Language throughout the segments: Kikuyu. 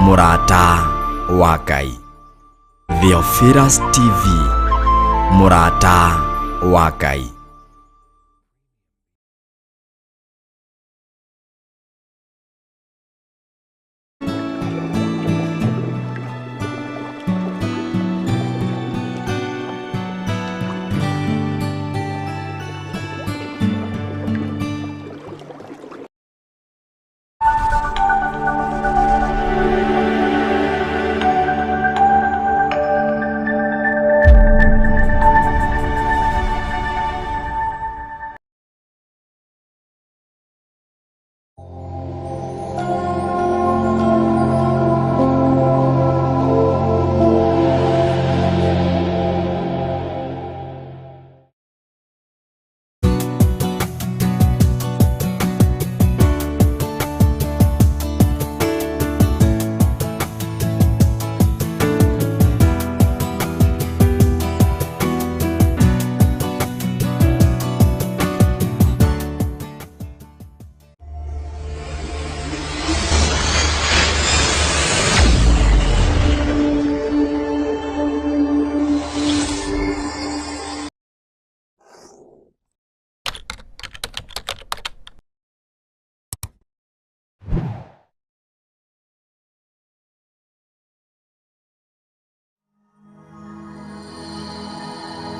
Mũrata wa Ngai. Theophilus TV, Mũrata wa Ngai.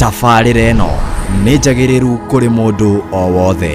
Tabarĩra ĩno nĩ njagĩrĩru kũrĩ mũndũ o wothe.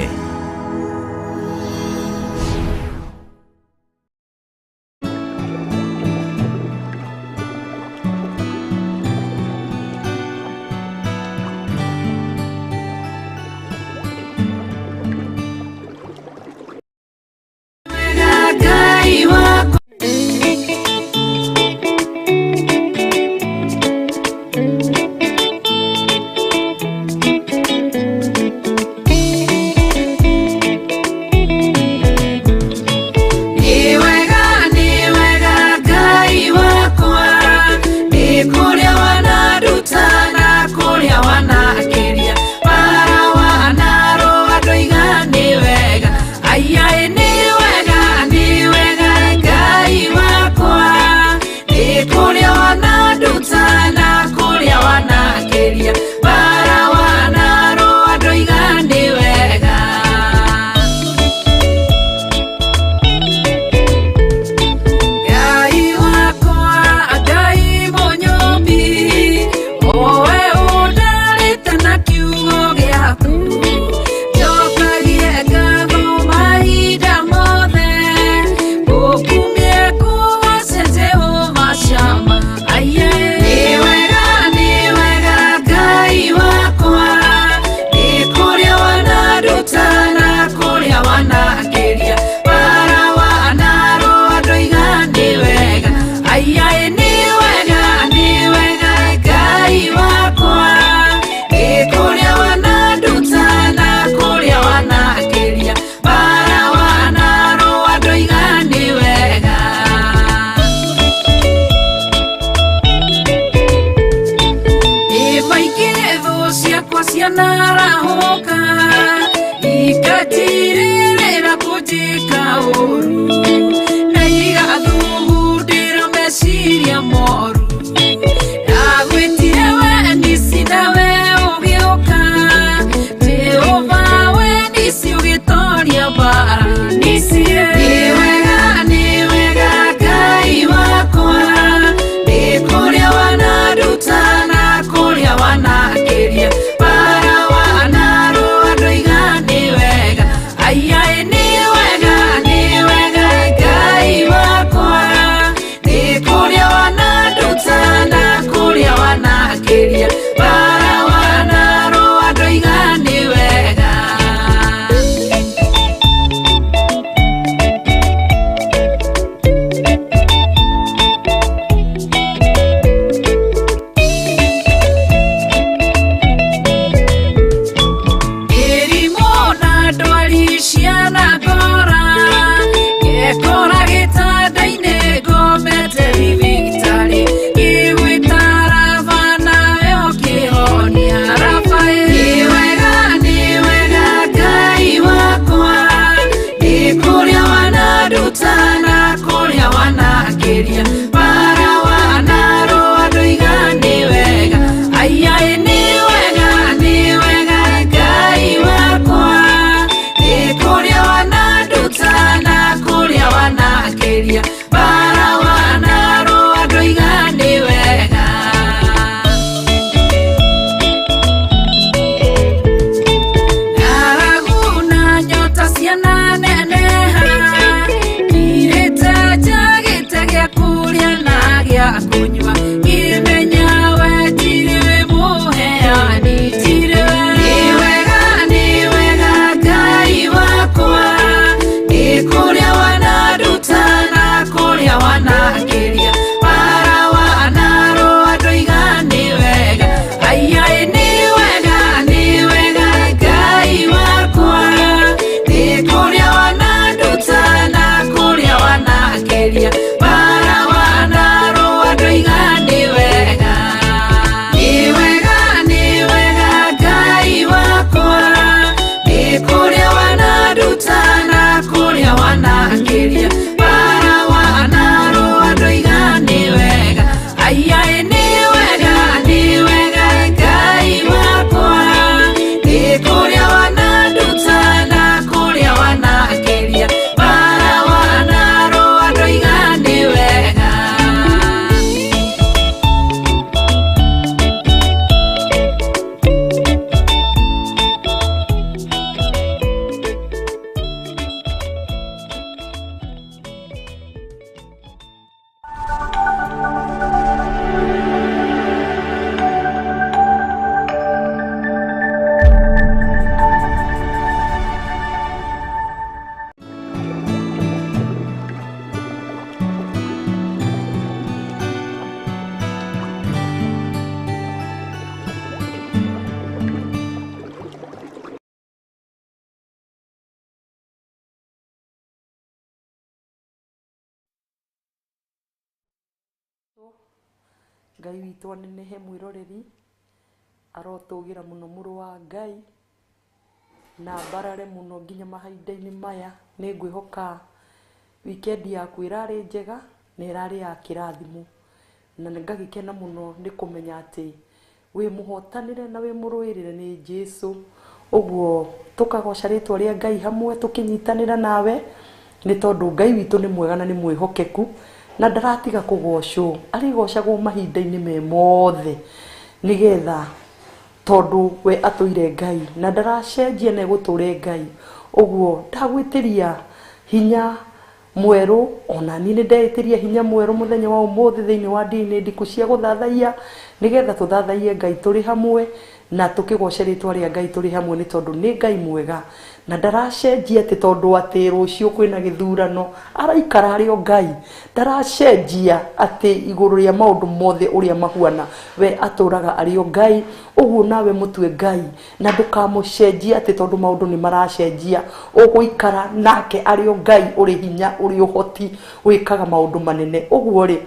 Bara wanarũa ndoiga nĩ wega. Ng'aragu na nyota ciana neneha, Ngirĩte njagĩte gĩa kũrĩa na gĩa kũnyua, ngĩmenya we tirĩ mũheani, tirĩ we. Nĩ wega, nĩ wega Ngai wakwa, nĩ kũrĩa wananduta na kũrĩa wanangĩria, bara wanarũa ndoiga nĩ wega. Aiai nĩ wega, nĩ wega Ngai wakwa, nĩ kũrĩa wananduta na kũrĩa wanangĩria, bara wanarũa ndoiga nĩ wega. Nĩ wega, nĩ wega Ngai wakwa, nĩ kũrĩa wananduta na kũrĩa wanangĩria, bara wanarũa ndoiga nĩ wega. Aiai nĩ wega, nĩ wega Ngai wakwa, nĩ kũrĩa wananduta na kũrĩa wanangĩria, bara wanarũa ndoiga nĩ wega. Ngai witũ anenehe mwĩroreri, arotũgĩra mũno mũrũ wa Ngai, na mbarare mũno nginya mahinda-inĩ maya. Nĩ ngwĩhoka wikendi yaku ĩrarĩ njega na ĩrarĩ ya kĩrathimo, na ngagĩkena mũno nĩ kũmenya atĩ wĩ mũhotanĩre na wĩ mũrũĩrĩre nĩ Jesu. Ũguo tũkagoca rĩtwa rĩa Ngai hamwe tũkĩnyitanĩra nawe, nĩ tondũ Ngai witũ nĩ mwega na nĩ mwĩhokeku, na ndaratiga kũgocwo, arĩgocagwo mahinda-inĩ me mothe, nĩgetha tondũ we atũire Ngai na ndaracenjia na egũtũre Ngai. Ũguo ndagwĩtĩria hinya mwerũ, ona niĩ nĩ ndeĩtĩria hinya mwerũ mũthenya wa ũmũthĩ thĩinĩ wa ndini ndiku cia gũthathaiya, nĩgetha tũthathaiye Ngai tũrĩ hamwe na tũkĩgoce rĩtwa rĩa Ngai tũrĩ hamwe, nĩ tondũ nĩ Ngai mwega na ndaracenjia atĩ tondũ atĩ rũciũ kwĩna gĩthurano, araikara arĩ o Ngai. Ndaracenjia atĩ igũrũ rĩa maũndũ mothe ũrĩa mahuana, we atũraga arĩ o Ngai. Ũguo nawe mũtue Ngai na ndũkamũcenjie atĩ tondũ maũndũ nĩ maracenjia, ũgũikara nake arĩ o Ngai ũrĩ hinya, ũrĩ ũhoti, wĩkaga maũndũ manene. Ũguo rĩ,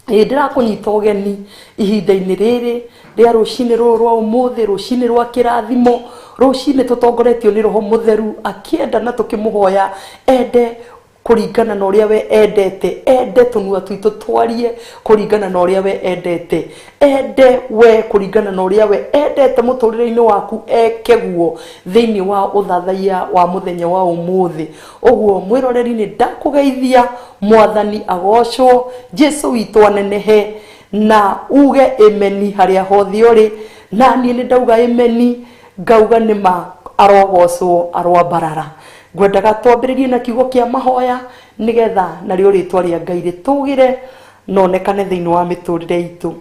ĩ ndĩrakũnyita ũgeni ihinda-inĩ rĩrĩ rĩa rũcinĩ rũrũ rwa ũmũthĩ, rũcinĩ rwa kĩrathimo, rũcinĩ tũtongoretio nĩ Roho Mũtheru akĩenda na tũkĩmũhoya ende kũringana na ũrĩa we endete, ende tũnua twitũ twarie kũringana na ũrĩa we endete, ende we kũringana na ũrĩa we endete mũtũrĩre-inĩ waku, eke guo thĩinĩ wa ũthathaiya wa mũthenya wa ũmũthĩ. Ũguo mwĩroreri nĩ ndakũgeithia, Mwathani agocwo, Jesu witũ anenehe, na uge ĩmeni harĩa hothe ũrĩ. Na niĩ nĩ ndauga ĩmeni, ngauga nĩ ma, arogocwo aroambarara. Ngwendaga twambĩrĩrie na kiugo kĩa mahoya, nĩgetha narĩo rĩtwa rĩa Ngai rĩtũgĩre na onekane thĩinĩ wa mĩtũrĩre itũ.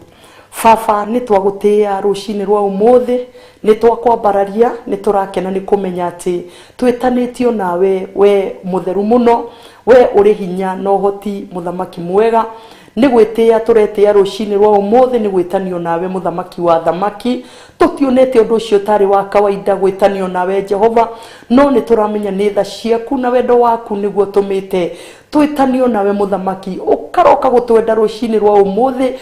Baba, nĩ twagũtĩĩa rũcinĩ rwa ũmũthĩ, nĩ twakwambararia, nĩ tũrakena nĩ kũmenya atĩ twĩtanĩtio nawe we mũtheru mũno, we ũrĩ hinya na ũhoti, mũthamaki mwega. Nĩ gwĩtĩĩa tũretĩĩa rũcinĩ rwa ũmũthĩ, nĩ gwĩtanio nawe mũthamaki wa thamaki. Tũtionete ũndũ ũcio ũtarĩ wa kawaida gwĩtanio nawe Jehova, no nĩ tũramenya nĩ tha ciaku na wendo waku nĩguo tũmĩte twĩtanio nawe mũthamaki. Ũka Ũkaroka gũtwenda rũcinĩ rwa ũmũthĩ,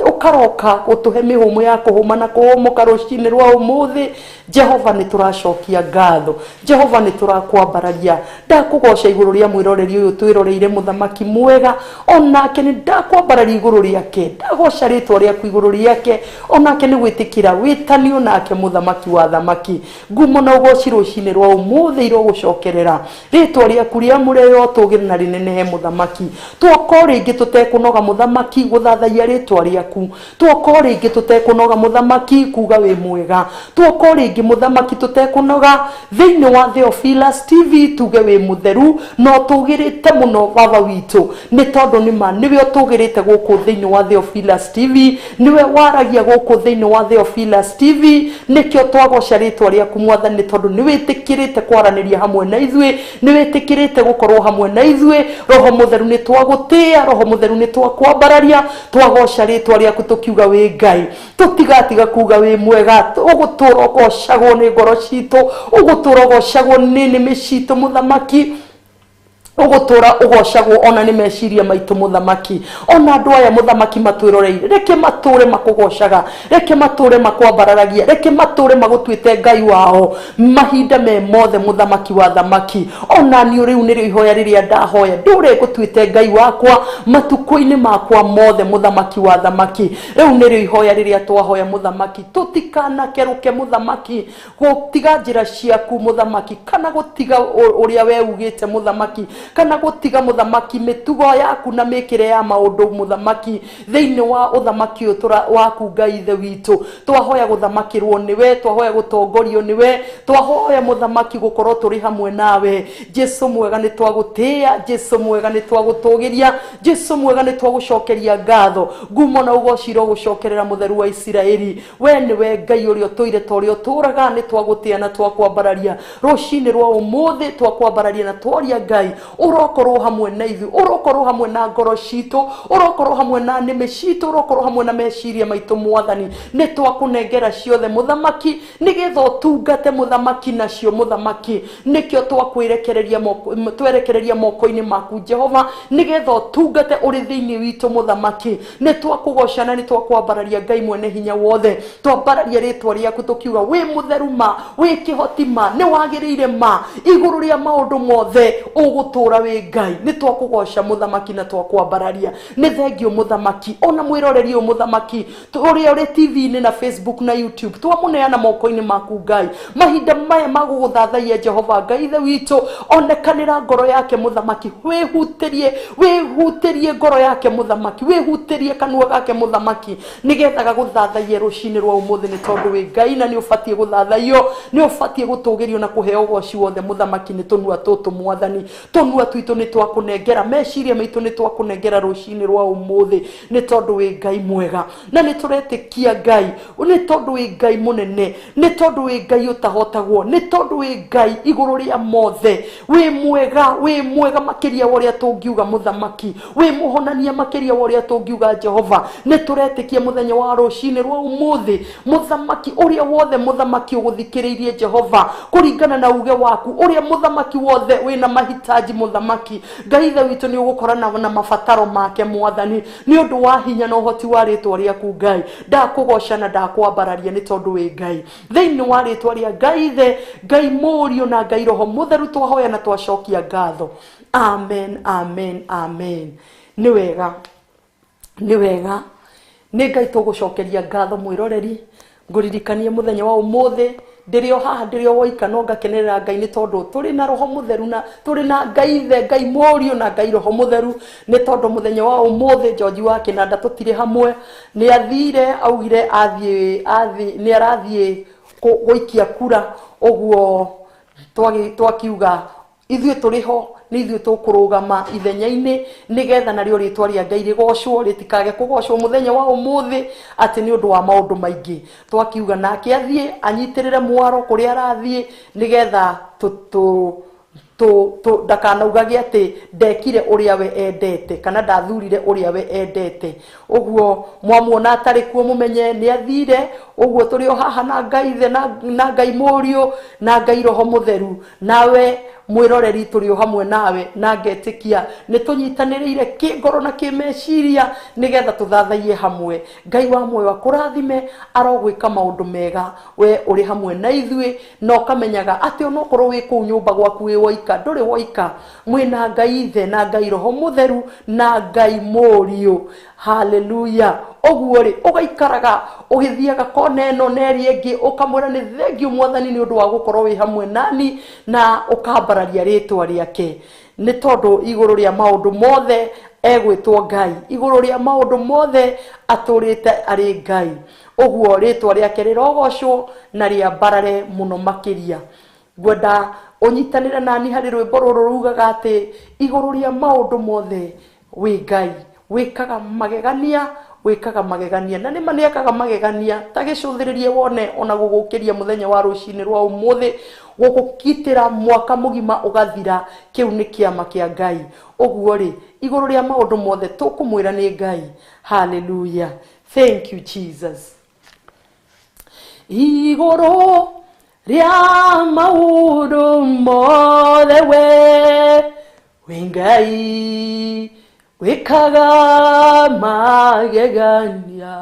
ũkaroka gũtũhe mĩhũmũ ya kũhũma na kũhũmũka rũcinĩ rwa ũmũthĩ. Jehova nĩ tũracokia ngatho, Jehova nĩ tũrakwambararia. Ndakũgoca igũrũ rĩa mwĩroreri ũyũ twĩroreire mũthamaki mwega, onake nĩ ndakwambararia igũrũ rĩake, ndagoca rĩtwa rĩaku igũrũ rĩake, onake nĩ gwĩtĩkĩra wĩtanio nake mũthamaki wa thamaki. Ngumo na ũgoci rũcinĩ rwa ũmũthĩ irogũcokerera rĩtwa rĩaku rĩamũre rĩrotũgĩra na rĩnenehe mũthamaki. Twoka o rĩngĩ tũtekũnoga mũthamaki gũthathaiya rĩtwa rĩaku, twoka o rĩngĩ tũtekũnoga mũthamaki kuga wĩ mwega, twoka o rĩngĩ mũthamaki tũtekũnoga thĩinĩ wa Theophilus TV tuge wĩ mũtheru na ũtũgĩrĩte mũno baba witũ, nĩ tondũ nĩ ma nĩwe ũtũgĩrĩte gũkũ thĩinĩ wa Theophilus TV, nĩwe waragia gũkũ thĩinĩ wa Theophilus TV. Nĩkĩo twagoca rĩtwa rĩaku mwathani, nĩ tondũ nĩ wĩtĩkĩrĩte kwaranĩria hamwe na ithuĩ, nĩ wĩtĩkĩrĩte gũkorwo hamwe na ithuĩ. Roho mũtheru nĩ twagũtĩĩa, Roho mũtheru nĩ twakwambararia, twagoca rĩtwa rĩaku tũkiuga wĩ Ngai. Tũtigatiga kuga wĩ mwega, ũgũtũra ũgocagwo nĩ ngoro citũ, ũgũtũra ũgocagwo nĩ nĩmĩ citũ mũthamaki, ũgũtũra ũgocagwo ona nĩ meciria maitũ mũthamaki. Ona andũ aya mũthamaki matwĩroreire, reke matũre makũgocaga, reke matũre makwambararagia, reke matũre magũtuĩte Ngai wao mahinda me mothe mũthamaki wa thamaki. Ona niĩ rĩu nĩrĩo ihoya rĩrĩa ndahoya, ndũre ngũtuĩte Ngai wakwa matukũ-inĩ makwa mothe mũthamaki wa thamaki. Rĩu nĩrĩo ihoya rĩrĩa twahoya mũthamaki, tũtikanakerũke mũthamaki gũtiga njĩra ciaku mũthamaki, kana gũtiga ũrĩa we ugĩte mũthamaki, kana gũtiga mũthamaki mĩtugo yaku na mĩkĩre ya maũndũ mũthamaki thĩinĩ wa ũthamaki ũyũ waku Ngai Ithe witũ. Twahoya gũthamakĩrwo nĩwe, twahoya gũtongorio nĩwe, twahoya mũthamaki gũkorwo tũrĩ hamwe nawe. Jesu mwega nĩ twagũtĩĩa, Jesu mwega nĩ twagũtũgĩria, Jesu mwega nĩ twagũcokeria ngatho. Ngumo na ũgoci irogũcokerera mũtheru wa Isiraeli. We nĩwe Ngai ũrĩa ũtũire ta ũrĩa ũtũraga, nĩ twagũtĩĩa na twakwambararia rũcinĩ rwa ũmũthĩ, twakwambararia na tworia Ngai ũrokorwo hamwe na ithuĩ, ũrokorwo hamwe na ngoro citũ, ũrokorwo hamwe na nĩmĩ citũ, ũrokorwo hamwe na meciria maitũ mwathani. Nĩ twakũnengera ciothe mũthamaki, nĩgetha ũtungate mũthamaki nacio mũthamaki. Nĩkĩo twakwĩrekereria moko, twerekereria moko-inĩ maku Jehova, nĩgetha ũtungate ũrĩ thĩinĩ witũ mũthamaki. Nĩ twakũgoca na nĩ twakwambararia Ngai mwene hinya wothe, twambararia rĩtwa rĩaku tũkiuga wĩ mũtheru ma, wĩ kĩhoti ma, nĩ wagĩrĩire ma, igũrũ rĩa maũndũ mothe ũgũtũra wĩ Ngai. Nĩ twakũgoca mũthamaki na twakwambararia. Nĩ thengio mũthamaki, ona mwĩroreri ũyũ mũthamaki ũrĩa ũrĩ TV-inĩ na Facebook na YouTube, twamũneana moko-inĩ maku Ngai. Mahinda maya ma gũgũthathaiya Jehova Ngai Ithe witũ, onekanĩra ngoro yake mũthamaki, wĩhutĩrie, wĩhutĩrie ngoro yake mũthamaki, wĩhutĩrie kanua gake mũthamaki, nĩgetha gagũthathaiye rũcinĩ rwa ũmũthĩ, nĩ tondũ wĩ Ngai na nĩ ũbatiĩ gũthathaiyo, nĩ ũbatiĩ gũtũgĩrio na kũheo ũgoci wothe mũthamaki. Nĩ tũnua tũtũ mwathani, tũnua twitũ nĩ twakũnengera, meciria maitũ nĩ twakũnengera rũcinĩ rwa ũmũthĩ, nĩ tondũ wĩ Ngai mwega na nĩ tũretĩkia Ngai, nĩ tondũ wĩ Ngai mũnene, nĩ tondũ wĩ Ngai ũtahotagwo, nĩ tondũ wĩ Ngai igũrũ rĩa mothe. Wĩ mwega, wĩ mwega makĩria wa ũrĩa tũngiuga mũthamaki, wĩ mũhonania makĩria wa ũrĩa tũngiuga Jehova. Nĩ tũretĩkia mũthenya wa rũcinĩ rwa ũmũthĩ mũthamaki, ũrĩa wothe mũthamaki ũgũthikĩrĩirie Jehova kũringana na uge waku, ũrĩa mũthamaki wothe wĩna mahitaji mũthamaki, Ngai Ithe witũ nĩ ũgũkorana na mabataro make mwathani, nĩ ũndũ wa hinya na ũhoti wa rĩtwa rĩaku Ngai. Ndakũgoca na ndakwambararia nĩ tondũ wĩ Ngai. Thĩinĩ wa rĩtwa rĩa Ngai Ithe, Ngai Mũriũ na Ngai Roho Mũtheru twahoya na twacokia ngatho. Amen, amen, amen. Nĩ wega, nĩ wega, nĩ Ngai tũgũcokeria ngatho mwĩroreri. Ngũririkanie mũthenya wa ũmũthĩ ndĩrĩ o haha, ndĩrĩ o woika, no ngakenerera Ngai nĩ tondũ tũrĩ na Roho Mũtheru na tũrĩ na Ngai Ithe, Ngai Mũriũ na Ngai Roho Mũtheru. Nĩ tondũ mũthenya wa ũmũthĩ George wa Kĩnanda tũtirĩ hamwe, nĩ athire, augire athiĩ, athiĩ, nĩ arathiĩ gũikia kura, ũguo twakiuga ithuĩ tũrĩ ho, nĩ ithuĩ tũkũrũgama ithenya-inĩ nĩgetha narĩo rĩtwa rĩa Ngai rĩgocwo, rĩtikage kũgocwo mũthenya wa ũmũthĩ atĩ nĩ ũndũ wa maũndũ maingĩ. Twakiuga nake athiĩ anyitĩrĩre mwaro kũrĩa arathiĩ nĩgetha ndakanaugage atĩ ndekire ũrĩa we endete kana ndathurire ũrĩa we endete. Ũguo mwamuona atarĩ kuo mũmenye nĩ athire. Ũguo tũrĩ o haha na Ngai Ithe na Ngai Mũriũ na Ngai Roho Mũtheru. Nawe Mwiroreri turi o hamwe nawe na ngetikia ni tunyitaniriire kingoro na kimeciria nigetha tuthathaiye hamwe. Ngai wa muoyo akurathime, arogwika maundu mega we uri hamwe na ithuĩ, na ũkamenyaga atĩ onokorwo wĩ kũu nyũmba gwaku wĩ woika, ndũrĩ woika, mwĩna Ngai Ithe na Ngai Roho Mũtheru na Ngai Mũriũ. Haleluya. Ũguo rĩ ũgaikaraga ũgĩthiaga kona ĩno na ĩrĩa ĩngĩ, ũkamwĩra nĩ thengiũ Mwathani nĩ ũndũ wa gũkorwo wĩ hamwe nani, na ũkambararia rĩtwa rĩake, nĩ tondũ igũrũ rĩa maũndũ mothe egwĩtwo Ngai, igũrũ rĩa maũndũ mothe atũrĩte arĩ Ngai. Ũguo rĩtwa rĩake rĩrogocwo na rĩambarare mũno makĩria. Ngwenda ũnyitanĩre nani harĩ rwĩmbo rũrũ rugaga atĩ igũrũ rĩa maũndũ mothe wĩ Ngai, wĩkaga magegania, wĩkaga magegania, na nĩma nĩekaga magegania. Ta gĩcũthĩrĩrie wone ona gũgũkĩria mũthenya wa rũcinĩ rwa ũmũthĩ, gũgũkitĩra mwaka mũgima ũgathira, kĩu nĩ kĩama kĩa Ngai. Ũguo rĩ igũrũ rĩa maũndũ mothe tũkũmwĩra nĩ Ngai. Haleluya. Thank you Jesus. Igũrũ rĩa maũndũ mothe we wĩ Ngai, wĩkaga magegania,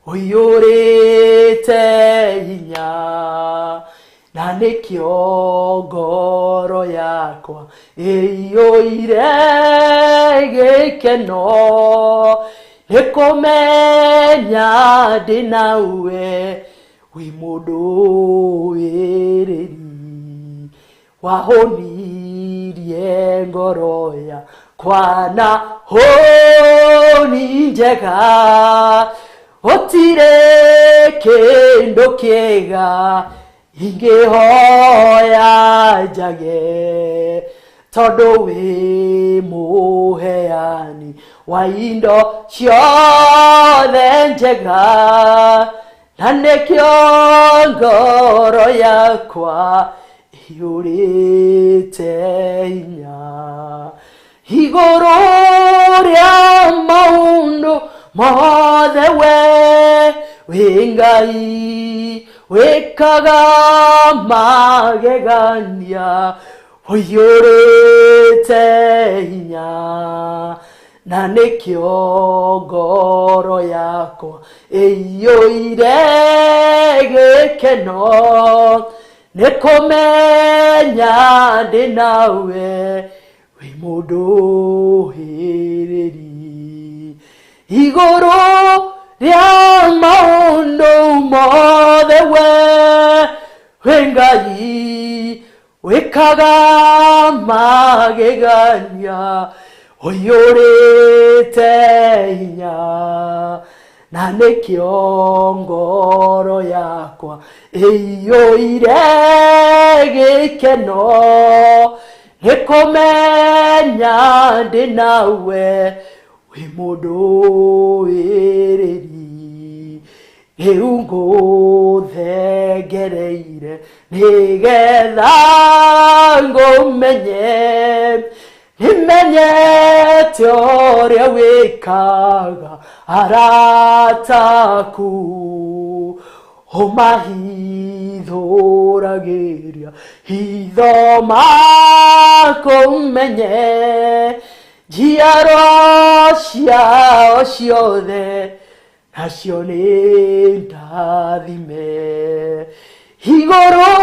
ũiyũrĩte hinya, na nĩkĩo ngoro yakwa ĩiyũire gĩkeno, nĩ kũmenya ndĩ nawe wĩ mũndũ wĩrĩri, wahonirie ngoro yakwa na honi njega, gũtirĩ kĩndũ kĩega ingĩhoya njage, tondũ wĩ mũheani wa indo ciothe njega, na nĩkĩo ngoro yakwa ĩiyũrĩte hinya. Igũrũ rĩa maũndũ mothe we wĩ Ngai, wĩkaga magegania, ũiyũrĩte hinya, na nĩkĩo ngoro yakwa ĩiyũire gĩkeno, nĩ kũmenya ndĩ nawe wĩ mũndũ hĩrĩri. Igũrũ rĩa maũndũ mothe we wĩ Ngai, wĩkaga magegania, ũiyũrĩte hinya, na nĩkĩo ngoro yakwa ĩiyũire gĩkeno, nĩ kũmenya ndĩ nawe wĩ mũndũ wĩrĩri. Rĩu ngũthengereire nĩgetha ngũmenye, nĩmenyete ũrĩa wĩkaga arata aku, ũmahithũragĩria hitho makũmenye, njiarwa ciao ciothe nacio nĩ ndathime. Igũrũ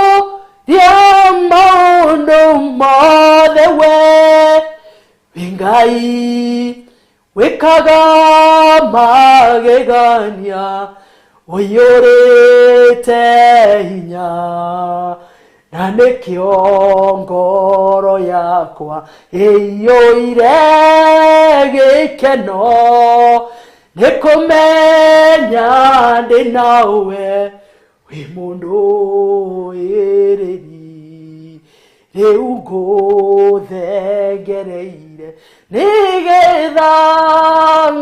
rĩa maũndũ mothe we wĩ Ngai, wĩkaga magegania, ũiyũrĩte hinya, na nĩkĩo ngoro yakwa ĩiyũire gĩkeno, nĩ kũmenya ndĩ nawe wĩ mũndũ wĩrĩri. Rĩu ngũthengereire nĩgetha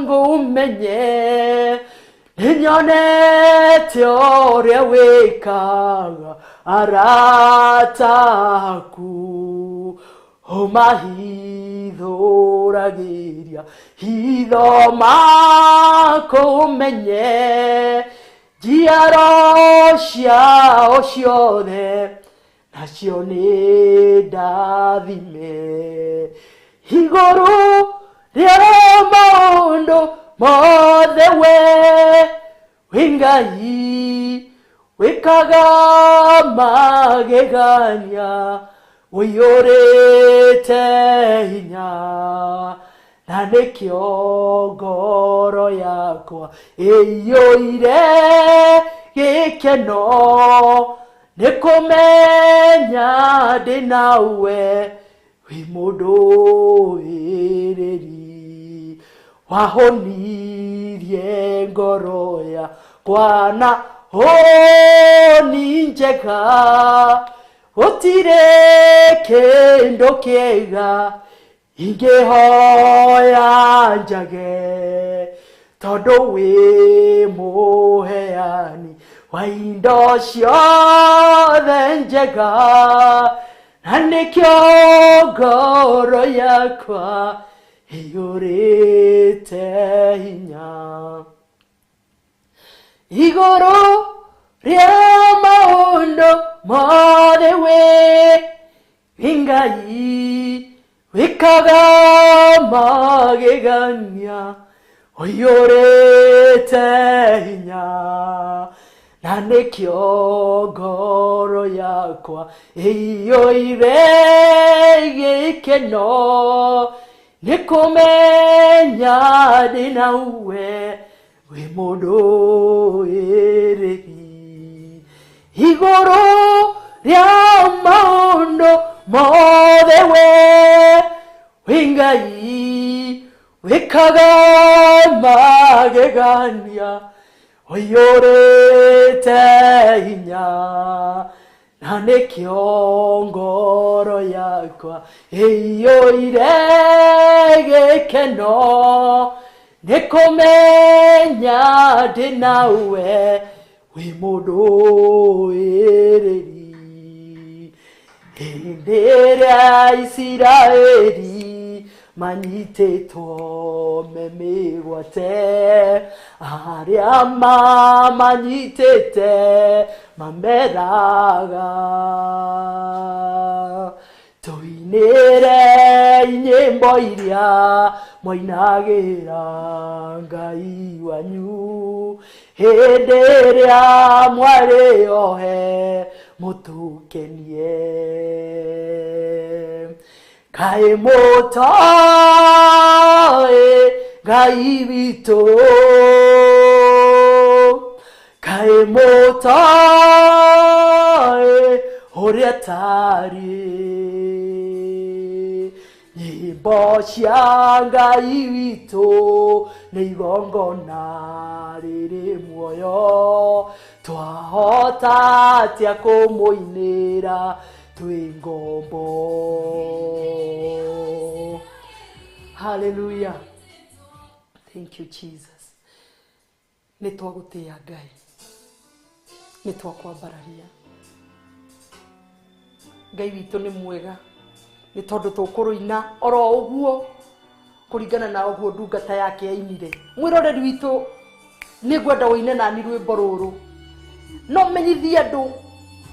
ngũmenye, nĩnyonete ũrĩa wĩkaga arata aku, ũmahithũragĩria hitho makũmenye, njiaro ciao ciothe Nacio nĩ ndathime igũrũ rĩa maũndũ mothe we wĩ Ngai wĩkaga magegania ũiyũrĩte hinya na nĩkĩo ngoro yakwa ĩiyũire gĩkeno nĩ kũmenya ndĩ nawe wĩ mũndũ wĩrĩri wahonirie ngoro yakwa na honi njega gũtirĩ kĩndũ kĩega ingĩhoya njage tondũ wĩ mũheani wa indo ciothe njega na nĩkĩo ngoro yakwa ĩiyũrĩte hinya igũrũ rĩa maũndũ mothe we Ngai wĩkaga magegania ũiyũrĩte hinya na nĩkĩo ngoro yakwa ĩiyũire gĩkeno nĩ kũmenya ndĩ nawe wĩ mũndũ wĩrĩri igũrũ rĩa maũndũ mothe we wĩ Ngai wĩkaga magegania ũiyũrĩte hinya na nĩkĩo ngoro yakwa ĩiyũire gĩkeno nĩ kũmenya ndĩ nawe wĩ mũndũ wĩrĩri hĩndĩ ĩrĩa Isiraeli manyitĩtwo me mĩgwate arĩa mamanyitĩte mameraga tũinĩre nyĩmbo iria mwainagĩra Ngai wanyu hĩndĩ ĩrĩa mwarĩ ohe mũtũkenie kaĩ mũtoĩ Ngai witũ kaĩ mũtoĩ ũrĩa tariĩ nyĩmbo cia Ngai witũ nĩ igongona rĩrĩ muoyo twahota atĩa kũmũinĩra twĩ ngombo. Hallelujah. Thank you Jesus. Nĩ twagũtĩĩa Ngai, nĩ twakwambararia Ngai witũ nĩ mwega nĩ tondũ tũkũrũina oro ũguo kũringana na ũguo ndungata yake yainire. Mwĩroreri witũ nĩ ngwenda ũine nani rwĩmbo rũrũ no menyithie andũ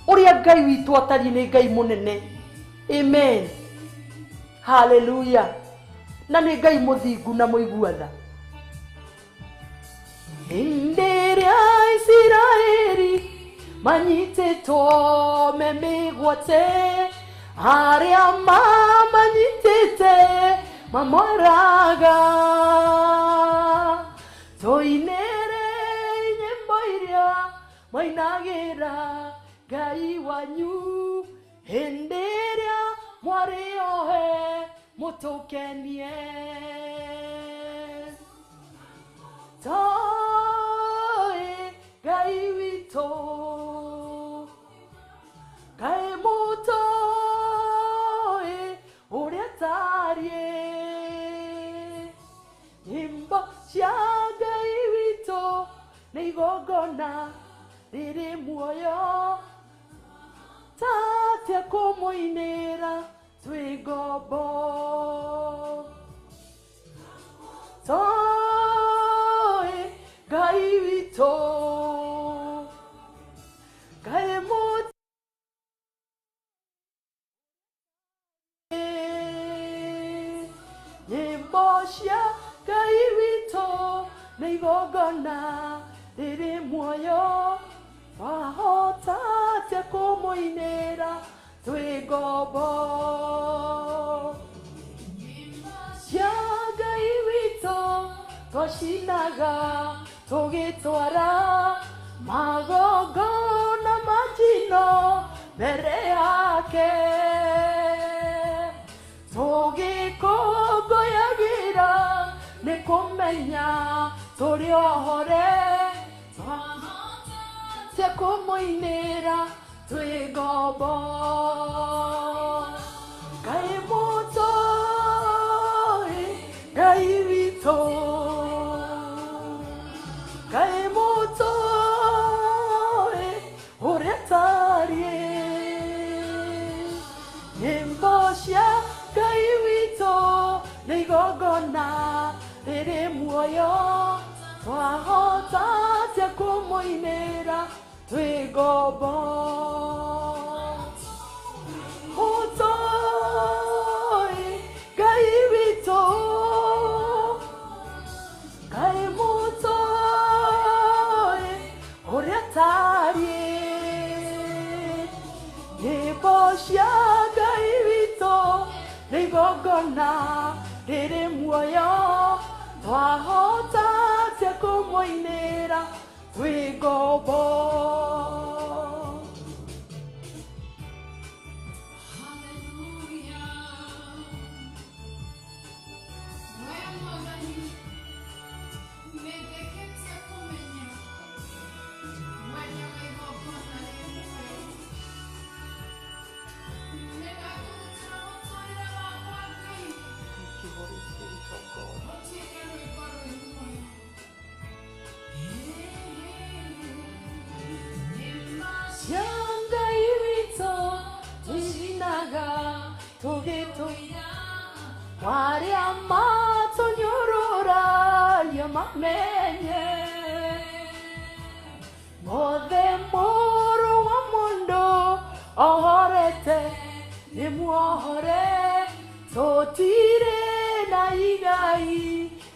ũrĩa Ngai witũ atariĩ nĩ Ngai mũnene. Amen. Hallelujah. Na nĩ Ngai mũthingu na mũigua tha. Hĩndĩ ĩrĩa Isiraeli manyitĩtwo me mĩgwate arĩa mamanyitĩte mamoraga tũinĩre nyĩmbo iria mwainagĩra Ngai wanyu hĩndĩ ĩrĩa mwarĩ ohe mũtũkenie toĩ Ngai witũ kaĩ mũtoĩ ũrĩa tariĩ nyĩmbo cia Ngai witũ nĩ igongona rĩrĩ muoyo tatia kũmũinĩra twĩ ngombo toĩ Ngai witũ kaĩ Nĩ igongona rĩrĩ muoyo, twahota atĩa kũmũinĩra twĩ ngombo? Cia Ngai witũ twacinaga tũgĩtwara magongona ma njino mbere yake, tũgĩkũngũyagĩra nĩ kũmenya tũrĩ ohore, twahota atĩa kũmũinĩra twĩ ngombo? Ngai mũtũĩ, Ngai witũ, Ngai mũtũĩ ũrĩa tariĩ. Nyĩmbo cia Ngai witũ nĩ igongona rĩrĩ muoyo, twahota atĩa kũmũinĩra twĩ ngombo? Mũtũĩ Ngai witũ, Ngai mũtũĩ ũrĩa tariĩ. Nyĩmbo cia Ngai witũ nĩ igongona rĩrĩ muoyo, twahota atĩa kũmũinĩra twĩ ngombo? Thank you, Holy Spirit of God. Cia Ngai witũ tũcinaga tũgĩtũira arĩa matũnyũrũragia mamenye mothe mũrũ wa mũndũ ohorete nĩ muohore, tũtirĩ na igai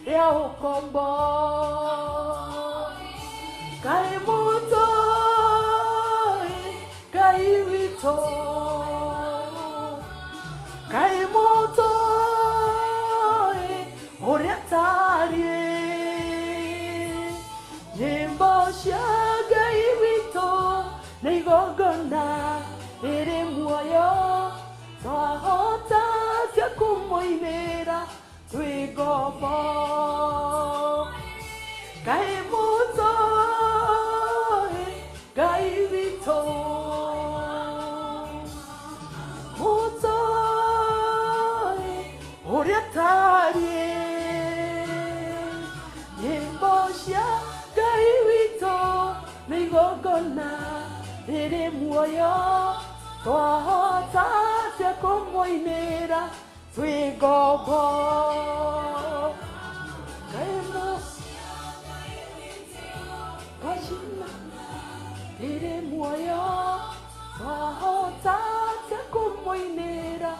rĩa ũkombo. Ngai mũtũĩ, Ngai witũ, Ngai mũtũĩ ũrĩa tariĩ. Nyĩmbo cia Ngai witũ nĩ igongona rĩrĩ muoyo, twahota atĩa kũmũinĩra twĩ ngombo? Ngai mũtũĩ, Ngai witũ, mũtũĩ ũrĩa tariĩ. Nyĩmbo cia Ngai witũ nĩ igongona rĩrĩ muoyo, twahota atĩa kũmũinĩra twĩ ngombo? Ngai mũtũĩ rĩrĩ muoyo, twahota atĩa kũmũinĩra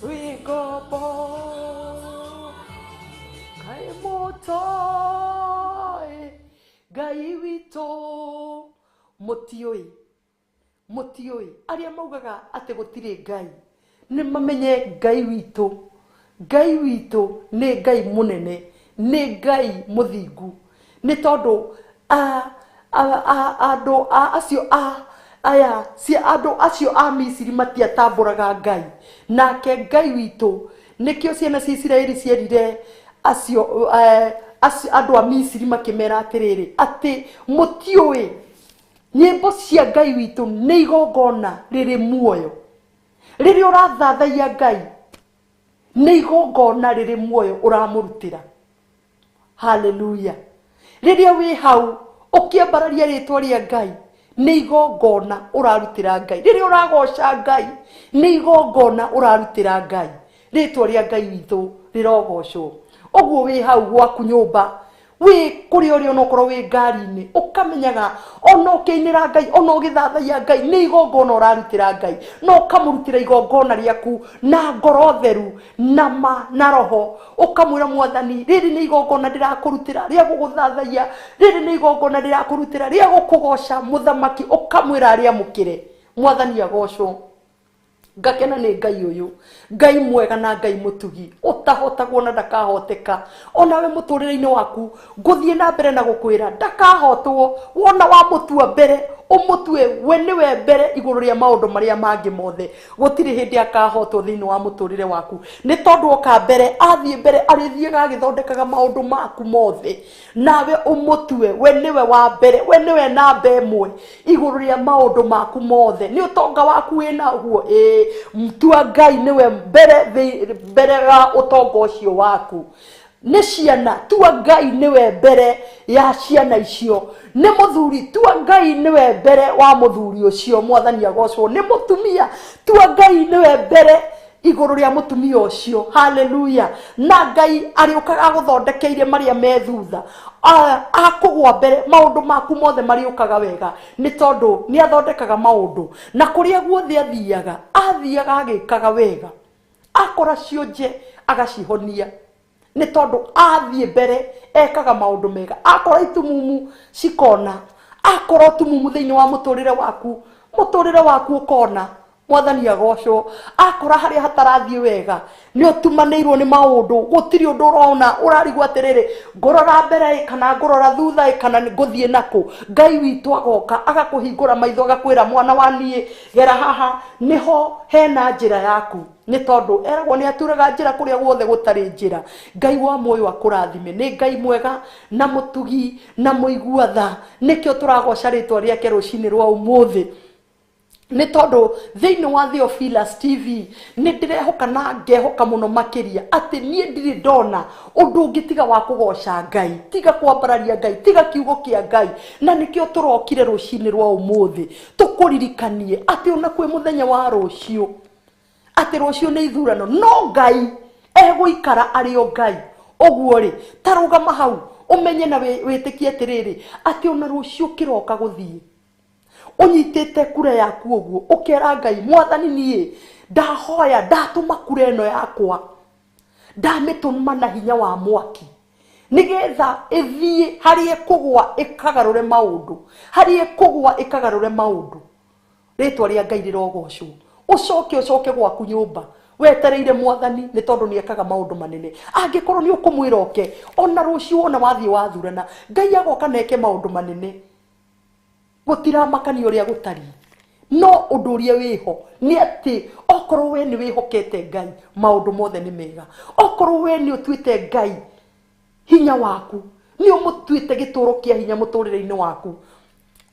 twĩ ngombo? Ngai mũtũĩ, Ngai witũ. Mũtiũĩ, mũtiũĩ arĩa maugaga atĩ gũtirĩ Ngai nĩ mamenye Ngai witũ. Ngai witũ nĩ Ngai mũnene, nĩ Ngai mũthingu, nĩ tondũ andũ acio aya andũ acio a Misiri matiatambũraga Ngai, nake Ngai witũ nĩkĩo ciana cia Isiraeli cierire acio andũ a Misiri makĩmera atĩrĩrĩ, atĩ mũtiũĩ nyĩmbo cia Ngai witũ nĩ igongona rĩrĩ muoyo. Rĩrĩa ũrathathaiya Ngai nĩ igongona rĩrĩ muoyo ũramũrutĩra. Haleluya. Rĩrĩa wĩ hau ũkĩambararia rĩtwa rĩa Ngai nĩ igongona ũrarutĩra Ngai. Rĩrĩa ũragoca Ngai nĩ igongona ũrarutĩra Ngai. Rĩtwa rĩa Ngai witũ rĩrogocwo. Ũguo wĩ hau gwaku nyũmba Wĩ kũrĩa ũrĩ onokorwo wĩ ngari-inĩ, ũkamenyaga ona ũkĩinĩra Ngai, ona ũgĩthathaiya Ngai, nĩ igongona ũrarutĩra Ngai, na ũkamũrutĩra igongona rĩaku na ngoro theru na ma na roho, ũkamwĩra Mwathani, rĩrĩ nĩ igongona ndĩrakũrutĩra rĩa gũgũthathaiya, rĩrĩ nĩ igongona ndĩrakũrutĩra rĩa gũkũgoca mũthamaki, ũkamwĩra arĩamũkĩre. Mwathani agocwo. Ngakena nĩ Ngai ũyũ, Ngai mwega na Ngai mũtugi, ũtahotagwo na ndakahoteka. Onawe mũtũrĩre-inĩ waku ngũthiĩ na mbere na gũkwĩra ndakahotwo. Wona wamũtua mbere, ũmũtue we nĩwe mbere igũrũ rĩa maũndũ marĩa mangĩ mothe. Gũtirĩ hĩndĩ akahotwo thĩinĩ wa mũtũrĩre waku, nĩ tondũ oka mbere, athiĩ mbere, arĩthiaga agĩthondekaga maũndũ maku mothe. Nawe ũmũtue we nĩwe wa mbere, we nĩwe namba ĩmwe igũrũ rĩa maũndũ maku mothe. Nĩ ũtonga waku wĩnaguo, ĩĩ, tua Ngai nĩwe mbere ya ũtonga ũcio waku. Nĩ ciana, tua Ngai nĩwe mbere ya ciana icio. Nĩ mũthuri, tua Ngai nĩwe mbere wa mũthuri ũcio. Mwathani agocwo. Nĩ mũtumia, tua Ngai nĩwe mbere igũrũ rĩa mũtumia ũcio. Haleluya. Na Ngai arĩũkaga agũthondekeire marĩa me thutha, akũgwa mbere, maũndũ maku mothe marĩũkaga wega, nĩ tondũ nĩ athondekaga maũndũ. Na kũrĩa guothe athiaga, athiaga agĩkaga wega, akora cionje agacihonia, nĩ tondũ athiĩ mbere ekaga maũndũ mega. Akora itumumu cikona, akora ũtumumu thĩinĩ wa mũtũrĩre waku, mũtũrĩre waku ũkona. Mwathani agocwo. Akora harĩa hatarathiĩ wega, nĩ ũtumanĩirwo nĩ maũndũ, gũtirĩ ũndũ ũrona, ũrarigwo atĩrĩrĩ, ngũrora mbere ĩ kana ngũrora thutha ĩ kana ngũthiĩ nakũ. Ngai witũ agoka agakũhingũra maitho, agakwĩra mwana wa niĩ, gera haha, nĩho hena njĩra yaku. Nĩ tondũ eragwo nĩ aturaga njĩra kũrĩa guothe gũtarĩ njĩra. Ngai wa muoyo akũrathime. Nĩ Ngai mwega na mũtugi na mũigua tha. Nĩkĩo tũragoca rĩtwa rĩake rũcinĩ rwa ũmũthĩ. Nĩ tondũ thĩinĩ wa Theophilus TV nĩ ndĩrehoka na ngehoka mũno makĩria atĩ niĩ ndirĩ ndona ũndũ ũngĩ tiga wa kũgoca Ngai, tiga kwambararia Ngai, tiga kiugo kĩa Ngai. Na nĩkĩo tũrokire rũcinĩ rwa ũmũthĩ tũkũririkanie atĩ ona kwĩ mũthenya wa rũciũ, atĩ rũciũ nĩ ithurano, no Ngai egũikara arĩ o Ngai. Ũguo rĩ, ta rũgama hau ũmenye na wĩtĩkie atĩrĩrĩ, atĩ ona rũciũ kĩroka gũthiĩ ũnyitĩte kura yaku ũguo, ũkera Ngai, Mwathani niĩ ndahoya, ndatũma kura ĩno yakwa, ndamĩtũma na hinya wa mwaki, nĩgetha ĩthiĩ harĩa ĩkũgwa ĩkagarũre maũndũ, harĩa ĩkũgwa ĩkagarũre maũndũ. Rĩtwa rĩa Ngai rĩrogocwo. Ũcoke ũcoke gwaku nyũmba wetereire Mwathani, nĩ tondũ nĩ ekaga maũndũ manene. Angĩkorwo nĩ ũkũmwĩra oke, ona rũciũ wona wathiĩ wathurana, Ngai agoka na eke maũndũ manene. Gũtiramakania ũrĩa gũtariĩ, no ũndũ ũrĩa wĩho nĩ atĩ okorwo we nĩ wĩhokete Ngai, maũndũ mothe nĩ mega. Okorwo we nĩ ũtuĩte Ngai hinya waku, nĩ ũmũtuĩte gĩtũro kĩa hinya mũtũrĩre-inĩ waku,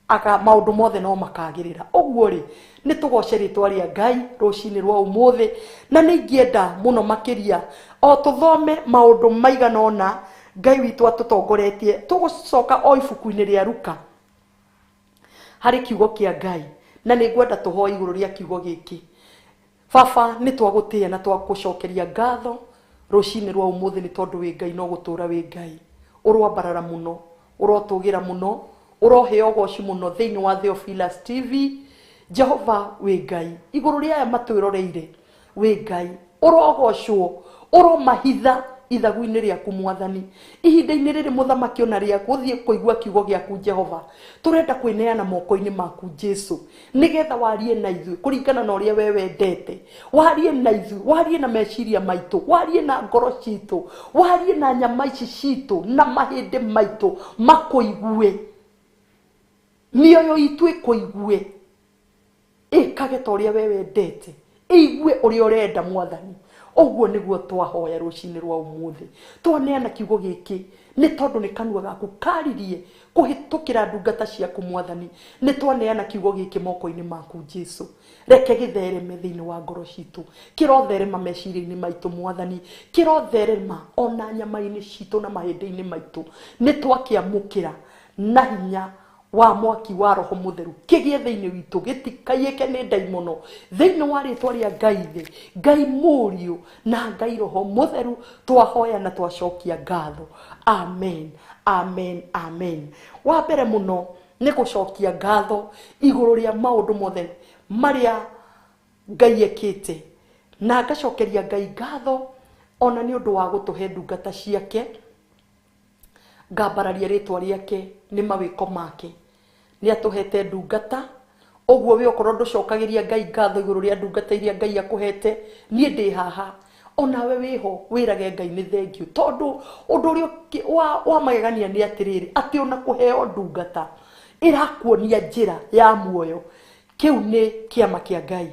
aga maũndũ mothe no makagĩrĩra. Ũguo rĩ, nĩ tũgoce rĩtwa rĩa Ngai rũcinĩ rwa ũmũthĩ, na nĩ ingĩenda mũno makĩria o tũthome maũndũ maigana ũna Ngai witũ atũtongoretie. Tũgũcoka o ibuku-inĩ rĩa Luka harĩ kiugo kĩa Ngai, na nĩ ngwenda tũhoe igũrũ rĩa kiugo gĩkĩ. Baba, nĩ twagũtĩĩa na twagũcokeria ngatho rũcinĩ rwa ũmũthĩ, nĩ tondũ wĩ Ngai no gũtũra wĩ Ngai. Ũroambarara mũno, ũrotũgĩra mũno, ũroheo ũgoci mũno thĩinĩ wa Theophilus TV. Jehova wĩ Ngai, igũrũ rĩa aya matwĩroreire wĩ Ngai, ũrogocwo, ũromahitha ithagu-inĩ rĩaku Mwathani. Ihinda-inĩ rĩrĩ mũthamaki ona rĩa gũthiĩ kũigua kiugo gĩaku Jehova, tũrenda kwĩneana moko-inĩ maku Jesu, nĩgetha warie na ithuĩ kũringana na ũrĩa we wendete. Warie na ithuĩ, warie na meciria maitũ, warie na ngoro citũ, warie na nyama ici citũ na mahĩndĩ maitũ makũigue, mĩoyo itũ ĩkũigue, ĩkage ta ũrĩa we wendete, ĩigue ũrĩa ũrenda Mwathani. Ũguo nĩguo twahoya rũcinĩ rwa ũmũthĩ. Twaneana kiugo gĩkĩ nĩ tondũ nĩ kanua gaku karirie kũhĩtũkĩra ndungata ciaku Mwathani. Nĩ twaneana kiugo gĩkĩ moko-inĩ maku Jesu. Reke gĩthereme thĩinĩ wa ngoro citũ, kĩrotherema meciria-inĩ maitũ Mwathani, kĩrotherema ona nyama-inĩ citũ na mahĩndĩ-inĩ maitũ. Nĩ twakĩamũkĩra na hinya wa mwaki wa Roho Mũtheru kĩgĩe thĩinĩ witũ, gĩtikaiyĩke nĩ ndaimono. Thĩinĩ wa rĩtwa rĩa Ngai Ithe, Ngai Mũriũ na Ngai Roho Mũtheru, twahoya na twacokia ngatho. Amen. Amen, amen. Wa mbere mũno nĩ gũcokia ngatho igũrũ rĩa maũndũ mothe marĩa Ngai ekĩte, na ngacokeria Ngai ngatho ona nĩ ũndũ wa gũtũhe ndungata ciake. Ngambararia rĩtwa rĩake nĩ mawĩko make. Nĩ atũhete ndungata, ũguo we okorwo ndũcokagĩria Ngai ngatho igũrũ rĩa ndungata iria Ngai akũhete, niĩ ndĩ haha onawe wĩho wĩrage Ngai nĩ thengiũ, tondũ ũndũ ũrĩa wa magegania nĩ atĩrĩrĩ, atĩ ona kũheo ndungata ĩrakuonia njĩra ya muoyo, kĩu nĩ kĩama kĩa Ngai,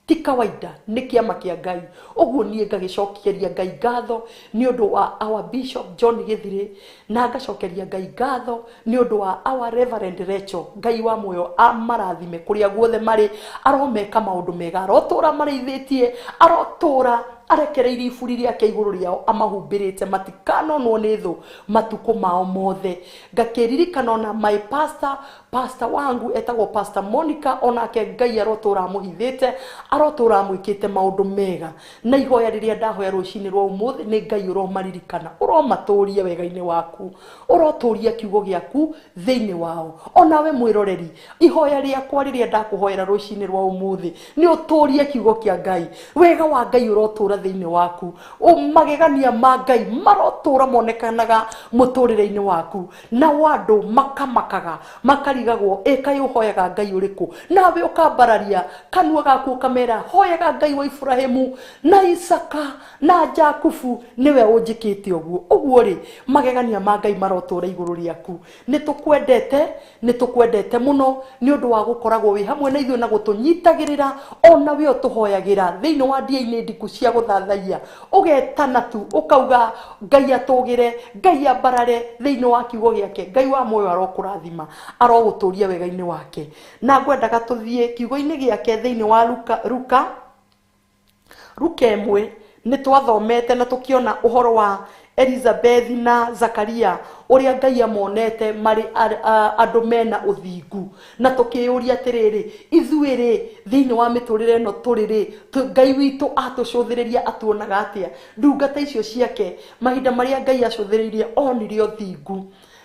ti kawaida, nĩ kĩama kĩa Ngai. Ũguo niĩ ngagĩcokeria Ngai ngatho nĩ ũndũ wa our Bishop John Gĩthirĩ, na ngacokeria Ngai ngatho nĩ ũndũ wa our Reverend Rachel. Ngai wa muoyo amarathime kũrĩa guothe marĩ, aromeka maũndũ mega, arotũra marĩithĩtie, arotũra arekereirie iburi rĩake igũrũ rĩao, amahumbĩrĩte matikanonwo nĩ thũ matukũ mao mothe. Ngakĩririkana ona my pastor, pastor wangu etagwo Pastor Monica, onake Ngai arotũra amũhithĩte, arotũra amwĩkĩte maũndũ mega. Na ihoya rĩrĩa ndahoya rũcinĩ rwa ũmũthĩ nĩ Ngai ũromaririkana, ũromatũria wega-inĩ waku, ũrotũria kiugo gĩaku thĩinĩ wao. Onawe mwĩroreri, ihoya rĩakwa rĩrĩa ndakũhoera rũcinĩ rwa ũmũthĩ nĩ ũtũrie kiugo kĩa Ngai. Wega wa Ngai ũrotũra thĩinĩ waku, magegania ma Ngai marotũra monekanaga mũtũrĩre-inĩ waku, nao andũ makamakaga makarigagwo ĩkaĩ ũhoyaga Ngai ũrĩkũ, nawe ũkambararia kanua gaku ũkamera hoyaga Ngai wa Ibrahimu na Isaka na Jakubu, nĩwe ũnjĩkĩte ũguo. Ũguo rĩ, magegania ma Ngai marotũra igũrũ rĩaku. Nĩ tũkwendete, nĩ tũkwendete mũno nĩ ũndũ wa gũkoragwo wĩ hamwe na ithuĩ na gũtũnyitagĩrĩra, ona we ũtũhoyagĩra thĩinĩ wa ndia-inĩ ndiku cia gũthathaiya, ũgetana tu ũkauga Ngai atũgĩre, Ngai ambarare thĩinĩ wa kiugo gĩake. Ngai wa muoyo arokũrathima, arogũtũria wega-inĩ wake. Na ngwendaga tũthiĩ kiugo-inĩ gĩake thĩinĩ wa Luka, Luka 1. Nĩ twathomete na tũkĩona ũhoro wa Elizabethi na Zakaria, ũrĩa Ngai amonete marĩ andũ mena ũthingu, na tũkĩyũria atĩrĩrĩ, ithuĩ rĩ thĩinĩ wa mĩtũrĩre ĩno tũrĩ rĩ, Ngai witũ atũcũthĩrĩria atuonaga atĩa? Ndungata icio ciake mahinda marĩa Ngai acũthĩrĩirie onire ũthingu,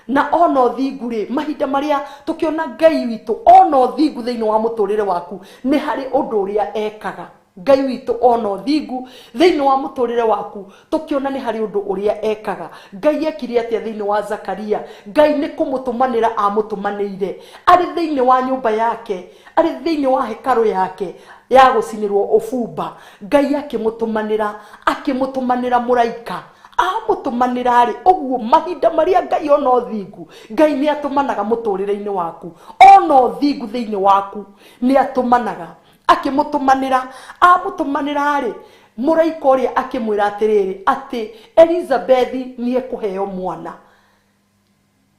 na ona ũthingu rĩ, mahinda marĩa tũkĩona Ngai witũ ona ũthingu thĩinĩ wa mũtũrĩre waku, nĩ harĩ ũndũ ũrĩa ekaga. Ngai witũ ona ũthingu thĩinĩ wa mũtũrĩre waku, tũkĩona nĩ harĩ ũndũ ũrĩa ekaga. Ngai ekire atĩa thĩinĩ wa Zakaria? Ngai nĩ kũmũtũmanĩra amũtũmanĩire arĩ thĩinĩ wa nyũmba yake, arĩ thĩinĩ wa hekarũ yake ya gũcinĩrwo ũbumba. Ngai akĩmũtũmanĩra, akĩmũtũmanĩra mũraika. Amũtũmanĩra rĩ, ũguo mahinda marĩa Ngai ona ũthingu, Ngai nĩ atũmanaga mũtũrĩre-inĩ waku, ona ũthingu thĩinĩ waku nĩ atũmanaga. Akĩmũtũmanĩra, amũtũmanĩra rĩ, mũraika ũrĩa akĩmwĩra atĩrĩrĩ, atĩ Elizabethi nĩ ekũheo mwana.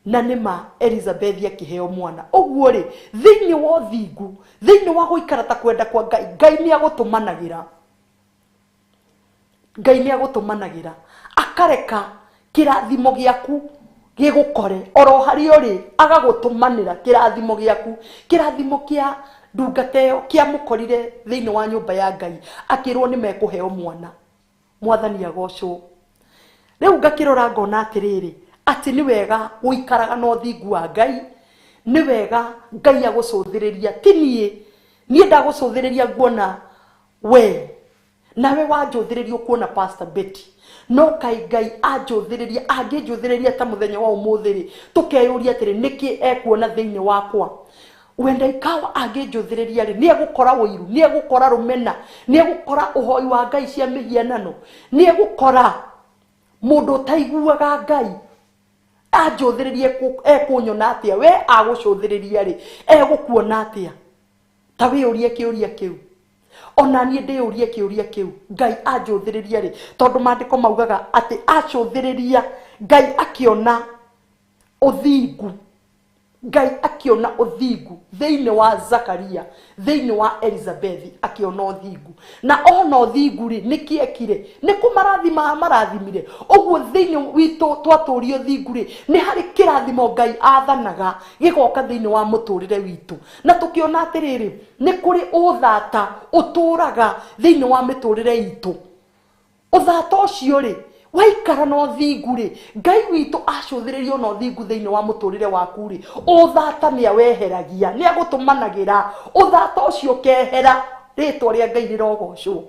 Na nĩma Elizabethi akĩheo mwana. Ũguo rĩ, thĩinĩ wa ũthingu, thĩinĩ wa gũikara ta kwenda kwa Ngai, Ngai nĩ agũtũmanagĩra. Ngai nĩ agũtũmanagĩra, akareka kĩrathimo gĩaku gĩgũkore oro harĩa ũrĩ, agagũtũmanĩra kĩrathimo gĩaku. Kĩrathimo kĩa ndungata ĩyo kĩamũkorire thĩinĩ wa nyũmba ya Ngai, akĩrwo nĩ mekũheo mwana. Mwathani agocwo. Rĩu ngakĩrora ngona atĩrĩrĩ, atĩ nĩ wega gũikaraga na ũthingu wa Ngai, nĩ wega Ngai agũcũthĩrĩria, ti niĩ. Niĩ ndagũcũthĩrĩria nguona we, nawe wanjũthĩrĩria ũkuona Pastor Betty. No kaĩ Ngai anjũthĩrĩria, angĩnjũthĩrĩria ta mũthenya wa ũmũthĩ rĩ, tũkeyũria atĩrĩ, nĩkĩ ekuona thĩinĩ wakwa? Wenda ikawa angĩnjũthĩrĩria rĩ, nĩ egũkora ũiru, nĩ egũkora rũmena, nĩ egũkora ũhoi wa Ngai cia mĩhianano, nĩ egũkora mũndũ ũtaiguaga Ngai. Anjũthĩrĩrie ekũnyona atĩa? We agũcũthĩrĩria rĩ, egũkuona atĩa? Ta wĩyũrie kĩũria kĩu. Ona niĩ ndĩyũrie kĩũria kĩu. Ngai anjũthĩrĩria rĩ, tondũ maandĩko maugaga atĩ acũthĩrĩria Ngai akĩona ũthingu. Ngai akĩona ũthingu thĩinĩ wa Zakaria, thĩinĩ wa Elizabethi akĩona ũthingu. Na ona ũthingu rĩ, nĩkĩ ekire? Nĩ kũmarathima amarathimire. Ũguo thĩinĩ witũ twatũria ũthingu rĩ, nĩ harĩ kĩrathimo Ngai athanaga gĩgoka thĩinĩ wa mũtũrĩre witũ. Na tũkĩona atĩrĩrĩ, nĩ kũrĩ ũthata ũtũraga thĩinĩ wa mĩtũrĩre itũ. Ũthata ũcio rĩ, Waikara na ũthingu rĩ, Ngai witũ acũthĩrĩria ona ũthingu thĩinĩ wa mũtũrĩre waku rĩ, ũthata nĩ aweheragia, nĩ agũtũmanagĩra ũthata ũcio ũkehera. Rĩtwa rĩa Ngai rĩrogocwo.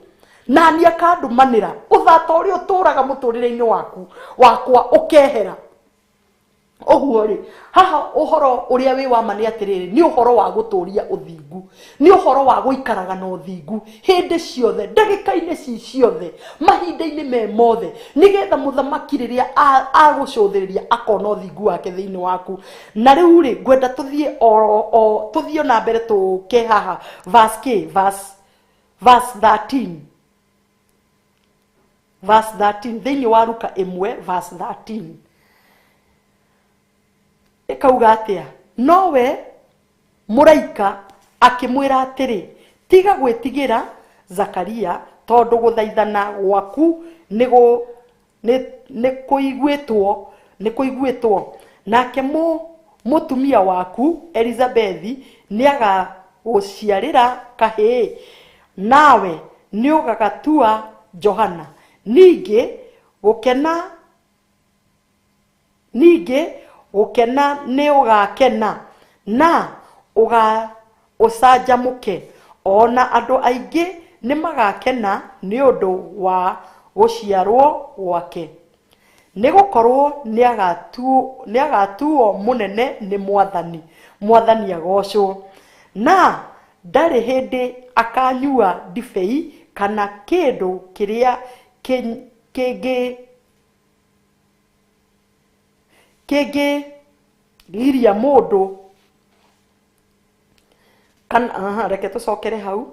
Na niĩ akandũmanĩra ũthata ũrĩa ũtũraga mũtũrĩre-inĩ waku wakwa ũkehera. Ũguo rĩ, haha ũhoro ũrĩa wĩ wa ma nĩ atĩrĩrĩ, nĩ ũhoro wa gũtũria ũthingu, nĩ ũhoro wa gũikaraga na ũthingu hĩndĩ ciothe, ndagĩka-inĩ ci ciothe, mahinda-inĩ me mothe, nĩgetha mũthamaki rĩrĩa agũcũthĩrĩria akona ũthingu wake thĩinĩ waku. Na rĩu rĩ, ngwenda tũthiĩ o tũthiĩ na mbere tũke haha verse k verse verse 13, verse 13 thĩinĩ wa Luka 1 verse 13 ĩkauga atĩa? Nowe mũraika akĩmwĩra atĩrĩ, tiga gwĩtigĩra Zakaria, tondũ gũthaithana gwaku nĩ kũiguĩtwo, nake mũtumia waku Elizabethi nĩagagũciarĩra kahĩĩ, nawe nĩũgagatua Johana. Ningĩ gũkena nĩũgakena na ũcanjamũke, ona andũ aingĩ nĩmagakena nĩ ũndũ wa gũciarwo gwake, nĩgũkorwo nĩagatuo mũnene nĩ Mwathani. Mwathani agocwo. Na ndarĩ hĩndĩ akanyua ndibei kana kĩndũ kĩrĩa kĩngĩgiria mũndũ kana, aha, reke tũcokere hau.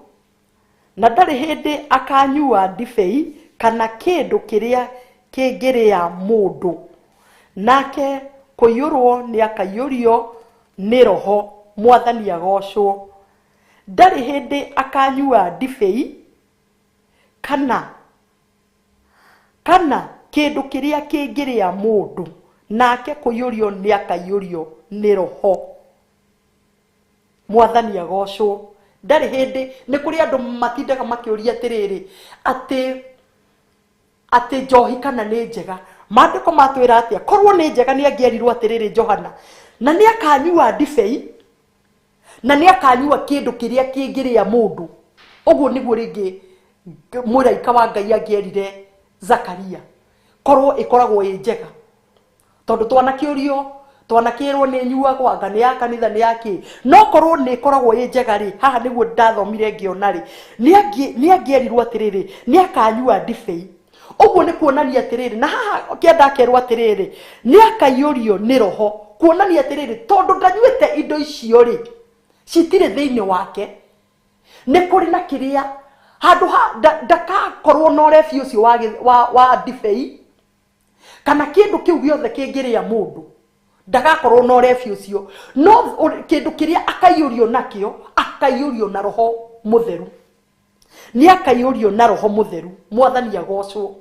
Na ndarĩ hĩndĩ akanyua ndibei kana kĩndũ kĩrĩa kĩngĩrĩa mũndũ, nake kũiyũrwo nĩakaiyũrio nĩ Roho. Mwathani agocwo. Ndarĩ hĩndĩ akanyua ndibei kana kĩndũ kĩrĩa kĩngĩrĩa mũndũ, nake kũiyũrio nĩakaiyũrio nĩ Roho. Mwathani agocwo. Ndarĩ hĩndĩ, nĩ kũrĩ andũ matindaga makĩũria atĩrĩrĩ, atĩ njohi kana nĩ njega. Maandĩko matwĩra atĩa? Korwo nĩ njega nĩ angĩerirwo atĩrĩrĩ Johana, na nĩ akanyua ndibei, na nĩ akanyua kĩndũ kĩrĩa kĩngĩrĩa mũndũ. Ũguo nĩguo rĩngĩ mũraika wa Ngai angĩerire Zakaria, korwo ĩkoragwo ĩ njega. Tondũ twanakĩũrio, twanakĩrwo nĩ nyuagwo, anga nĩ ya kanitha, nĩ ya kĩ. No korwo nĩ ĩkoragwo ĩ njega rĩ, haha nĩguo ndathomire ngĩona rĩ, nĩ angĩerirwo atĩrĩrĩ, nĩ akanyua ndibei. Ũguo nĩ kuonania atĩrĩrĩ, na haha kĩanda akerwo atĩrĩrĩ, nĩ akaiyũrio nĩ Roho, kuonania atĩrĩrĩ, tondũ ndanyuĩte indo icio rĩ, citirĩ thĩinĩ wake. Nĩ kũrĩ na kĩrĩa, handũ ha, ndakakorwo na ũrebi ũcio wa ndibei, kana kĩndũ kĩu gĩothe kĩngĩrĩa mũndũ, ndagakorwo na ũrebi ũcio. No kĩndũ kĩrĩa akaiyũrio nakĩo, akaiyũrio na Roho Mũtheru. Nĩ akaiyũrio na Roho Mũtheru. Mwathani agocwo.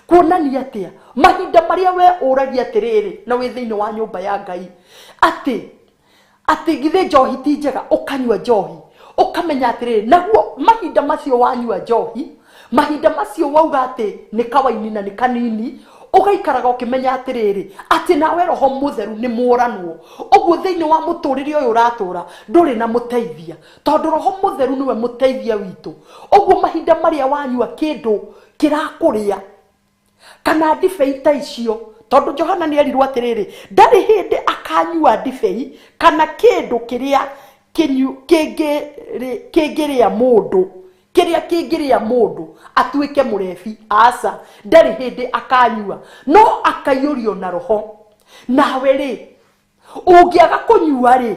Kuonania atĩa? Mahinda marĩa we ũragia atĩrĩrĩ, na wĩ thĩinĩ wa nyũmba ya Ngai, atĩ githĩ njohi ti njega, ũkanyua njohi, ũkamenya atĩrĩrĩ, naguo mahinda macio wanyua njohi, mahinda macio wauga atĩ nĩ kawaini na nĩ kanini, ũgaikaraga ũkĩmenya atĩrĩrĩ, atĩ nawe Roho Mũtheru nĩ mũranwo. Ũguo thĩinĩ wa mũtũrĩre ũyũ ũratũra, ndũrĩ na mũteithia, tondũ Roho Mũtheru nĩwe mũteithia witũ. Ũguo mahinda marĩa wanyua kĩndũ kĩrakũrĩa, kana ndibei ta icio, tondũ Johana nĩ erirwo atĩrĩrĩ, ndarĩ hĩndĩ akanyua ndibei kana kĩndũ kĩrĩa kĩngĩrĩa mũndũ, kĩrĩa kĩngĩrĩa mũndũ atuĩke mũrebi. Aca, ndarĩ hĩndĩ akanyua, no akaiyũrio na Roho. Nawe rĩ, ũngĩaga kũnyua rĩ,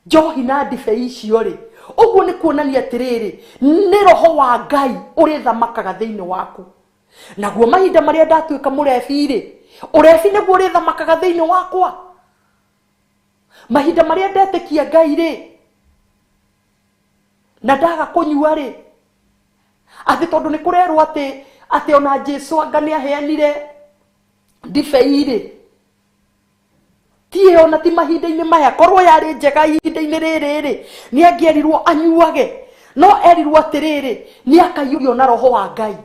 njohi na ndibei icio rĩ, ũguo nĩ kuonania atĩrĩrĩ, nĩ Roho wa Ngai ũrĩthamakaga thĩinĩ waku. Naguo mahinda marĩa ndatuĩka mũrebi rĩ, ũrebi nĩguo ũrĩthamakaga thĩinĩ wakwa. Mahinda marĩa ndetĩkia Ngai rĩ, na ndaga kũnyua rĩ, atĩ tondũ nĩ kũrerwo atĩ ona Jesu anga nĩ aheanire ndibei rĩ, ti ĩyo na ti mahinda-inĩ maya. Korwo yarĩ njega ihinda-inĩ rĩrĩ rĩ, nĩ angĩerirwo anyuage, no erirwo atĩrĩrĩ, nĩ akaiyũrio na Roho wa Ngai.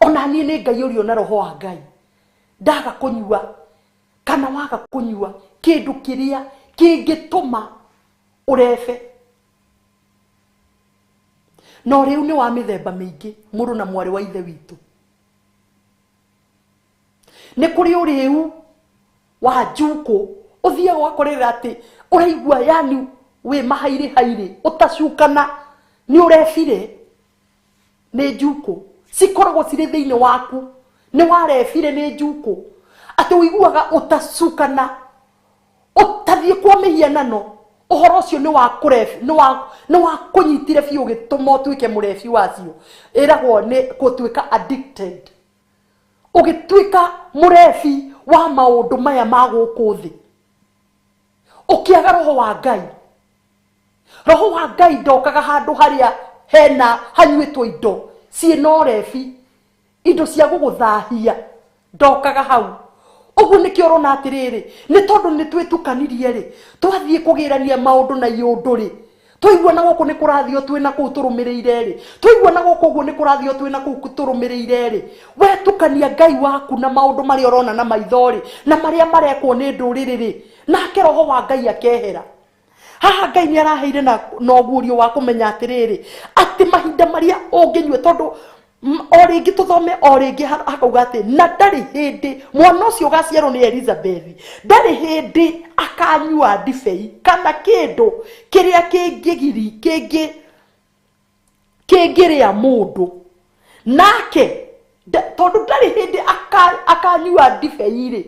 Ona niĩ nĩ ngaiyũrio na roho wa Ngai. Ndaga kũnyua kana waga kũnyua kĩndũ kĩrĩa kĩngĩtũma ũrebe. Na ũrĩu nĩ wa mĩthemba mĩingĩ, mũrũ na mwarĩ wa ithe witũ. Nĩ kũrĩ ũrĩu wa njukũ, ũthiaga ũgakorerera atĩ ũraigua yani wĩ mahairĩ hairĩ, ũtacukana, nĩ ũrebire nĩ njukũ. Cikoragwo cirĩ thĩinĩ waku, nĩ warebire nĩ njukũ. Atĩ ũiguaga ũtacukana, ũtathiĩ kwa mĩhianano, ũhoro ũcio nĩ wa kũrebi, nĩ wa kũnyitire biũ ũgĩtũma ũtuĩke mũrebi wacio. Ĩragwo nĩ gũtuĩka addicted. Ũgĩtuĩka mũrebi wa maũndũ maya ma gũkũ thĩ. Ũkĩaga roho wa Ngai. Roho wa Ngai ndokaga handũ harĩa hena hanyuĩtwo indo ciĩna ũrebi, indo cia gũgũthahia, ndokaga hau. Ũguo nĩkĩo ũrona atĩrĩrĩ, nĩ tondũ nĩ twĩtukanirie rĩ, twathiĩ kũgĩrania maũndũ na iũndũ rĩ, twaigua na gũkũ nĩ kũrathio twĩna kũu tũrũmĩrĩire rĩ, twaigua na gũkũ ũguo nĩ kũrathio twĩna kũu tũrũmĩrĩire rĩ, wetukania Ngai waku na maũndũ marĩa ũrona na maitho rĩ, na marĩa marekwo nĩ ndũrĩrĩ rĩ, nake roho wa Ngai akehera. Haha Ngai nĩ araheire na ũguũrio wa kũmenya atĩrĩrĩ, atĩ mahinda marĩa ũngĩnyua, tondũ o rĩngĩ tũthome o rĩngĩ hakauga atĩ na ndarĩ hĩndĩ mwana ũcio ũgaciarwo nĩ Elizabeth, ndarĩ hĩndĩ akanyua ndibei kana kĩndũ kĩrĩa kĩngĩrĩa mũndũ. Nake tondũ ndarĩ hĩndĩ akanyua ndibei rĩ,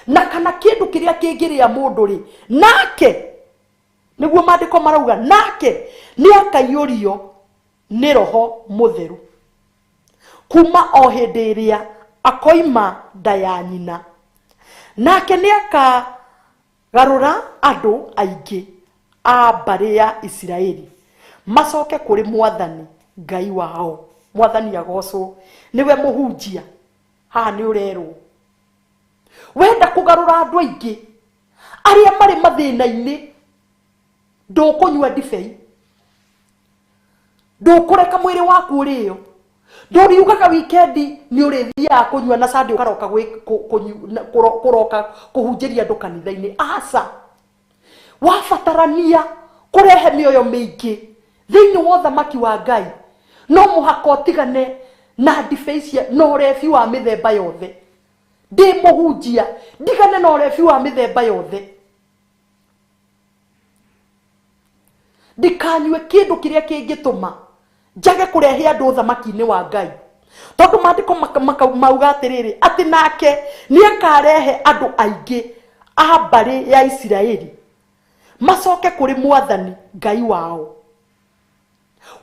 na kana kĩndũ kĩrĩa kĩngĩrĩa mũndũ rĩ, nake nĩguo maandĩko marauga, nake nĩ akaiyũrio nĩ roho mũtheru kuma o hĩndĩ ĩrĩa akoima nda ya nyina. Nake nĩ akagarũra andũ aingĩ a mbarĩ ya Isiraeli macoke kũrĩ Mwathani Ngai wao. Mwathani agocwo, nĩwe mũhunjia. Haha nĩ ũrerwo wenda kũgarũra andũ aingĩ arĩa marĩ mathĩna-inĩ, ndũkũnyua ndibei, ndũkũreka mwĩrĩ waku ũrĩo, ndũriugaga wikendi nĩ ũrĩthiaga kũnyua na Sunday ũkaroka kũroka kũhunjĩria andũ kanitha-inĩ. Aca, wabatarania kũrehe mĩoyo mĩingĩ thĩinĩ wa ũthamaki wa Ngai, no mũhaka ũtigane na ndibei cia na ũrebi wa mĩthemba yothe. Ndĩ mũhunjia, ndigane na ũrebi wa mĩthemba yothe. Ndikanyue kĩndũ kĩrĩa kĩngĩtũma njage kũrehe andũ ũthamaki-inĩ wa Ngai. Tondũ maandĩko mauga atĩrĩrĩ, atĩ nake nĩ akarehe andũ aingĩ a mbarĩ ya Isiraeli macoke kũrĩ Mwathani Ngai wao.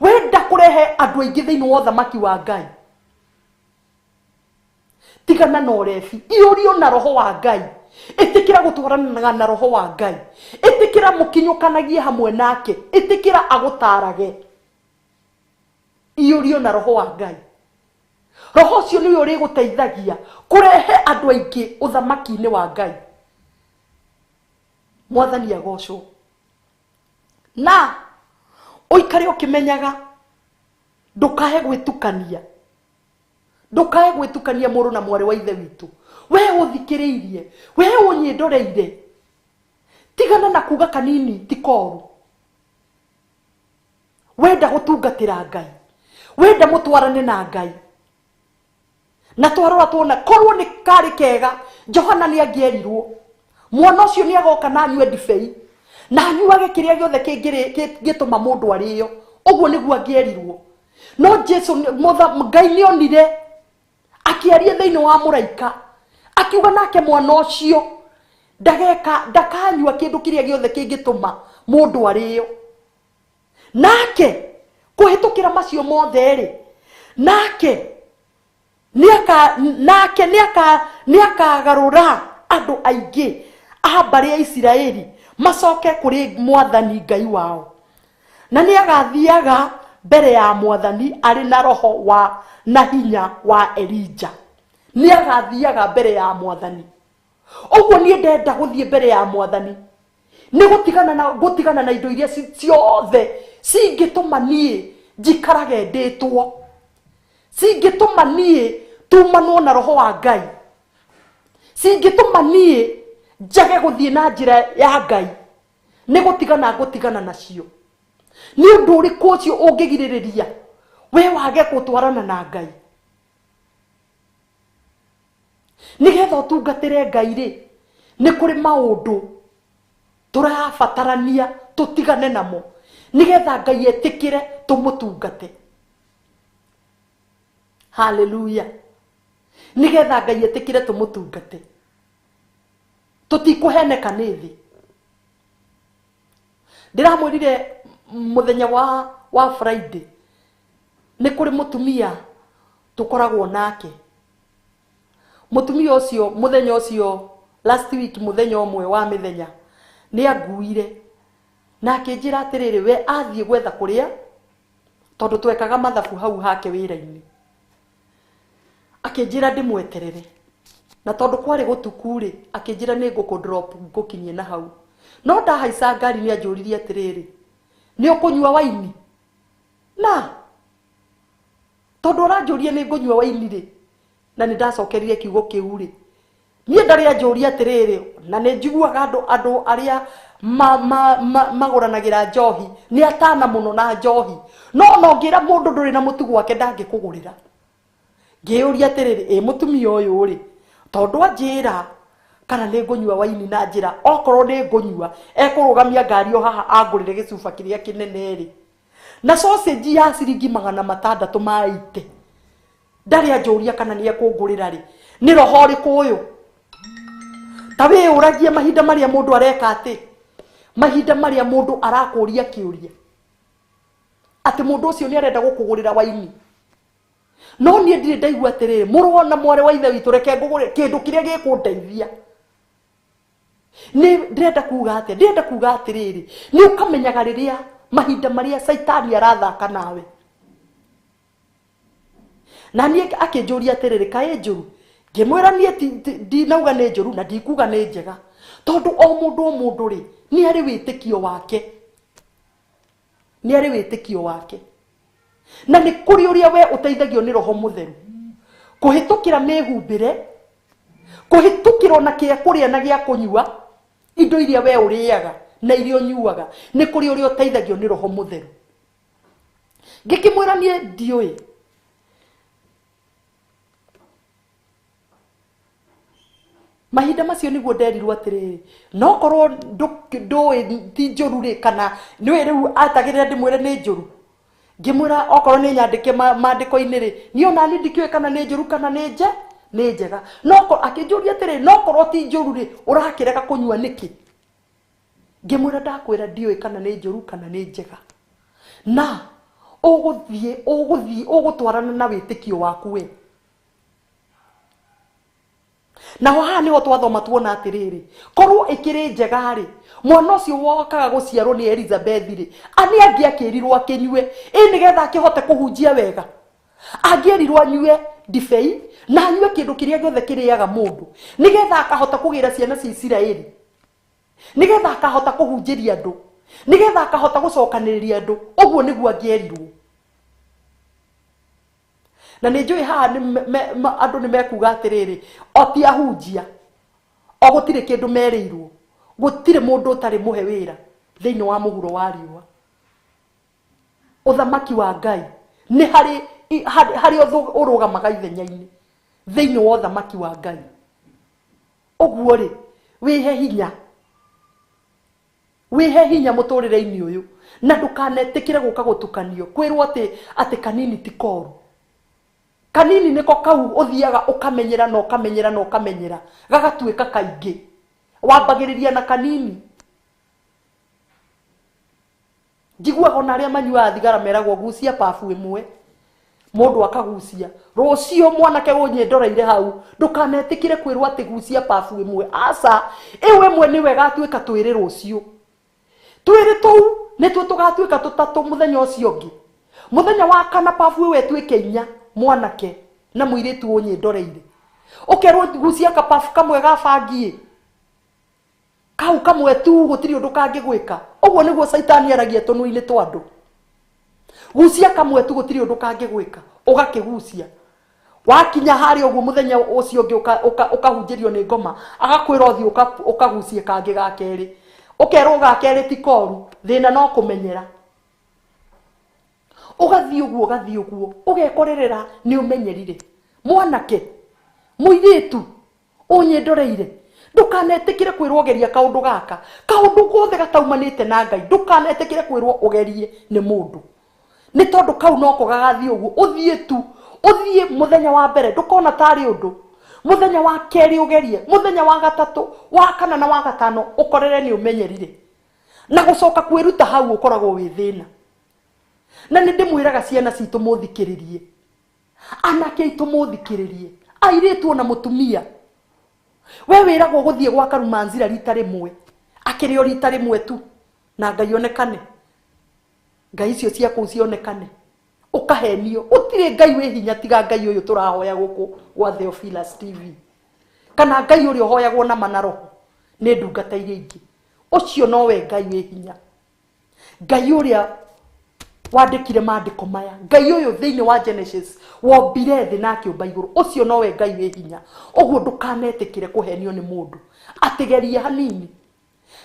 Wenda kũrehe andũ aingĩ thĩinĩ wa ũthamaki wa Ngai, tigana na ũrebi, iyũrio na roho wa Ngai, ĩtĩkĩra gũtwaranaga na roho wa Ngai, ĩtĩkĩra mũkinyũkanagie hamwe nake, ĩtĩkĩra agũtarage. Iyũrio na roho wa Ngai. Roho ũcio nĩwe ũrĩgũteithagia kũrehe andũ aingĩ ũthamaki-inĩ wa Ngai. Mwathani agocwo. Na ũikare ũkĩmenyaga ndũkae gwĩtukania, ndũkae gwĩtukania mũrũ na mwarĩ wa ithe witũ. We ũthikĩrĩirie, we ũnyĩndoreire, tigana na kuga kanini ti koru. Wenda gũtungatĩra Ngai, wenda mũtwarane na Ngai, na twarora tuona korwo nĩ karĩ kega, Johana nĩ angĩerirwo mwana ũcio nĩ agoka na anyue ndibei na anyuage kĩrĩa gĩothe kĩngĩtũma mũndũ arĩo. Ũguo nĩguo angĩerirwo. No Jesu Ngai nĩ onire akĩaria thĩinĩ wa mũraika, akiuga nake mwana ũcio ndakanyua kĩndũ kĩrĩa gĩothe kĩngĩtũma mũndũ arĩo. Nake kũhĩtũkĩra macio mothe rĩ, nake nĩakagarũra andũ aingĩ a mbarĩ ya Isiraeli macoke kũrĩ Mwathani Ngai wao, na nĩagathiaga mbere ya Mwathani arĩ na roho wa na hinya wa Elija. Nĩagathiaga mbere ya Mwathani. Ũguo niĩ ndenda gũthiĩ mbere ya Mwathani nĩ gũtigana na indo iria ciothe cingĩtũma niĩ njikarage ndĩtwo, cingĩtũma niĩ Tumanwo na roho wa Ngai cingĩtũma niĩ njage gũthiĩ na njĩra ya Ngai, nĩ gũtigana ngũtigana nacio. Nĩ ũndũ ũrĩkũ ũcio ũngĩgirĩrĩria we wage gũtwarana na Ngai? Nĩgetha ũtungatĩre Ngai rĩ, nĩ kũrĩ maũndũ tũrabatarania tũtigane namo nĩgetha Ngai etĩkĩre tũmũtungate. Haleluya. Nĩgetha Ngai etĩkĩre tũmũtungate, tũtikũheneka nĩ thĩ. Ndĩramwĩrire mũthenya wa Friday nĩ kũrĩ mũtumia tũkoragwo nake. Mũtumia ũcio mũthenya ũcio last week, mũthenya ũmwe wa mĩthenya, nĩ anguire na akĩnjĩra atĩrĩrĩ, we athiĩ gwetha kũrĩa, tondũ twekaga mathabu hau hake wĩra-inĩ. Akĩnjĩra ndĩmweterere, na tondũ kwarĩ gũtuku rĩ, akĩnjĩra nĩ ngũkũ drop ngũkinyie na hau. No ndahaica ngari nĩ anjũririe atĩrĩrĩ, nĩ ũkũnyua waini? Na tondũ ũranjũria nĩ ngũnyua waini rĩ, na nĩ ndacokerire kiugo kĩu rĩ, niĩ ndarĩ anjũria atĩrĩrĩ, na nĩ njiguaga andũ arĩa magũranagĩra njohi nĩ atana mũno na njohi, no ona ũngĩra mũndũ ndũrĩ na mũtugo wake ndangĩkũgũrĩra. Ngĩyũria atĩrĩrĩ, ĩ mũtumia ũyũ rĩ, tondũ anjĩra kana nĩ ngũnyua waini na njĩra okorwo nĩ ngũnyua ekũrũgamia ngari o haha angũrĩre gĩcuba kĩrĩa kĩnene rĩ, na sausage ya ciringi 600 ma ite, ndarĩ anjũria kana nĩ ekũngũrĩra rĩ, nĩ roho ũrĩkũ ũyũ? Ta wĩyũragie mahinda marĩa mũndũ areka atĩ, mahinda marĩa mũndũ arakũria kĩũria atĩ mũndũ ũcio nĩ arenda gũkũgũrĩra waini. No niĩ ndirĩ ndaigua atĩrĩrĩ, mũrũ na mwarĩ wa ithe witũ, reke ngũgũre kĩndũ kĩrĩa gĩkũndeithia. Nĩ ndĩrenda kuga atĩa? Ndĩrenda kuga atĩrĩrĩ, nĩ ũkamenyaga rĩrĩa mahinda marĩa Caitani arathaka nawe. Na niĩ akĩnjũria atĩrĩrĩ, kaĩ njũru? Ngĩmwĩra niĩ ndinauga nĩ njũru na ndikuga nĩ njega, tondũ o mũndũ o mũndũ rĩ, nĩ arĩ wĩtĩkio wake. Nĩ arĩ wĩtĩkio wake. Na nĩ kũrĩ ũrĩa we ũteithagio nĩ roho mũtheru kũhĩtũkĩra mĩhumbĩre, kũhĩtũkĩra ona kĩa kũrĩa na gĩa kũnyua, indo iria we ũrĩaga na iria ũnyuaga, nĩ kũrĩ ũrĩa ũteithagio nĩ roho mũtheru. Ngĩkĩmwĩra niĩ ndiũĩ. Mahinda macio nĩguo nderirwo atĩrĩrĩ, no korwo ndũĩ ti njũru rĩ, kana nĩũĩ rĩu atagĩrĩra ndĩmwĩre nĩ njũru. Ngĩmwĩra okorwo nĩ nyandĩke maandĩko-inĩ rĩ, niĩ ona niĩ ndikĩũĩ kana nĩ njũru kana nĩ nĩ njega. No akĩnjũria atĩrĩ, no korwo ti njũru rĩ, ũrakĩrega kũnyua nĩkĩ? Ngĩmwĩra ndakwĩra ndiũĩ kana nĩ njũru kana nĩ njega. Na ũgũthiĩ, ũgũthiĩ, ũgũtwarana na wĩtĩkio waku we. Naho haha nĩho twathoma tuona atĩrĩrĩ, korwo ĩkĩrĩ njega rĩ, mwana ũcio wokaga gũciarwo nĩ Elizabeth rĩ, nĩ angĩakĩrirwo akĩnyue, ĩ nĩgetha akĩhote kũhunjia wega. Angĩerirwo anyue ndibei na anyue kĩndũ kĩrĩa gĩothe kĩrĩaga mũndũ, nĩgetha akahota kũgĩra ciana cia Isiraeli, nĩgetha akahota kũhunjĩria andũ, nĩgetha akahota gũcokanĩrĩria andũ. Ũguo nĩguo angĩerirwo. Na nĩ njũĩ haha andũ nĩ mekuga atĩrĩrĩ, o ti ahunjia, o gũtirĩ kĩndũ merĩirwo, gũtirĩ mũndũ ũtarĩ mũhe wĩra thĩinĩ wa mũhuro wa riũa. Ũthamaki wa Ngai nĩ harĩ ũrũgamaga ithenya-inĩ thĩinĩ wa ũthamaki wa Ngai. Ũguo rĩ, wĩhe hinya, wĩhe hinya mũtũrĩre-inĩ ũyũ, na ndũkanetĩkĩre gũka gũtukanio kwĩrwo atĩ kanini ti koru. Kanini nĩko kau ũthiaga ũkamenyera na ũkamenyera na ũkamenyera, gagatuĩka kaingĩ. Wambagĩrĩria na kanini. Njiguaga ona arĩa manyuaga thigara meragwo gucia babu ĩmwe, mũndũ akagucia. Rũciũ mwanake ũnyendoreire hau, ndũkanetĩkĩre kwĩrwo atĩ gucia babu ĩmwe. Aca, ĩyo ĩmwe nĩwe ĩgatuĩka twĩrĩ rũciũ. Twĩrĩ tũu nĩtuo tũgatuĩka tũtatũ mũthenya ũcio ũngĩ. Mũthenya wa kana babu ĩyo ĩtuĩke inya, mwanake na mũirĩtu ũnyendoreire. Ũkerwo gucia kababu kamwe ga bangi ĩ, kau kamwe tu gũtirĩ ũndũ kangĩgwĩka. Ũguo nĩguo Caitani aragia tũnua-inĩ twa andũ. Gucia kamwe tu gũtirĩ ũndũ kangĩgwĩka, ũgakĩgucia. Wakinya harĩa ũguo mũthenya ũcio ũngĩ ũkahunjĩrio nĩ ngoma, agakwĩra ũthiĩ ũkagucie kangĩ ga kerĩ, ũkerwo ga kerĩ ti koru, thĩna no kũmenyera. Ũgathiĩ ũguo, ũgathiĩ ũguo, ũgekorerera nĩ ũmenyerire. Mwanake, mũirĩtu, ũnyendoreire, ndũkanetĩkĩre kwĩrwo ũgeria kaũndũ gaka, kaũndũ gothe gataumanĩte na Ngai, ndũkanetĩkĩre kwĩrwo ũgerie nĩ mũndũ. Nĩ tondũ kau noko gagathiĩ ũguo, ũthiĩ tu, ũthiĩ mũthenya wa mbere, ndũkona tarĩ ũndũ. Mũthenya wa kerĩ ũgerie, mũthenya wa gatatũ, wa kana na wa gatano, ũkorere nĩ ũmenyerire. Na gũcoka kwĩruta hau ũkoragwo wĩ thĩna. Na nĩ ndĩmwĩraga ciana citũ mũthikĩrĩrie, anake aitũ mũthikĩrĩrie, airĩtu ona mũtumia. We wĩragwo gũthiĩ gwa Karumanzira rita rĩmwe, akĩrĩ o rita rĩmwe tu, na Ngai onekane. Ngai icio cia kũu cionekane. Ũkahenio, gũtirĩ Ngai wĩ hinya tiga Ngai ũyũ tũrahoya gũkũ gwa Theophilus TV. Kana Ngai ũrĩa ũhoyagwo na mana roho nĩ ndungata iria ingĩ. Ũcio nowe Ngai wĩ hinya. Ngai ũrĩa wandĩkire maandĩko maya, Ngai ũyũ thĩinĩ wa Genesis wombire thĩ na akĩũmba igũrũ, ũcio nowe Ngai wĩ hinya. Ũguo ndũkanetĩkĩre kũhenio nĩ mũndũ atĩgerie hanini.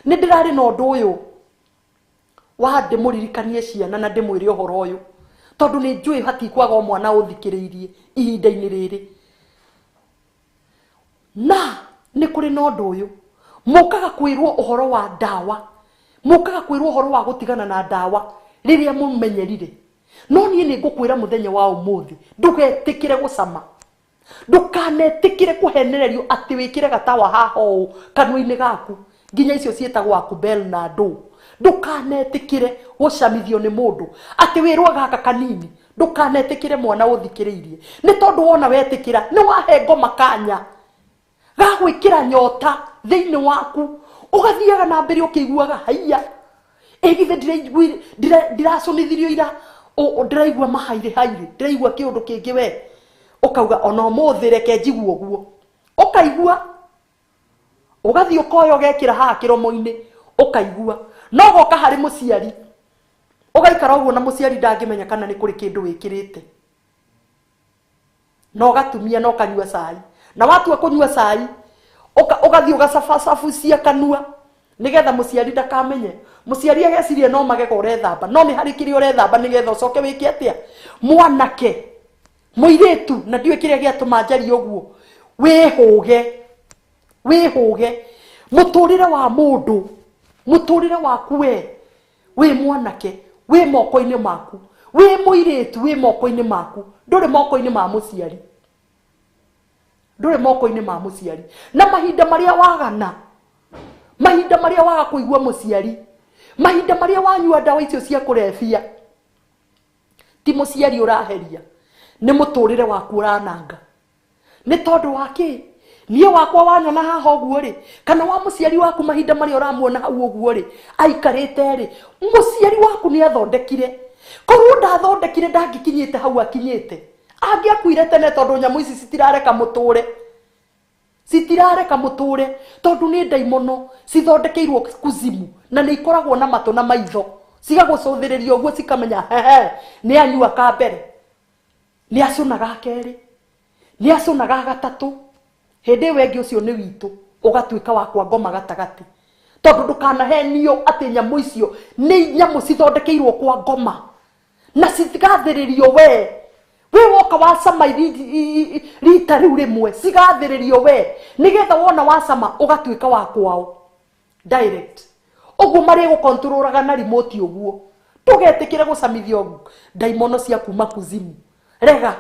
Nĩ ndĩrarĩ na ũndũ ũyũ wa ndĩmũririkanie ciana na ndĩmwĩre ũhoro ũyũ, tondũ nĩ njũĩ hatikwaga o mwana ũthikĩrĩirie ihinda-inĩ rĩrĩ. Na nĩ kũrĩ na ũndũ ũyũ, mũkaga kwĩrwo ũhoro wa ndawa, mũkaga kwĩrwo ũhoro wa gũtigana na ndawa rĩrĩa mũmenyerire. No niĩ nĩ ngũkwĩra mũthenya wa ũmũthĩ, ndũgetĩkĩre gũcama, ndũkanetĩkĩre kũhenererio atĩ wĩkĩre gatawa haha ũũ kanua-inĩ gaku, nginya icio ciĩtagwo akubel na ndũ. Ndũkanetĩkĩre gũcamithio nĩ mũndũ atĩ wĩrwo gaka kanini. Ndũkanetĩkĩre mwana ũthikĩrĩirie, nĩ tondũ wona wetĩkĩra nĩ wahe ngoma kanya ga gwĩkĩra nyota thĩinĩ waku, ũgathiaga na mbere ũkĩiguaga haiya, ĩ githĩ ndiracũnithirio ira, ndĩraigua mahairĩ hairĩ, ndĩraigua kĩũndũ kĩngĩ we, ũkauga ona ũmũthĩ reke njigue ũguo, ũkaigua ũgathiĩ ũkoya ũgekĩra haha kĩromo-inĩ, ũkaigua. No goka harĩ mũciari, ũgaikara ũguo na mũciari ndangĩmenya kana nĩ kũrĩ kĩndũ wĩkĩrĩte, na ũgatumia na ũkanyua cai, na watua kũnyua cai ũgathiĩ ũgacabacabucia kanua nĩgetha mũciari ndakamenye. Mũciari ageciria no magego ũrethamba, no nĩ harĩ kĩrĩa ũrethamba nĩgetha ũcoke wĩke atĩa. Mwanake, mũirĩtu, na ndiũĩ kĩrĩa gĩatũma njarie ũguo, wĩhũge, wĩhũge. Mũtũrĩre wa mũndũ, mũtũrĩre waku we wĩ mwanake wĩ moko-inĩ maku, wĩ mũirĩtu wĩ moko-inĩ maku, ndũrĩ moko-inĩ ma mũciari, ndũrĩ moko-inĩ ma mũciari. Na mahinda marĩa wagana, mahinda marĩa waga kũigua mũciari, mahinda marĩa wanyua ndawa icio cia kũrebia, ti mũciari ũraheria, nĩ mũtũrĩre waku ũrananga. Nĩ tondũ wa kĩ? Niĩ wakwa wanyona haha ũguo rĩ, kana wa mũciari waku mahinda marĩa ũramuona hau ũguo rĩ, aikarĩte rĩ, mũciari waku nĩ athondekire. Korwo ndathondekire ndangĩkinyĩte hau akinyĩte, angĩakuire tene, tondũ nyamũ ici citirareka mũtũre, citirareka mũtũre, tondũ nĩ ndaimono cithondekeirwo kuzimu, na nĩ ikoragwo na matũ na maitho, cigagũcũthĩrĩria ũguo cikamenya hehe, nĩ anyua ka mbere, nĩ acũna ga kerĩ, nĩ acũna ga gatatũ. Hĩndĩ ĩyo ĩngĩ ũcio nĩ witũ, ũgatuĩka wa kwa ngoma gatagatĩ, tondũ ndũkanahenio atĩ nyamũ icio nĩ nyamũ cithondekeirwo kwa ngoma na citigathĩrĩrio we. We woka wacama rita rĩu rĩmwe, cigathĩrĩrio we, nĩgetha wona wacama ũgatuĩka wa kwao direct. Ũguo marĩgũkontrolaga na remote ũguo. Ndũgetĩkĩre gũcamithio ndaimono cia kuma kuzimu. Rega,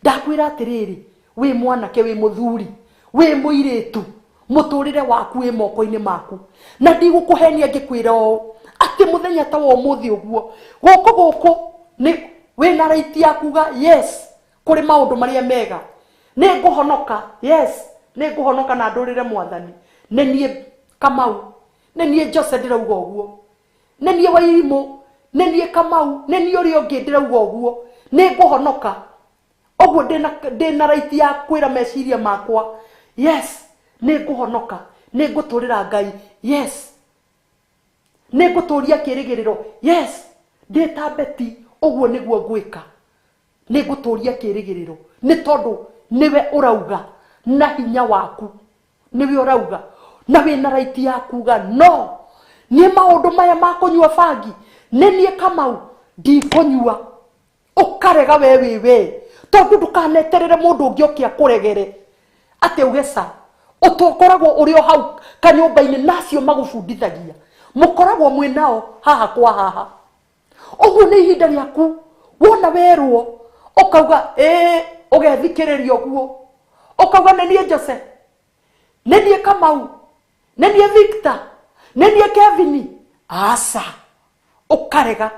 ndakwĩra atĩrĩrĩ, wĩ mwanake, wĩ mũthuri, wĩ mũirĩtu, mũtũrĩre waku wĩ moko-inĩ maku. Na ndigũkũhenia ngĩkwĩra ũũ, atĩ mũthenya ta wa ũmũthĩ ũguo, gũkũ gũkũ nĩ wĩna right ya kuga yes kũrĩ maũndũ marĩa mega, nĩ ngũhonoka, yes nĩ ngũhonoka na ndũrĩre mwathani. Nĩ niĩ Kamau, nĩ niĩ Jose ndĩrauga ũguo, nĩ niĩ Wairimũ, nĩ niĩ Kamau, nĩ niĩ ũrĩa ũngĩ ndĩrauga ũguo, nĩ ngũhonoka. Ũguo ndĩna right ya kwĩra meciria makwa yes nĩ ngũhonoka, nĩ ngũtũrĩra Ngai, yes nĩ ngũtũria kĩrĩgĩrĩro, yes ndĩ ta Betty, ũguo nĩguo ngwĩka, nĩ ngũtũria kĩrĩgĩrĩro, nĩ tondũ Nĩwe ũrauga na hinya waku, nĩwe ũrauga na wĩna right ya kuga no. Niĩ maũndũ maya ma kũnyua bangi, nĩ niĩ Kamau ndikũnyua. Ũkarega we wĩ we, tondũ ndũkaneterere mũndũ ũngĩ oke akũregere atĩ uge ca. Ũtokoragwo ũrĩ o hau kanyũmba-inĩ na acio magũbundithagia, mũkoragwo mwĩ nao haha kwa haha. Ũguo nĩ ihinda rĩaku, wona werwo ũkauga ĩĩ, ũgethikĩrĩria ũguo ũkauga nĩ niĩ Jose, nĩ niĩ Kamau, nĩ niĩ Victor, nĩ niĩ Kevin. Aca, ũkarega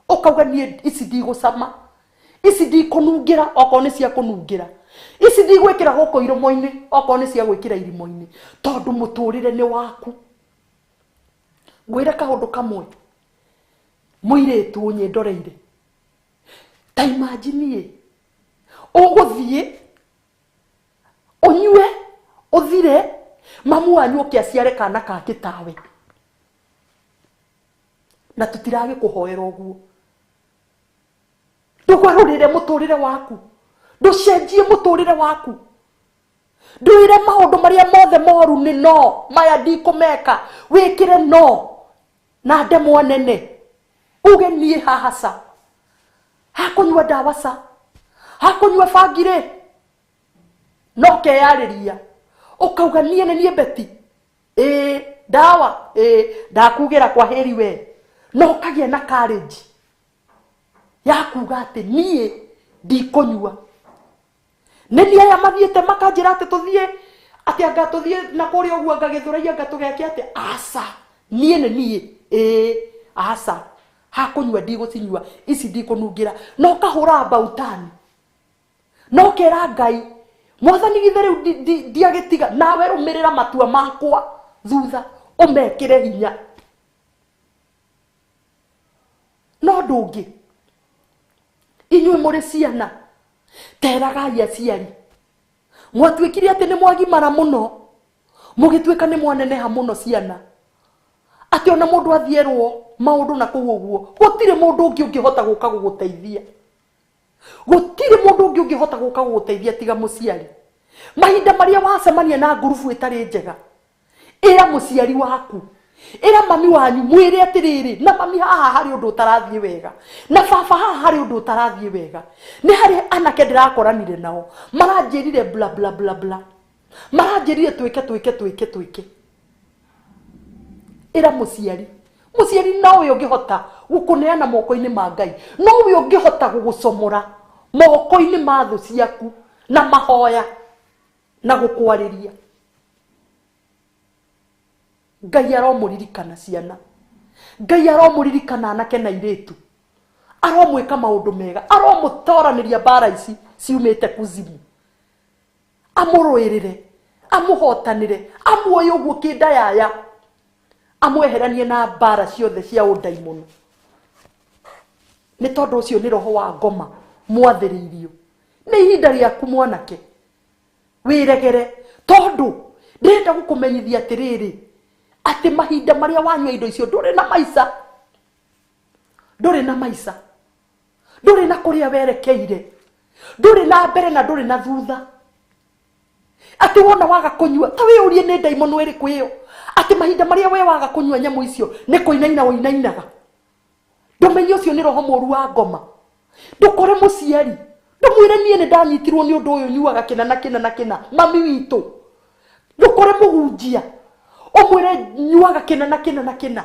ũkauga niĩ ici ndigũcama, ici ndikũnungĩra, okorwo nĩ cia kũnungĩra, ici ndigwĩkĩra gũkũ iromo-inĩ, okorwo nĩ cia gwĩkĩra irimo-inĩ, tondũ mũtũrĩre nĩ waku. Ngwĩre kaũndũ kamwe, mũirĩtu ũnyĩndoreire, ta imagine ũgũthiĩ ũnyue ũthire, mamu wanyu oke aciare kana kangĩ tawe, na tũtiragĩkũhoera ũguo. Ndũgarũrĩre mũtũrĩre waku, ndũcenjie mũtũrĩre waku, ndwĩre maũndũ marĩa mothe moru nĩ no maya ndikũmeka, wĩkĩre no na ndemwa nene, uge niĩ haha ca hakũnyua ndawa, ca hakũnyua bangi rĩ, no keyarĩria ũkauga niĩ nĩ niĩ Beti, ĩĩ ndawa ĩĩ ndakugĩra kwa heri we, na ũkagĩa na courage ya kuga atĩ niĩ ndikũnyua. Nĩ niĩ aya mathiĩte makanjĩra atĩ tũthiĩ atĩ anga tũthiĩ na kũrĩa ũguo, anga Gĩthũrai, anga tũgeke atĩ, aca, niĩ nĩ niĩ, ĩĩ aca, hakũnyua ndigũcinyua, ici ndikũnungĩra. Na ũkahũra mbautani na ũkera Ngai, Mwathani, githĩ rĩu ndiagĩtiga? Nawe rũmĩrĩra matua makwa thutha ũmekĩre hinya. No ndũngĩ, inyuĩ mũrĩ ciana, teragai aciari. Mwatuĩkire atĩ nĩ mwagimara mũno, mũgĩtuĩka nĩ mwaneneha mũno ciana, atĩ ona mũndũ athiĩrwo maũndũ na kũu ũguo, gũtirĩ mũndũ ũngĩ ũngĩhota gũka gũgũteithia, gũtirĩ mũndũ ũngĩ ũngĩhota gũka gũgũteithia tiga mũciari. Mahinda marĩa wacemania na ngurubu ĩtarĩ njega, ĩra mũciari waku, ĩra mami wanyu, mwĩre atĩrĩrĩ, na mami haha harĩ ũndũ ũtarathiĩ wega, na baba haha harĩ ũndũ ũtarathiĩ wega, nĩ harĩ anake ndĩrakoranire nao maranjĩrire bla bla bla bla, maranjĩrire twĩke twĩke twĩke twĩke. Ĩra mũciari. Mũciari nowe ũngĩhota gũkũneana moko-inĩ ma Ngai, nowe ũngĩhota gũgũcomora moko-inĩ ma thũ ciaku na mahoya na gũkwarĩria. Ngai aromũririkana ciana, Ngai aromũririkana anake na airĩtu, aromwĩka maũndũ mega, aromũtoranĩria mbara ici ciumĩte kuzimu, amũrũĩrĩre, amũhotanĩre, amuoye ũguo kĩndayaya, amweheranie na mbara ciothe cia ũndaimono, nĩ tondũ ũcio nĩ roho wa ngoma mwathĩrĩirio. Nĩ ihinda rĩaku mwanake wĩregere, tondũ ndĩrenda gũkũmenyithia atĩrĩrĩ, atĩ mahinda marĩa wanyua indo icio ndũrĩ na maica, ndũrĩ na maica, ndũrĩ na kũrĩa werekeire, ndũrĩ na mbere na ndũrĩ na thutha. Atĩ wona waga kũnyua, ta wĩyũrie nĩ ndaimono ĩrĩkũ ĩyo, atĩ mahinda marĩa we waga kũnyua nyamũ icio nĩ kũinaina ũinainaga. Ndũmenye ũcio nĩ roho mũru wa ngoma. Ndũkore mũciari, ndũmwĩre niĩ nĩ ndanyitirwo nĩ ũndũ ũyũ nyuaga kĩna na kĩna na kĩna, mami witũ. Ndũkore mũhunjia, ũmwĩre nyuaga kĩna na kĩna na kĩna,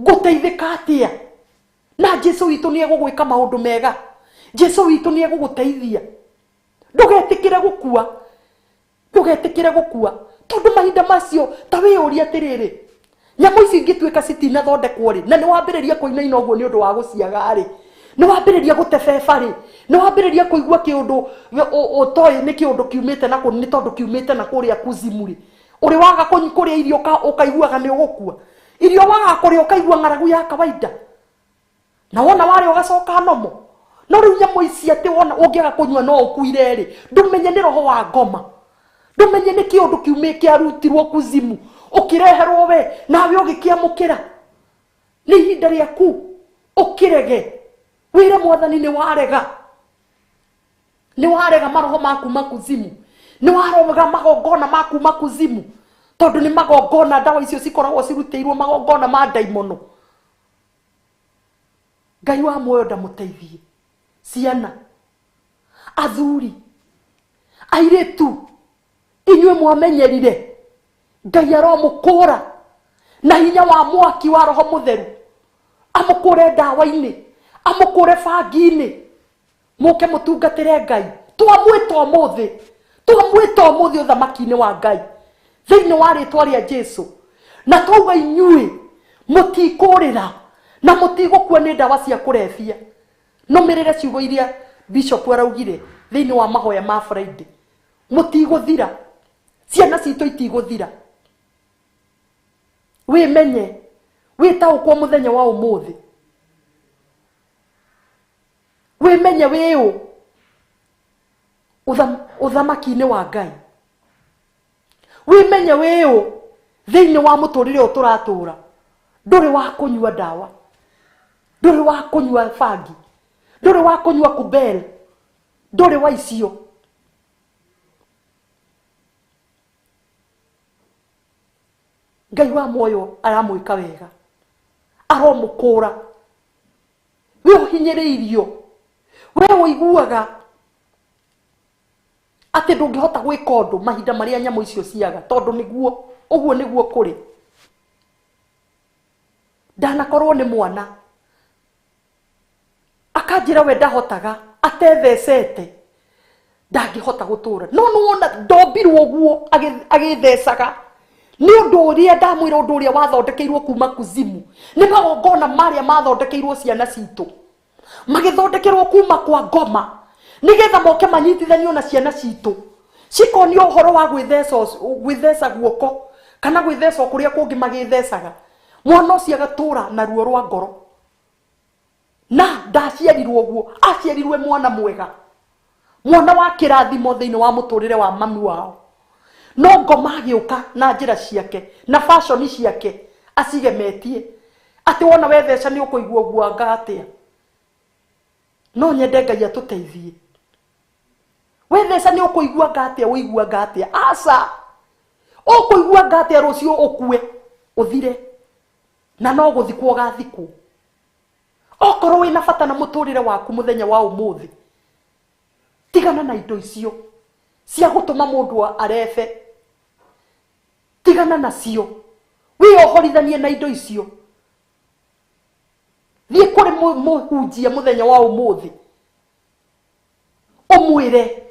ngũteithĩka atĩa? Na Jesu witũ nĩ egũgwĩka maũndũ mega, Jesu witũ nĩ egũgũteithia. Ndũgetĩkĩre gũkua, ndũgetĩkĩre gũkua, tondũ mahinda macio ta wĩyũrie atĩrĩrĩ, nyamũ ici ingĩtuĩka citinathondekwo rĩ, na nĩ wambĩrĩria kũinaina ũguo nĩ ũndũ wa gũciaga rĩ, nĩ wambĩrĩria gũtebeba rĩ, nĩ wambĩrĩria kũigua kĩũndũ ũtoĩ nĩ kĩũndũ kiumĩte na kũ, nĩ tondũ kiumĩte na kũrĩa kuzimu rĩ, ũrĩ waga kũrĩa irio ũkaiguaga nĩ ũgũkua, irio waga kũrĩa ũkaigua ng'aragu ya kawaida, na wona warĩa ũgacoka nomo. No rĩu nyamũ ici atĩ wona ũngĩaga kũnyua no ũkuire rĩ, ndũmenye nĩ roho wa ngoma, ndũmenye nĩ kĩũndũ kiumĩ kĩarutirwo kuzimu ũkĩreherwo we, nawe ũgĩkĩamũkĩra. Nĩ ihinda rĩaku ũkĩrege, wĩre Mwathani nĩ warega. Nĩ warega maroho ma kuma kuzimu, nĩ warega magongona ma kuma kuzimu, tondũ nĩ magongona ndawa icio cikoragwo cirutĩirwo magongona ma ndaimono. Ngai wa muoyo ndamũteithie. Ciana, athuri, airĩtu, inyuĩ mwamenyerire, Ngai aromũkũra na hinya wa mwaki wa Roho Mũtheru, amũkũre ndawa-inĩ, amũkũre bangi-inĩ, mũke mũtungatĩre Ngai. Twamwĩta ũmũthĩ, twamwĩta ũmũthĩ ũthamaki-inĩ wa Ngai thĩinĩ wa rĩtwa rĩa Jesu, na twauga inyuĩ mũtikũrĩra na mũtigũkua nĩ ndawa cia kũrebia. Nũmĩrĩre ciugo iria Bishop araugire thĩinĩ wa mahoya ma Friday, mũtigũthira, ciana citũ itigũthira. Wĩmenye, wĩtaũkwo mũthenya wa ũmũthĩ, wĩmenye wĩũ ũthamaki-inĩ wa Ngai, wĩmenye wĩũ thĩinĩ wa mũtũrĩre ũyũ tũratũra. Ndũrĩ wa kũnyua ndawa, ndũrĩ wa kũnyua bangi, ndũrĩ wa kũnyua kubel, ndũrĩ wa icio. Ngai wa muoyo aramwĩka wega, aromũkũra. We ũhinyĩrĩirio, we ũiguaga atĩ ndũngĩhota gwĩka ũndũ mahinda marĩa nyamũ icio ciaga, tondũ nĩguo ũguo nĩguo kũrĩ. Ndanakorwo nĩ mwana akanjĩra we ndahotaga, atethecete ndangĩhota gũtũra, no nĩwona ndombirwo ũguo agĩthecaga nĩ ũndũ ũrĩa ndamwĩra, ũndũ ũrĩa wathondekeirwo kuma kuzimu nĩ magongona marĩa mathondekeirwo ciana citũ, magĩthondekerwo kuma kwa ngoma nĩgetha moke manyitithanio na ciana citũ, cikonio ũhoro wa gwĩtheca guoko kana gwĩtheca kũrĩa kũngĩ magĩthecaga. Mwana ũcio agatũra na ruo rwa ngoro, na ndaciarirwo ũguo, aciarirwe mwana mwega, mwana wa kĩrathimo thĩinĩ wa mũtũrĩre wa mami wao, no ngoma agĩũka na njĩra ciake na fashion ciake acigemetie atĩ wona wetheca nĩ ũkũigua ũguo anga atĩa. No nyende Ngai atũteithie. Wetheca nĩ ũkũigua anga atĩa, ũigua anga atĩa? Aca, ũkũigua anga atĩa rũciũ ũkue ũthire, na no gũthikwo ũgathikwo. Okorwo wĩna bata na mũtũrĩre waku mũthenya wa ũmũthĩ, tigana na indo icio cia gũtũma mũndũ arebe, tigana nacio, wĩyohorithanie na indo icio. Thiĩ kũrĩ mũhunjia mũthenya wa ũmũthĩ, ũmwĩre,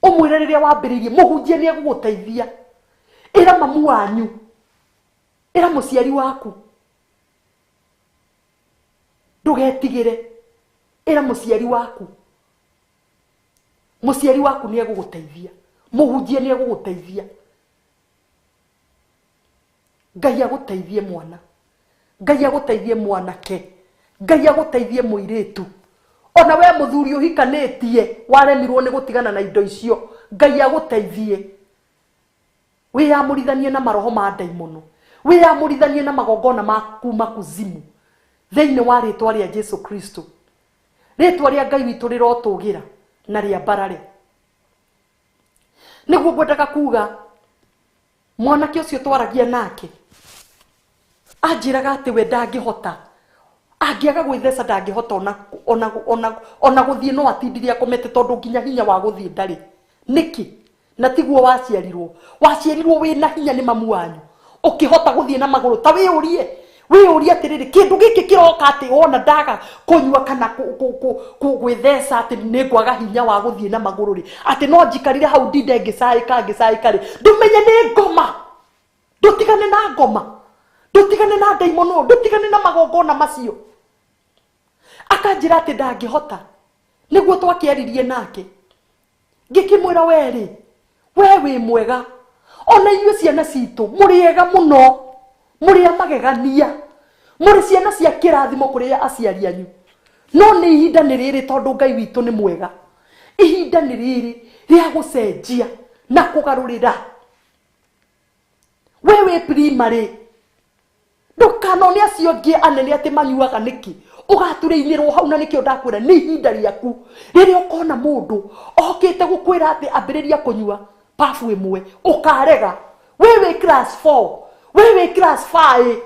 ũmwĩre rĩrĩa wambĩrĩirie, mũhunjia nĩ egũgũteithia. Ĩra mamu wanyu, ĩra mũciari waku, ndũgetigĩre, ĩra mũciari waku, mũciari waku nĩ egũgũteithia, mũhunjia nĩ egũgũteithia. Ngai agũteithie mwana, Ngai agũteithie mwanake, Ngai agũteithie mũirĩtu. Ona we mũthuri ũhikanĩtie waremirwo nĩ gũtigana na indo icio, Ngai agũteithie wĩyamũrithanie na maroho ma ndaimono, wĩyamũrithanie na magongona ma kuma kuzimu thĩinĩ wa rĩtwa rĩa Jesu Kristo. Rĩtwa rĩa Ngai witũ rĩrotũgĩra na rĩambarare. Nĩguo ngwendaga kuga, mwanake ũcio twaragia nake anjĩraga atĩ we ndangĩhota, angĩaga gwĩtheca ndangĩhota ona gũthiĩ, no atindirie akomete tondũ nginya hinya wa gũthiĩ ndarĩ. Nĩkĩ? Na tiguo waciarirwo, waciarirwo wĩna hinya nĩ mamu wanyu, ũkĩhota gũthiĩ na magũrũ. Ta wĩyũrie, wĩyũrie atĩrĩrĩ, kĩndũ gĩkĩ kĩroka atĩ wona ndaga kũnyua kana gwĩtheca atĩ nĩ ngwaga hinya wa gũthiĩ na magũrũ rĩ, atĩ no njikarire hau ndinde ngĩcaĩka ngĩcaĩka rĩ, ndũmenye nĩ ngoma. Ndũtigane na ngoma, ndũtigane na ndaimono, ndũtigane na magongona macio. Akanjĩra atĩ ndangĩhota. Nĩguo twakĩaririe nake, ngĩkĩmwĩra we rĩ, we wĩ mwega, ona inyuĩ ciana citũ mũrĩ ega mũno, mũrĩ a magegania, mũrĩ ciana cia kĩrathimo kũrĩ aciari anyu, no nĩ ihinda nĩ rĩrĩ, tondũ Ngai witũ nĩ mwega, ihinda nĩ rĩrĩ rĩa gũcenjia na kũgarũrĩra. We wĩ primary, ndũkanone acio angĩ anene atĩ manyuaga nĩkĩ, Ũgaturĩinĩrwo hau, na nĩkĩo ndakwĩra nĩ ihinda rĩaku rĩrĩa ũkona mũndũ okĩte gũkwĩra atĩ ambĩrĩria kũnyua pabu ĩmwe, ũkarega. We wĩ class 4, we wĩ class 5,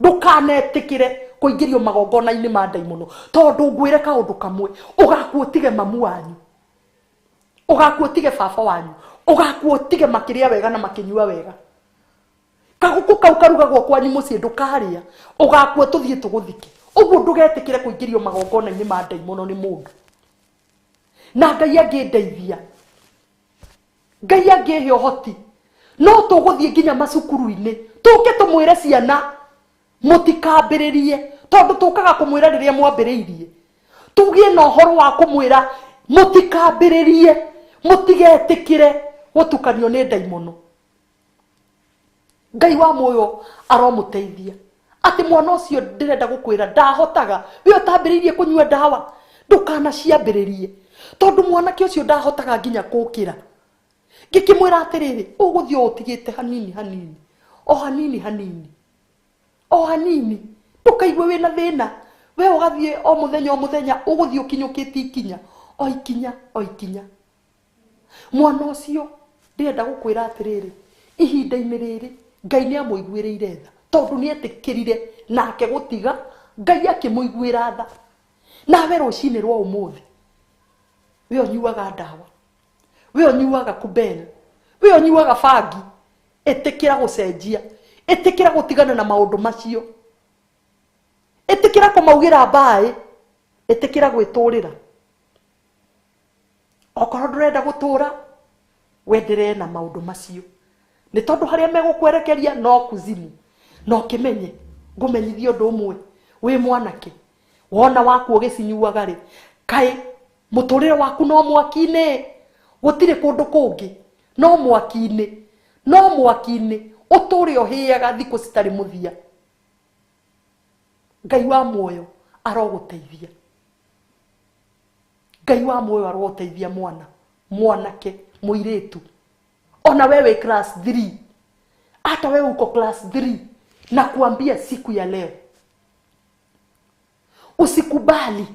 ndũkanetĩkĩre kũingĩrio magongona-inĩ ma ndaimono, tondũ ngwĩre kaũndũ kamwe, ũgakua ũtige mamu wanyu, ũgakua ũtige baba wanyu, ũgakua ũtige makĩrĩa wega na makĩnyua wega. Kaguku kau karugagwo kwanyu mũciĩ ndũkarĩa, ũgakua tũthiĩ tũgũthike. Ũguo ndũgetĩkĩre kũingĩrio magongona-inĩ ma ndaimono nĩ mũndũ. Na Ngai angĩndeithia, Ngai angĩhe ũhoti, no tũgũthiĩ nginya macukuru-inĩ tũke tũmwĩre ciana mũtikambĩrĩrie, tondũ tũkaga kũmwĩra rĩrĩa mwambĩrĩirie. Tũgĩe na ũhoro wa kũmwĩra mũtikambĩrĩrie, mũtigetĩkĩre gũtukanio nĩ ndaimono. Ngai wa muoyo aromũteithia atĩ mwana ũcio ndĩrenda gũkwĩra ndahotaga, we ũtambĩrĩirie kũnyua ndawa ndũkanaciambĩrĩrie, tondũ mwanake ũcio ndahotaga nginya kũkĩra. Ngĩkĩmwĩra atĩrĩrĩ, ũgũthiĩ o ũtigĩte hanini hanini, o hanini hanini, o hanini, ndũkaigue wĩna thĩna. We ũgathiĩ o mũthenya o mũthenya, ũgũthiĩ ũkinyũkĩtie ikinya o ikinya o ikinya. Mwana ũcio ndĩrenda gũkwĩra atĩrĩrĩ, ihinda-inĩ rĩrĩ Ngai nĩ amũiguĩrĩire tha, tondũ nĩ etĩkĩrire nake gũtiga, Ngai akĩmũiguĩra tha. Nawe rũcinĩ rwa ũmũthĩ, we ũnyuaga ndawa, we ũnyuaga kubel, we ũnyuaga bangi, ĩtĩkĩra gũcenjia, ĩtĩkĩra gũtigana na maũndũ macio, ĩtĩkĩra kũmaugĩra mbaĩ, ĩtĩkĩra gwĩtũrĩra. Okorwo ndũrenda gũtũra, wenderee na maũndũ macio, nĩ tondũ harĩa megũkwerekeria no kuzimu. Na ũkĩmenye, ngũmenyithie ũndũ ũmwe, wĩ mwanake, wona waku ũgĩcinyuaga rĩ, kaĩ mũtũrĩre waku no mwaki-inĩ, gũtirĩ kũndũ kũngĩ, no mwaki-inĩ, no mwaki-inĩ, ũtũre ũhĩaga thikũ citarĩ mũthia. Ngai wa muoyo arogũteithia, Ngai wa muoyo arogũteithia mwana mwanake mũirĩtu, ona we wĩ class 3, hata wewe uko class 3, na kuambia siku ya leo usikubali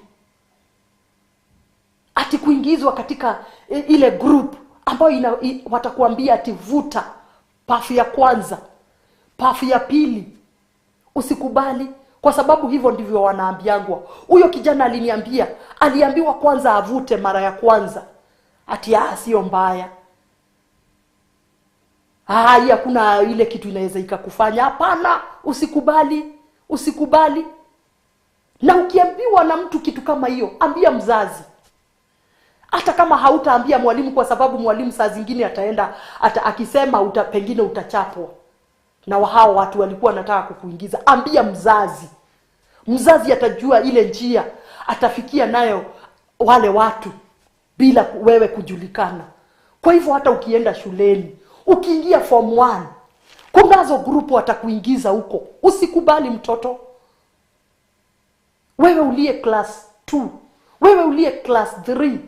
ati kuingizwa katika ile group ambayo watakuambia ati vuta pafu ya kwanza, pafu ya pili. Usikubali, kwa sababu hivyo ndivyo wanaambiangwa. Huyo kijana aliniambia, aliambiwa kwanza avute mara ya kwanza, ati sio mbaya, hii hakuna ile kitu inaweza ikakufanya. Hapana, usikubali, usikubali. Na ukiambiwa na mtu kitu kama hiyo, ambia mzazi. Hata kama hautaambia mwalimu, kwa sababu mwalimu saa zingine ataenda akisema pengine utachapwa na hao watu walikuwa wanataka kukuingiza. Ambia mzazi. Mzazi atajua ile njia atafikia nayo wale watu bila wewe kujulikana. Kwa hivyo hata ukienda shuleni, ukiingia form 1, kunazo grupu watakuingiza huko. Usikubali mtoto. Wewe uliye class 2, wewe uliye class 3,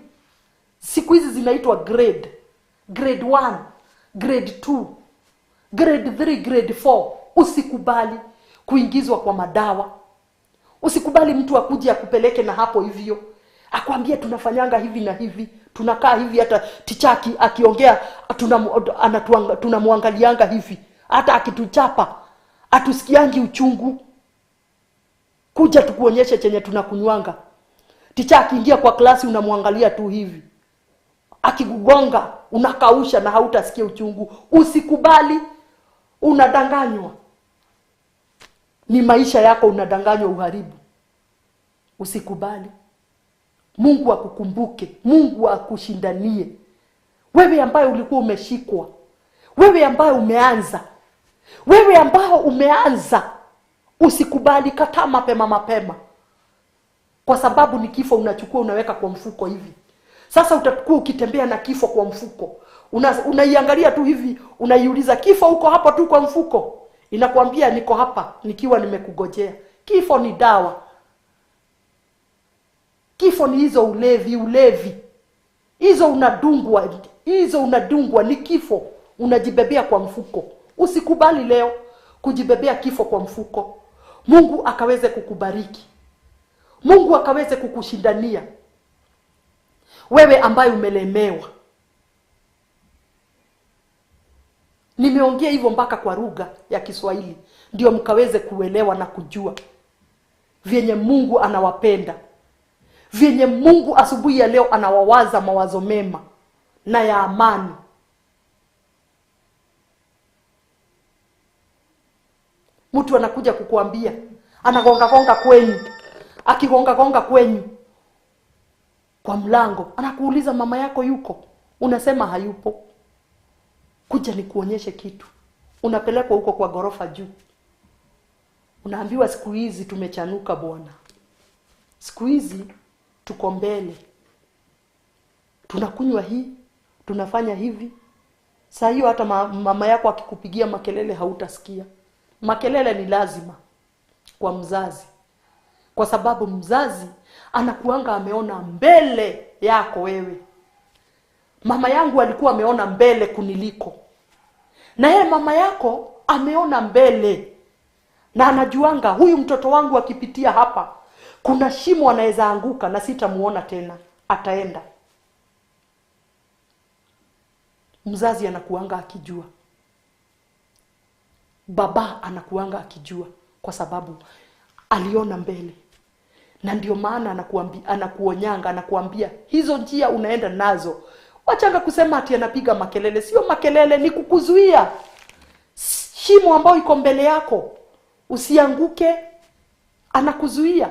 siku hizi zinaitwa grade, grade 1, grade 2, grade 3, grade 4. Usikubali kuingizwa kwa madawa. Usikubali mtu akuje akupeleke na hapo hivyo, akwambie tunafanyanga hivi na hivi, tunakaa hivi, hata teacher akiongea tunamwangalianga hivi, hata akituchapa atusikiangi uchungu. Kuja tukuonyeshe chenye tunakunywanga. Teacher akiingia kwa klasi unamwangalia tu hivi, akikugonga unakausha na hautasikia uchungu. Usikubali, unadanganywa. Ni maisha yako unadanganywa, uharibu. Usikubali. Mungu akukumbuke, Mungu akushindanie. Wewe ambaye ulikuwa umeshikwa, wewe ambaye umeanza, wewe ambaye umeanza, usikubali. Kataa mapema mapema, kwa sababu ni kifo unachukua unaweka kwa mfuko hivi. Sasa utakuwa ukitembea na kifo kwa mfuko. Unaiangalia tu hivi, unaiuliza kifo uko hapo tu kwa mfuko? Inakuambia niko hapa nikiwa nimekugojea. Kifo ni dawa. Kifo ni hizo ulevi, ulevi. Hizo unadungwa, hizo unadungwa ni kifo unajibebea kwa mfuko. Usikubali leo kujibebea kifo kwa mfuko. Mungu akaweze kukubariki. Mungu akaweze kukushindania wewe ambaye umelemewa. Nimeongea hivyo mpaka kwa lugha ya Kiswahili ndio mkaweze kuelewa na kujua vyenye Mungu anawapenda, vyenye Mungu asubuhi ya leo anawawaza mawazo mema na ya amani. Mtu anakuja kukuambia, anagonga gonga kwenyu, akigonga gonga kwenyu kwa mlango, anakuuliza mama yako yuko? Unasema hayupo. Kuja nikuonyeshe kitu. Unapelekwa huko kwa gorofa juu. Unaambiwa siku hizi tumechanuka bwana. Siku hizi tuko mbele. Tunakunywa hii, tunafanya hivi. Saa hiyo hata mama yako akikupigia makelele hautasikia. Makelele ni lazima kwa mzazi. Kwa sababu mzazi anakuanga ameona mbele yako wewe. Mama yangu alikuwa ameona mbele kuniliko. Na yeye mama yako ameona mbele. Na anajuanga huyu mtoto wangu akipitia hapa kuna shimo anaweza anguka na sitamuona tena, ataenda. Mzazi anakuanga akijua. Baba anakuanga akijua kwa sababu aliona mbele. Na ndio maana anakuambia, anakuonyanga, anakuambia hizo njia unaenda nazo. Wachanga kusema ati anapiga makelele. Sio makelele, ni kukuzuia. Shimo ambayo iko mbele yako usianguke, anakuzuia.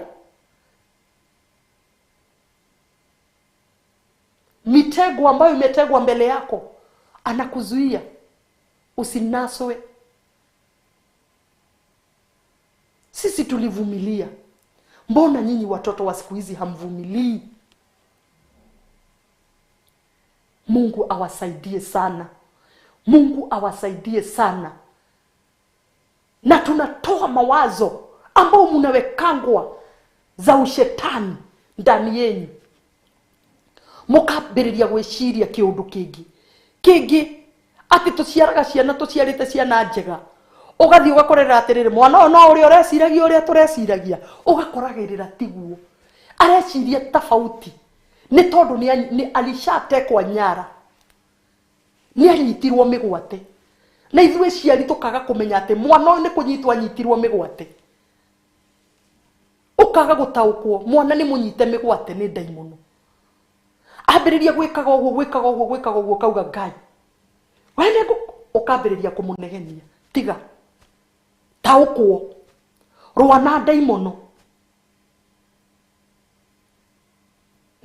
Mitego ambayo imetegwa mbele yako anakuzuia usinaswe. Sisi tulivumilia. Mbona nyinyi watoto wa siku hizi hamvumilii? Mungu awasaidie sana. Mungu awasaidie sana. Na tunatoa mawazo ambao mnawekangwa za ushetani ndani yenyu. Mukambĩrĩria gwĩciria kĩũndũ kĩngĩ kĩngĩ, atĩ tũciaraga ciana, tũciarĩte ciana njega, ũgathiĩ ũgakorera atĩrĩrĩ, mwana ũyũ no ũrĩa ũreciragia ũrĩa tũreciragia, ũgakoragĩrĩra tiguo, areciria tofauti. Nĩ tondũ nĩ alishatekwa nyara, nĩ anyitirwo mĩgwate. Na ithuĩ ciari tũkaga kũmenya atĩ mwana ũyũ nĩ kũnyitwo anyitirwo mĩgwate. Ũkaga gũtaũkwo mwana nĩ mũnyite mĩgwate nĩ ndaimono. Ambĩrĩria gwĩkaga ũguo, gwĩkaga ũguo, gwĩkaga ũguo, kauga Ngai we nĩ ũkambĩrĩria kũmũnegenia. Tiga, taũkwo, rũa na ndaimono.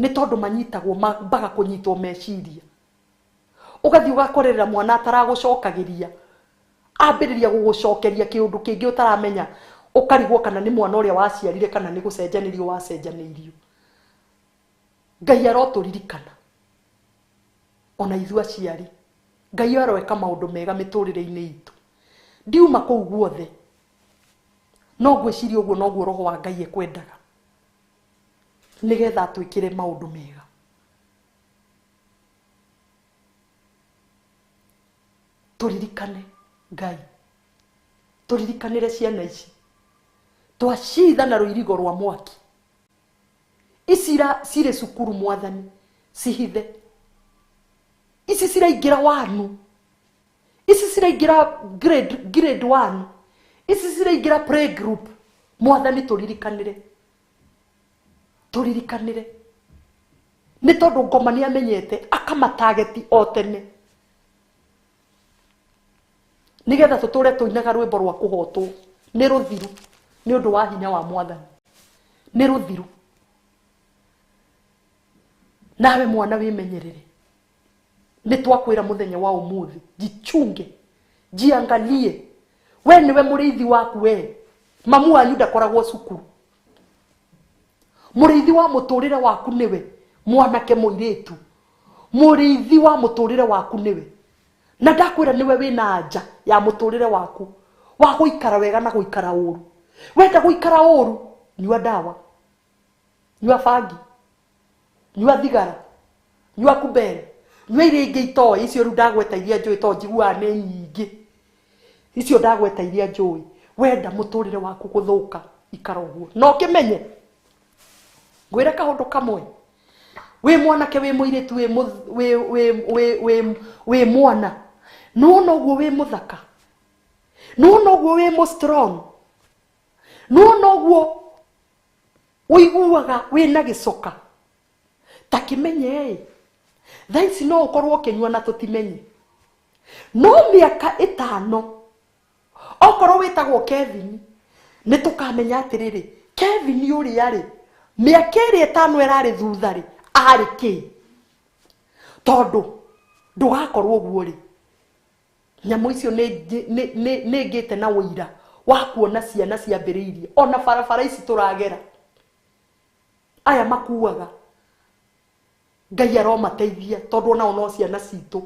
Nĩ tondũ manyitagwo mbaga kũnyitwo meciria. Ũgathiĩ ũgakorerera mwana ataragũcokagĩria, ambĩrĩria gũgũcokeria kĩũndũ kĩngĩ ũtaramenya, ũkarigwo kana nĩ mwana ũrĩa waciarire kana nĩ gũcenjanĩrio wacenjanĩirio. Ngai arotũririkana ona ithuĩ aciari. Ngai aroeka maũndũ mega mĩtũrĩre-inĩ itũ. Ndiuma kũu guothe, no ngwĩciria ũguo noguo roho wa Ngai ekwendaga, nĩgetha atwĩkĩre maũndũ mega. Tũririkane Ngai, tũririkanĩre ciana ici twacitha na rũirigo rwa mwaki. Ici cirĩ cukuru mwathani, cihithe. Ici ciraingĩra wanu, ici ciraingĩra grade 1, ici ciraingĩra play group. Mwathani tũririkanĩre, tũririkanĩre. Nĩ tondũ ngoma nĩ amenyete akamatageti o tene, nĩgetha tũtũre tũinaga rwĩmbo rwa kũhotwo. Nĩ rũthiru nĩ ũndũ wa hinya wa mwathani, nĩ rũthiru. Nawe mwana wĩmenyerere. Nĩ twakwĩra mũthenya wa ũmũthĩ, jichunge, jiangalie. We nĩwe mũrĩithi waku we. Mamu wanyu ndakoragwo cukuru. Mũrĩithi wa mũtũrĩre waku nĩwe mwanake mũirĩtu. Mũrĩithi wa mũtũrĩre waku nĩwe. Na ndakwĩra nĩwe wĩna anja ya mũtũrĩre waku wa gũikara wega na gũikara ũru. Wenda gũikara ũru, nyua ndawa, nyua bangi, nyua thigara, nyua kubere, nyua iria ingĩ itoĩ. Icio rĩu ndagweta iria njũĩ to njiguaga nĩ nyingĩ. Icio ndagweta iria njũĩ. Wenda mũtũrĩre waku gũthũka, ikara ũguo. Na ũkĩmenye Ngwĩre kaũndũ kamwe, wĩ mwanake, wĩ mũirĩtu, wĩ mwana, nĩwona ũguo wĩ mũthaka, nĩwona ũguo wĩ mũ strong, nĩwona ũguo ũiguaga wĩna gĩcoka, ta kĩmenye ĩ thaa ici no ũkorwo ũkĩnyua na tũtimenye, no mĩaka 5 okorwo wĩtagwo Kevin nĩ tũkamenya atĩrĩrĩ, Kevin ũrĩa rĩ mĩaka ĩrĩa 5 ĩrarĩ thutha rĩ arĩ kĩ, tondũ ndũgakorwo ũguo rĩ. Nyamũ icio nĩ ngĩte na ũira wa kuona ciana ciambĩrĩirie ona barabara ici tũragera, aya makuaga Ngai aromateithia tondũ onao no ciana citũ.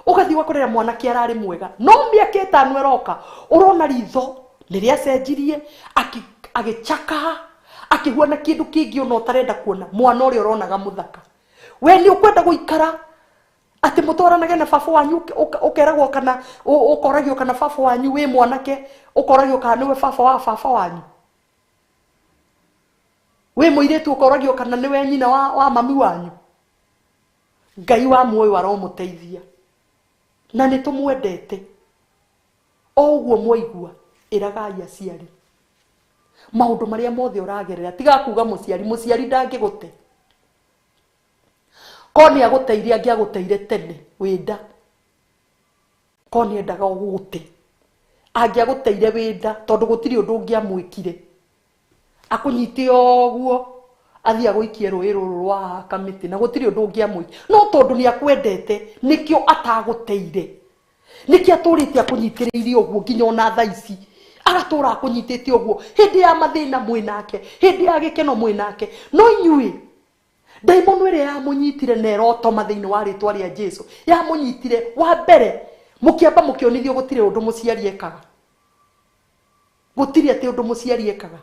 Ũgathiĩ ũgakorera mwanake ararĩ mwega, no mĩaka 5 ĩroka ũrona ritho nĩ rĩacenjirie, agĩcakaha, akĩhuana kĩndũ kĩngĩ ona ũtarenda kuona. Mwana ũrĩa ũronaga mũthaka, we nĩ ũkwenda gũikara atĩ mũtwaranage na baba wanyu, ũkeragwo kana ũkoragio kana baba wanyu wĩ mwanake, ũkoragio kana nĩwe baba wa baba wanyu, wĩ mũirĩtu ũkoragio kana nĩwe nyina wa mami wanyu. Ngai wa muoyo aromũteithia na nĩ tũmwendete. O ũguo mwaigua, ĩragai aciari maũndũ marĩa mothe ũragerera, tiga kuga mũciari, mũciari ndangĩgũte. Ko nĩ agũteire, angĩagũteire tene wĩnda, ko nĩ endaga ũgũte, angĩagũteire wĩnda, tondũ gũtirĩ ũndũ ũngĩamwĩkire, akũnyite ũguo athiĩ agũikie rũĩ rũrũ rwa kamĩtĩ, na gũtirĩ ũndũ ũngĩamwĩkire, no tondũ nĩ akwendete nĩkĩo atagũteire, nĩkĩo atũrĩte akũnyitĩrĩire ũguo nginya ona thaa ici agatũra akũnyitĩte ũguo, hĩndĩ ya mathĩna mwĩ nake, hĩndĩ ya gĩkeno mwĩ nake. No inyuĩ ndaimono ĩrĩa yamũnyitire na ĩrotoma thĩinĩ wa rĩtwa rĩa Jesu, yamũnyitire wa mbere mũkĩamba mũkĩonithio gũtirĩ ũndũ mũciari ekaga, gũtirĩ atĩ ũndũ mũciari ekaga.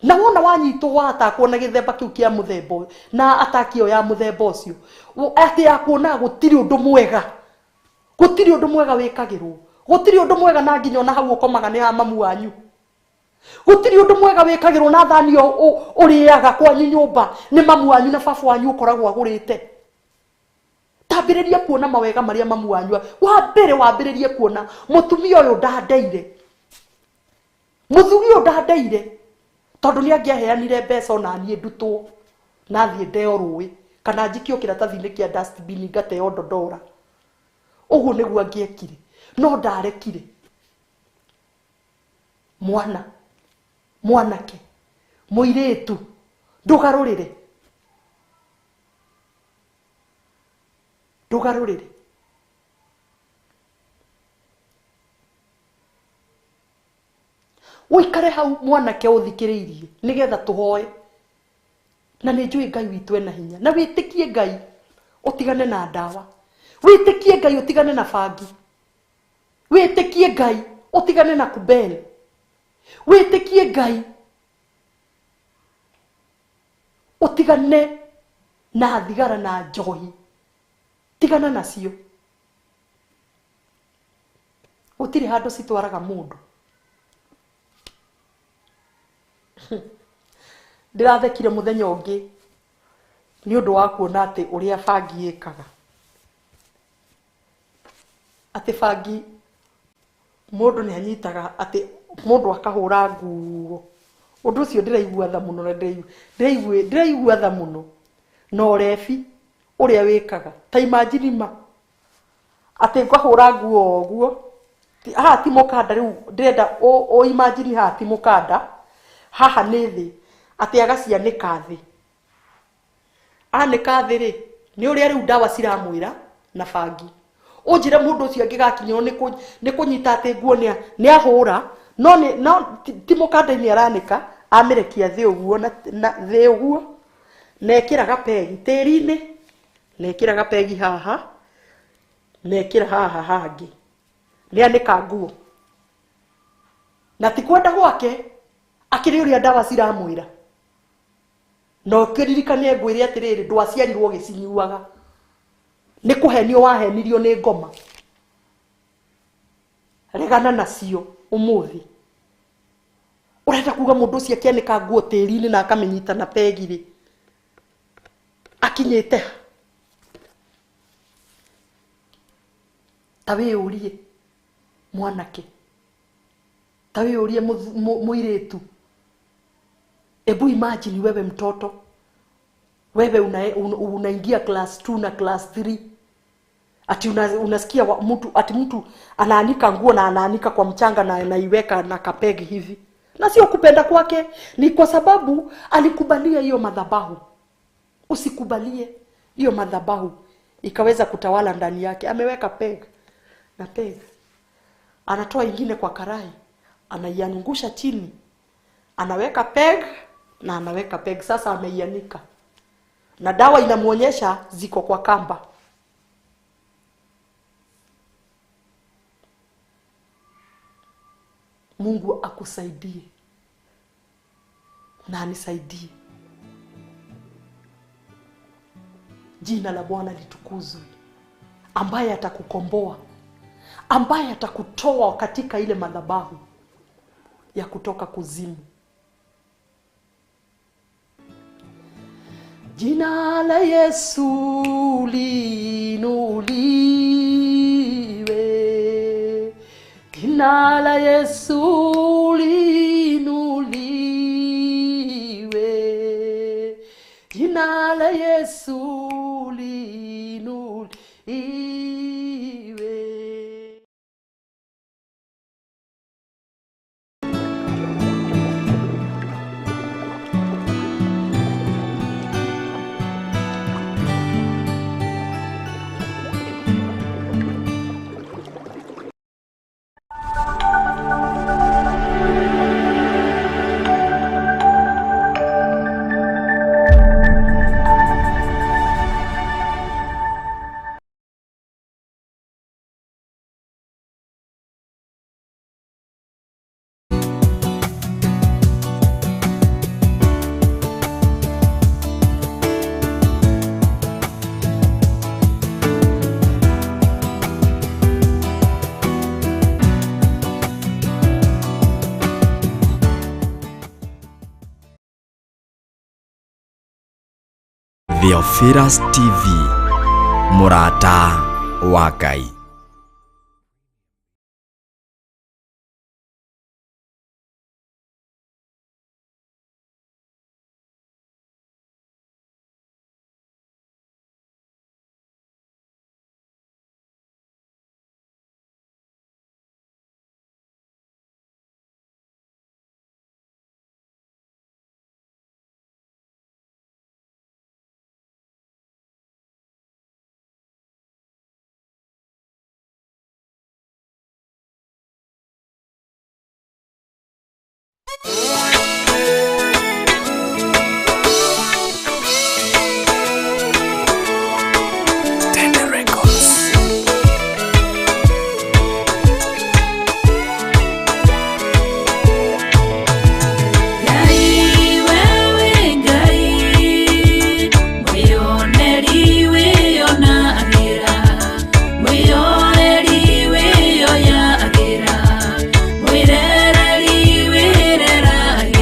Na wona wanyitwo watakwo na gĩthemba kĩu kĩa mũthemba ũyũ, na ataki ĩyo ya mũthemba ũcio, atĩ ya kuona gũtirĩ ũndũ mwega, gũtirĩ ũndũ mwega wĩkagĩrwo, gũtirĩ ũndũ mwega, na nginya ona hau ũkomaga nĩ ha mamu wanyu, gũtirĩ ũndũ mwega wĩkagĩrwo, na thani ũrĩaga kwanyu nyũmba nĩ mamu wanyu na baba wanyu ũkoragwo agũrĩte. Tambĩrĩria kuona mawega marĩa mamu wanyu, wa mbere wambĩrĩrie kuona mũtumia ũyũ ndandeire, mũthuri ũyũ ndandeire, tondũ nĩ angĩaheanire mbeca ona niĩ ndutwo na thiĩ ndeo rũĩ kana njikio kĩratathi-inĩ kĩa dustbin ngateo ndondora, ũguo nĩguo angĩekire, no ndarekire. Mwana, mwanake, mũirĩtu, ndũgarũrĩre, ndũgarũrĩre. Ũikare hau mwanake ũthikĩrĩirie nĩgetha tũhoe, na nĩ njũĩ Ngai witũ ena hinya, na wĩtĩkie Ngai ũtigane na ndawa, wĩtĩkie Ngai ũtigane na bangi, wĩtĩkie Ngai ũtigane na kubel, wĩtĩkie Ngai ũtigane na thigara na njohi, tigana nacio, gũtirĩ handũ citwaraga mũndũ. Ndĩrathekire mũthenya ũngĩ nĩ ũndũ wa kuona atĩ ũrĩa bangi ĩkaga, atĩ bangi mũndũ nĩ anyitaga atĩ mũndũ akahũra nguo. Ũndũ ũcio ndĩraigua tha mũno, na ndĩraigua tha mũno na ũrebi ũrĩa wĩkaga. Ta imagine ma atĩ ngahũra nguo ũguo, haha ti mũkanda, rĩu ndĩrenda ũ imagine haha ti mũkanda, haha nĩ thĩ, atĩ agacianĩka thĩ. Anĩka thĩ rĩ, nĩ ũrĩa rĩu ndawa ciramwĩra na bangi. Ũnjĩre mũndũ ũcio angĩgakinyĩrwo nĩ kũnyita atĩ nguo nĩ ahũra, no ti mũkanda-inĩ aranĩka, amĩrekia thĩ ũguo na thĩ ũguo, na ekĩra gapegi tĩri-inĩ, na ekĩra gapegi haha, na ekĩra haha hangĩ, nĩ anĩka nguo. Na ti kwenda gwake, akĩrĩ ũrĩa ndawa ciramwĩra. Na ũkĩririkane ngwĩre atĩrĩrĩ, ndwaciarirwo ũgĩcinyuaga, nĩ kũhenio wahenirio nĩ ngoma. Regana nacio ũmũthĩ. Ũrenda kuga mũndũ ũcio akĩanĩka nguo tĩri-inĩ na akamĩnyita na pegi rĩ, akinyĩte ha? Ta wĩyũrie mwanake, ta wĩyũrie mũirĩtu. Ebu imagine wewe mtoto, wewe unaingia class 2 na class 3, ati unasikia mtu, ati mtu anaanika nguo na anaanika kwa mchanga na anaiweka na kapegi hivi. Na sio kupenda kwake, ni kwa sababu alikubalia hiyo madhabahu. Usikubalie hiyo madhabahu ikaweza kutawala ndani yake. Ameweka peg na peg, anatoa ingine kwa karai, anaiangusha chini, anaweka peg na anaweka peg. Sasa ameianika na dawa inamuonyesha ziko kwa kamba. Mungu akusaidie na anisaidie. Jina la Bwana litukuzwe, ambaye atakukomboa, ambaye atakutoa katika ile madhabahu ya kutoka kuzimu. Jina la Yesu liinuliwe, jina la Yesu liinuliwe, jina la Yesu liinuliwe. Theophilus TV, mũrata wa Ngai. Ngai wewe Ngai, mwĩoneri wĩonagĩra, mwĩoreri wĩoyagĩra, mwĩrereri wĩreragĩra.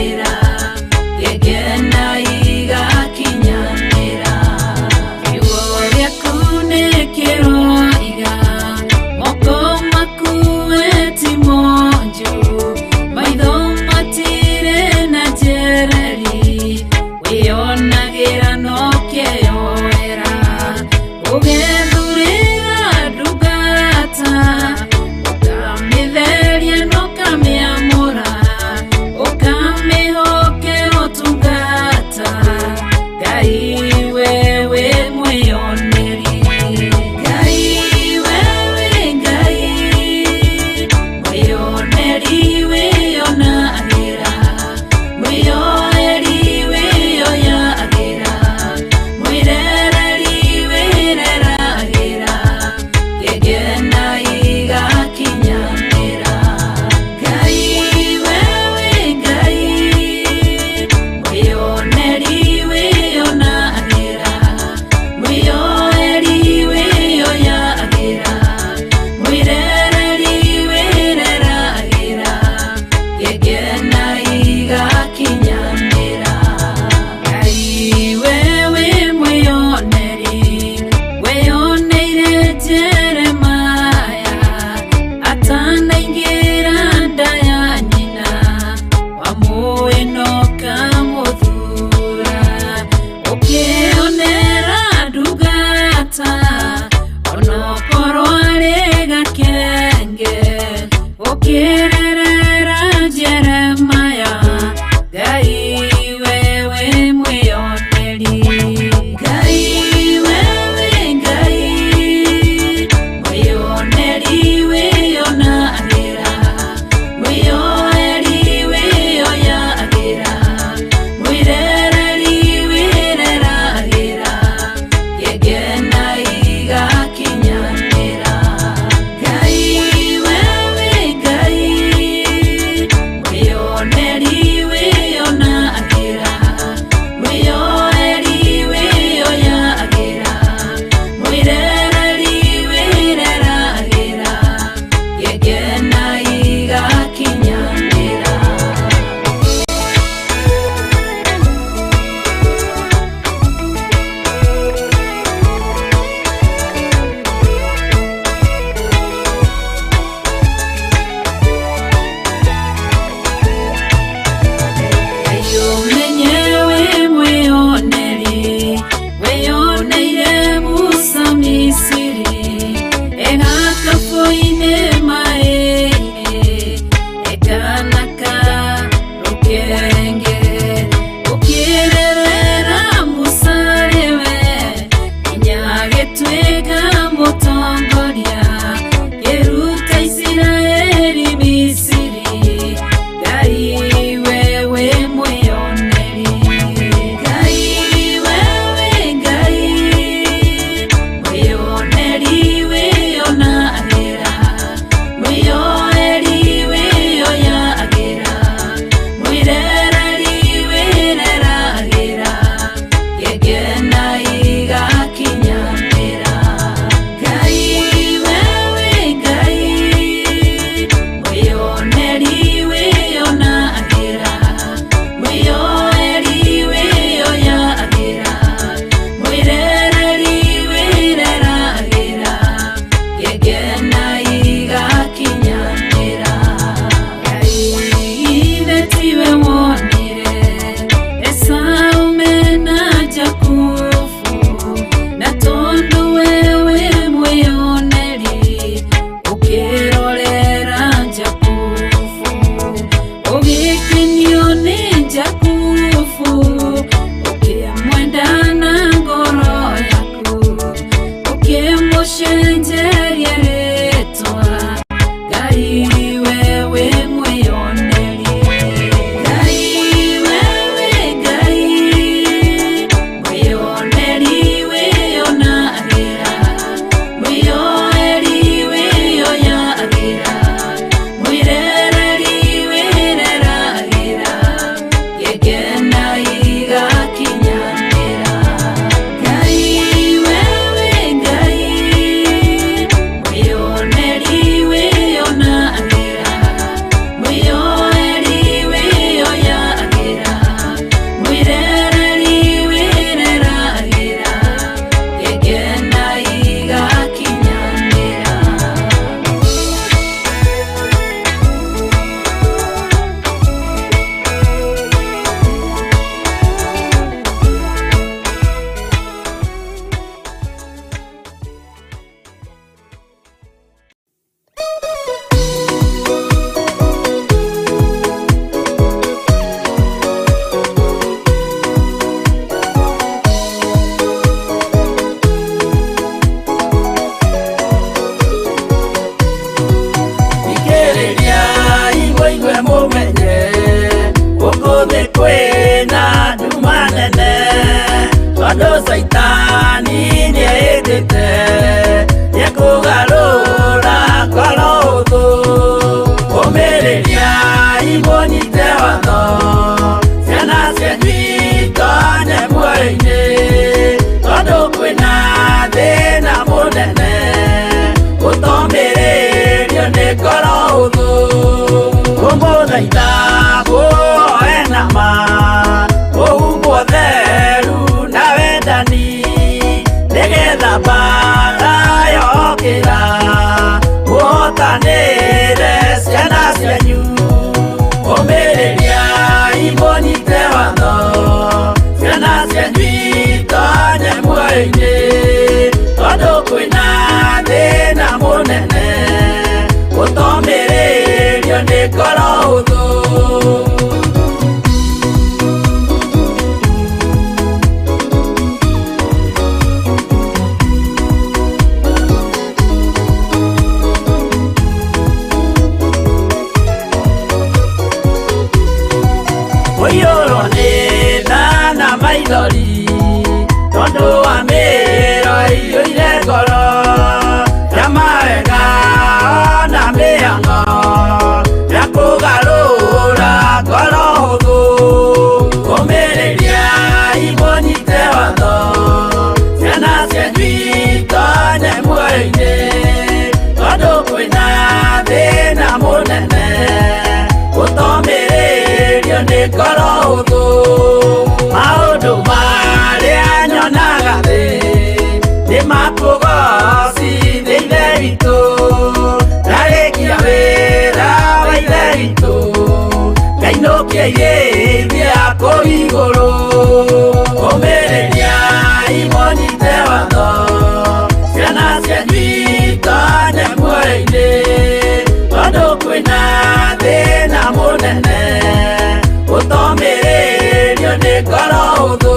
Githĩ tiwe wonire Esau mena Jakubu, na tondũ wewe mwĩyoneri ũkĩrorera Jakubu, ũgĩkenio nĩ Jakubu, ũkĩmwenda na ngoro yaku, ũkĩmũcenjeria rĩtwa. Ngai wewe mwĩyoneri, Ngai wewe, Ngai mwĩyoneri, wĩyonagĩra, mwĩyoeri wĩyoyagĩra, mwĩrereri wĩreragĩra, gĩkena igakinyanĩra. Ngai wewe, Ngai mwĩyoneri, wĩyonagĩra, mwĩyoeri wĩyoyagĩra, mwĩrereri wĩreragĩra, gĩkena igakinyanĩra. Thikĩrĩria igwe mũmenye gũkũ thĩ kwĩna nduma nene, tondũ caitani nĩehĩtĩte nĩekũgarũra ngoro hũthũ. Ũmĩrĩria imũnyite watho, ciana cianyu itonye muoyo-inĩ, tondũ kwĩna thĩna mũnene ũtomĩrĩrio nĩ ngoro hũthũ. Kũmũthaitha mũhoe na ma, mũhumbwo theru na wendani, nĩgetha mbara yokĩra mũhotanĩre ciana cianyu. Ũmĩrĩria imũnyite watho, ciana cianyu itonye muoyo-inĩ, tondũ kwĩna thĩna mũnene ũtomĩrĩrio nĩ ngoro hũthũ. Ũiyũrwo nĩ tha na maithori, tondũ wa mĩro ĩiyũire ngoro ya mawega na mĩhang'o ya kũgarũra ngoro hũthũ. Ũmĩrĩria imũnyite watho, ciana cianyu itonye muoyo-inĩ, tondũ kwĩna thĩna mũnene ũtomĩrĩrio nĩ ngoro hũthũ. Maũndũ marĩa nyonaga thĩ nĩ makũgocithia Ithe witũ, ndarĩkia wĩra wa Ithe witũ, ngainũkia irĩithia kũu igũrũ. Ũmĩrĩria imũnyite watho, ciana cianyu itonye muoyo-inĩ, tondũ kwĩna thĩna mũnene ũtomĩrĩrio nĩ ngoro hũthũ.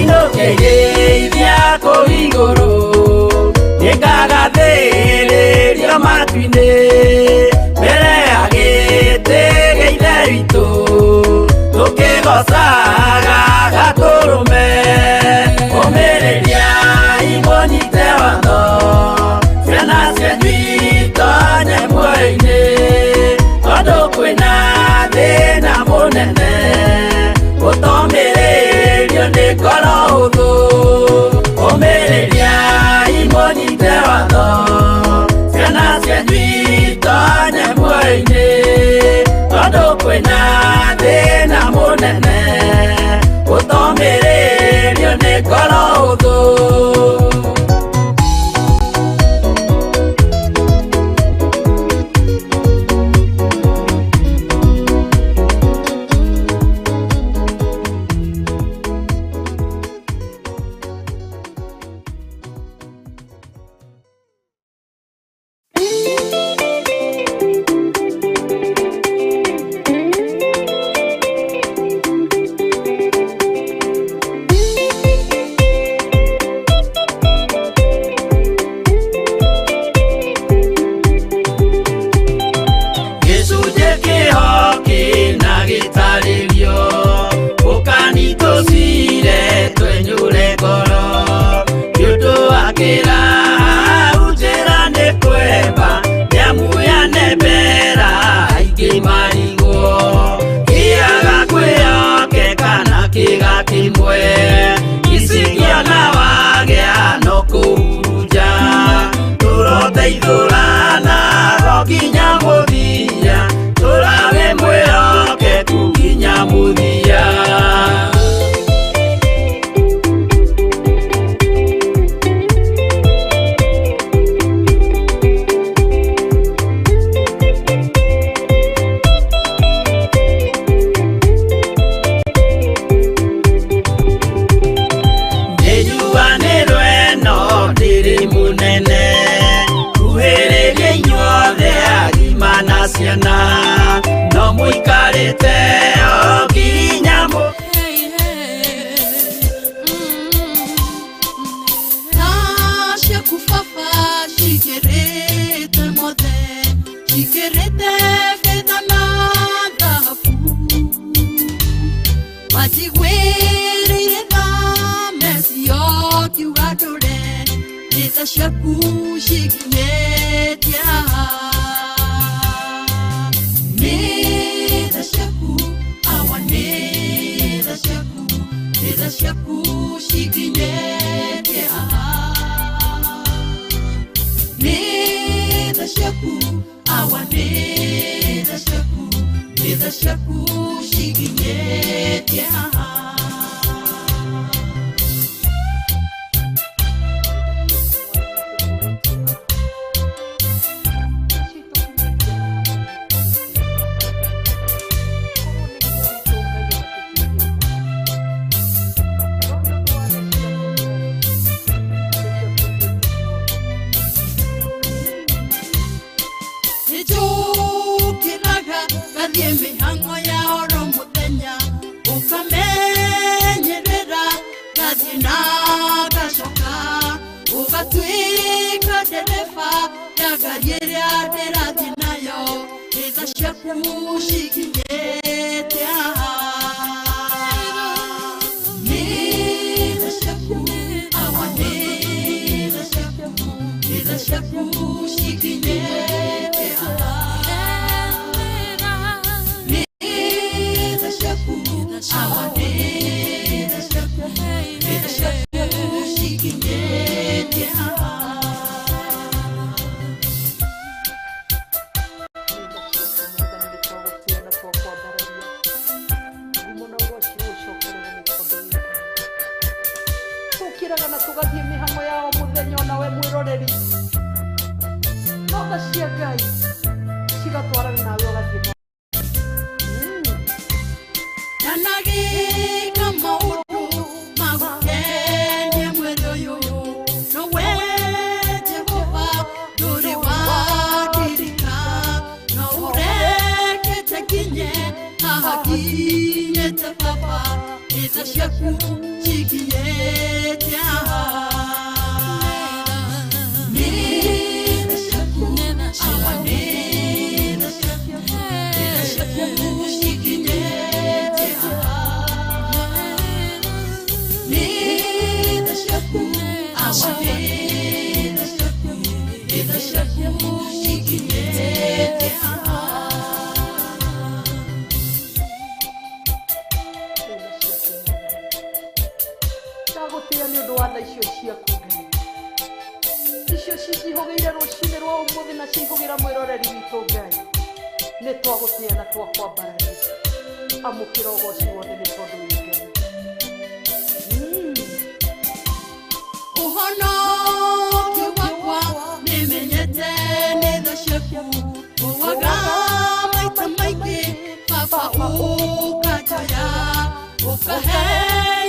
Ngainũkĩrĩithia kũu igũrũ, nĩngagathĩrĩrio matu-inĩ, mbere ya gĩtĩ gĩa Ithe witũ, tũkĩgocaga Gatũrũme. Ũmĩrĩria imũnyite watho, ciana cianyu itonye muoyo-inĩ, tondũ kwĩna thĩna mũnene ũtomĩrĩrio nĩ ngoro hũthũ. Ũmĩrĩria imũnyite watho, ciana cianyu itonye muoyo-inĩ. Kwĩna thĩna mũnene ũtomĩrĩrio nĩ ngoro hũthũ. Gĩcunjĩ kĩho kĩna gĩtarĩrio ũkani tũcire twenyũre ngoro nĩ ũndũ wa kĩra hau njĩra nĩ kwemba nĩamu yanembera aingĩ marigwo kĩaga kwĩyokeka na kĩga kĩmwe icikiona wagĩa no kũhurunja tũroteithũrana ro nginya mũthia tũrawe mwĩhokeku nginya mũthia. Nĩnjuanĩrwo ĩno ndĩrĩ mũnene kuhĩrĩria inyuothe agima na ciana no mũikarĩte o nginya mũ Ciaku baba cikĩrĩte mothe, cikĩrĩte betha na thahabu, wanjiguĩrĩire tha mecio kiuga ndũre nĩ tha ciaku cikinyĩtie haha. Nĩ tha ciaku awa, nĩ tha ciaku, nĩ tha ciaku cikinyĩtie haha. Nĩ tha ciaku awa, nĩ tha ciaku, nĩ tha ciaku cikinyĩtie haha. Nĩnjũkĩraga ngathiĩ mĩhang'o ya oro mũthenya, ũkamenyerera ngathiĩ na ngacoka, ũgatuĩka ndereba ya ngari ĩrĩa ndĩrathiĩ nayo, nĩ tha ciaku cikinyĩte haha. Nĩ tha ciaku awa, nĩ tha ciaku, nĩ tha ciaku cikinyĩte haha. Nĩ tha ciaku awa, nĩ tha ciaku, nĩ tha ciaku cikinyĩte haha. Tũkĩraga na tũgathiĩ mĩhang'o ya o mũthenya onawe mwĩroreri no tha cia Ngai cigatwarana nawe ũgathiĩ na. Ndanagĩka maũndũ ma gũkenia mwĩrĩ ũyũ, no we Jehova ndũrĩ wandirika, no ũrekete nginye haha nginyĩte baba, nĩ tha ciaku cikinyĩte haha. Nĩ tha ciaku awa, nĩ tha ciaku, nĩ tha ciaku cikinyĩte haha. Nĩ tha ciaku awa, nĩ tha ciaku, nĩ tha ciaku cikinyĩte haha. Ndagũtĩĩa nĩ ũndũ wa tha icio ciaku Ngai icio cinjihũgĩire rũcinĩ rwa ũmũthĩ na ciihũgĩra mwĩroreri witũ Ngai. Nĩ twagũtĩĩa na twakwambararia. Amũkĩra ũgoci wothe nĩ tondũ wĩ Ngai. Ũhonokio wakwa nĩmenyete nĩ tha ciaku, ũwaga maita maingĩ baba ũkanjoya, ũkahe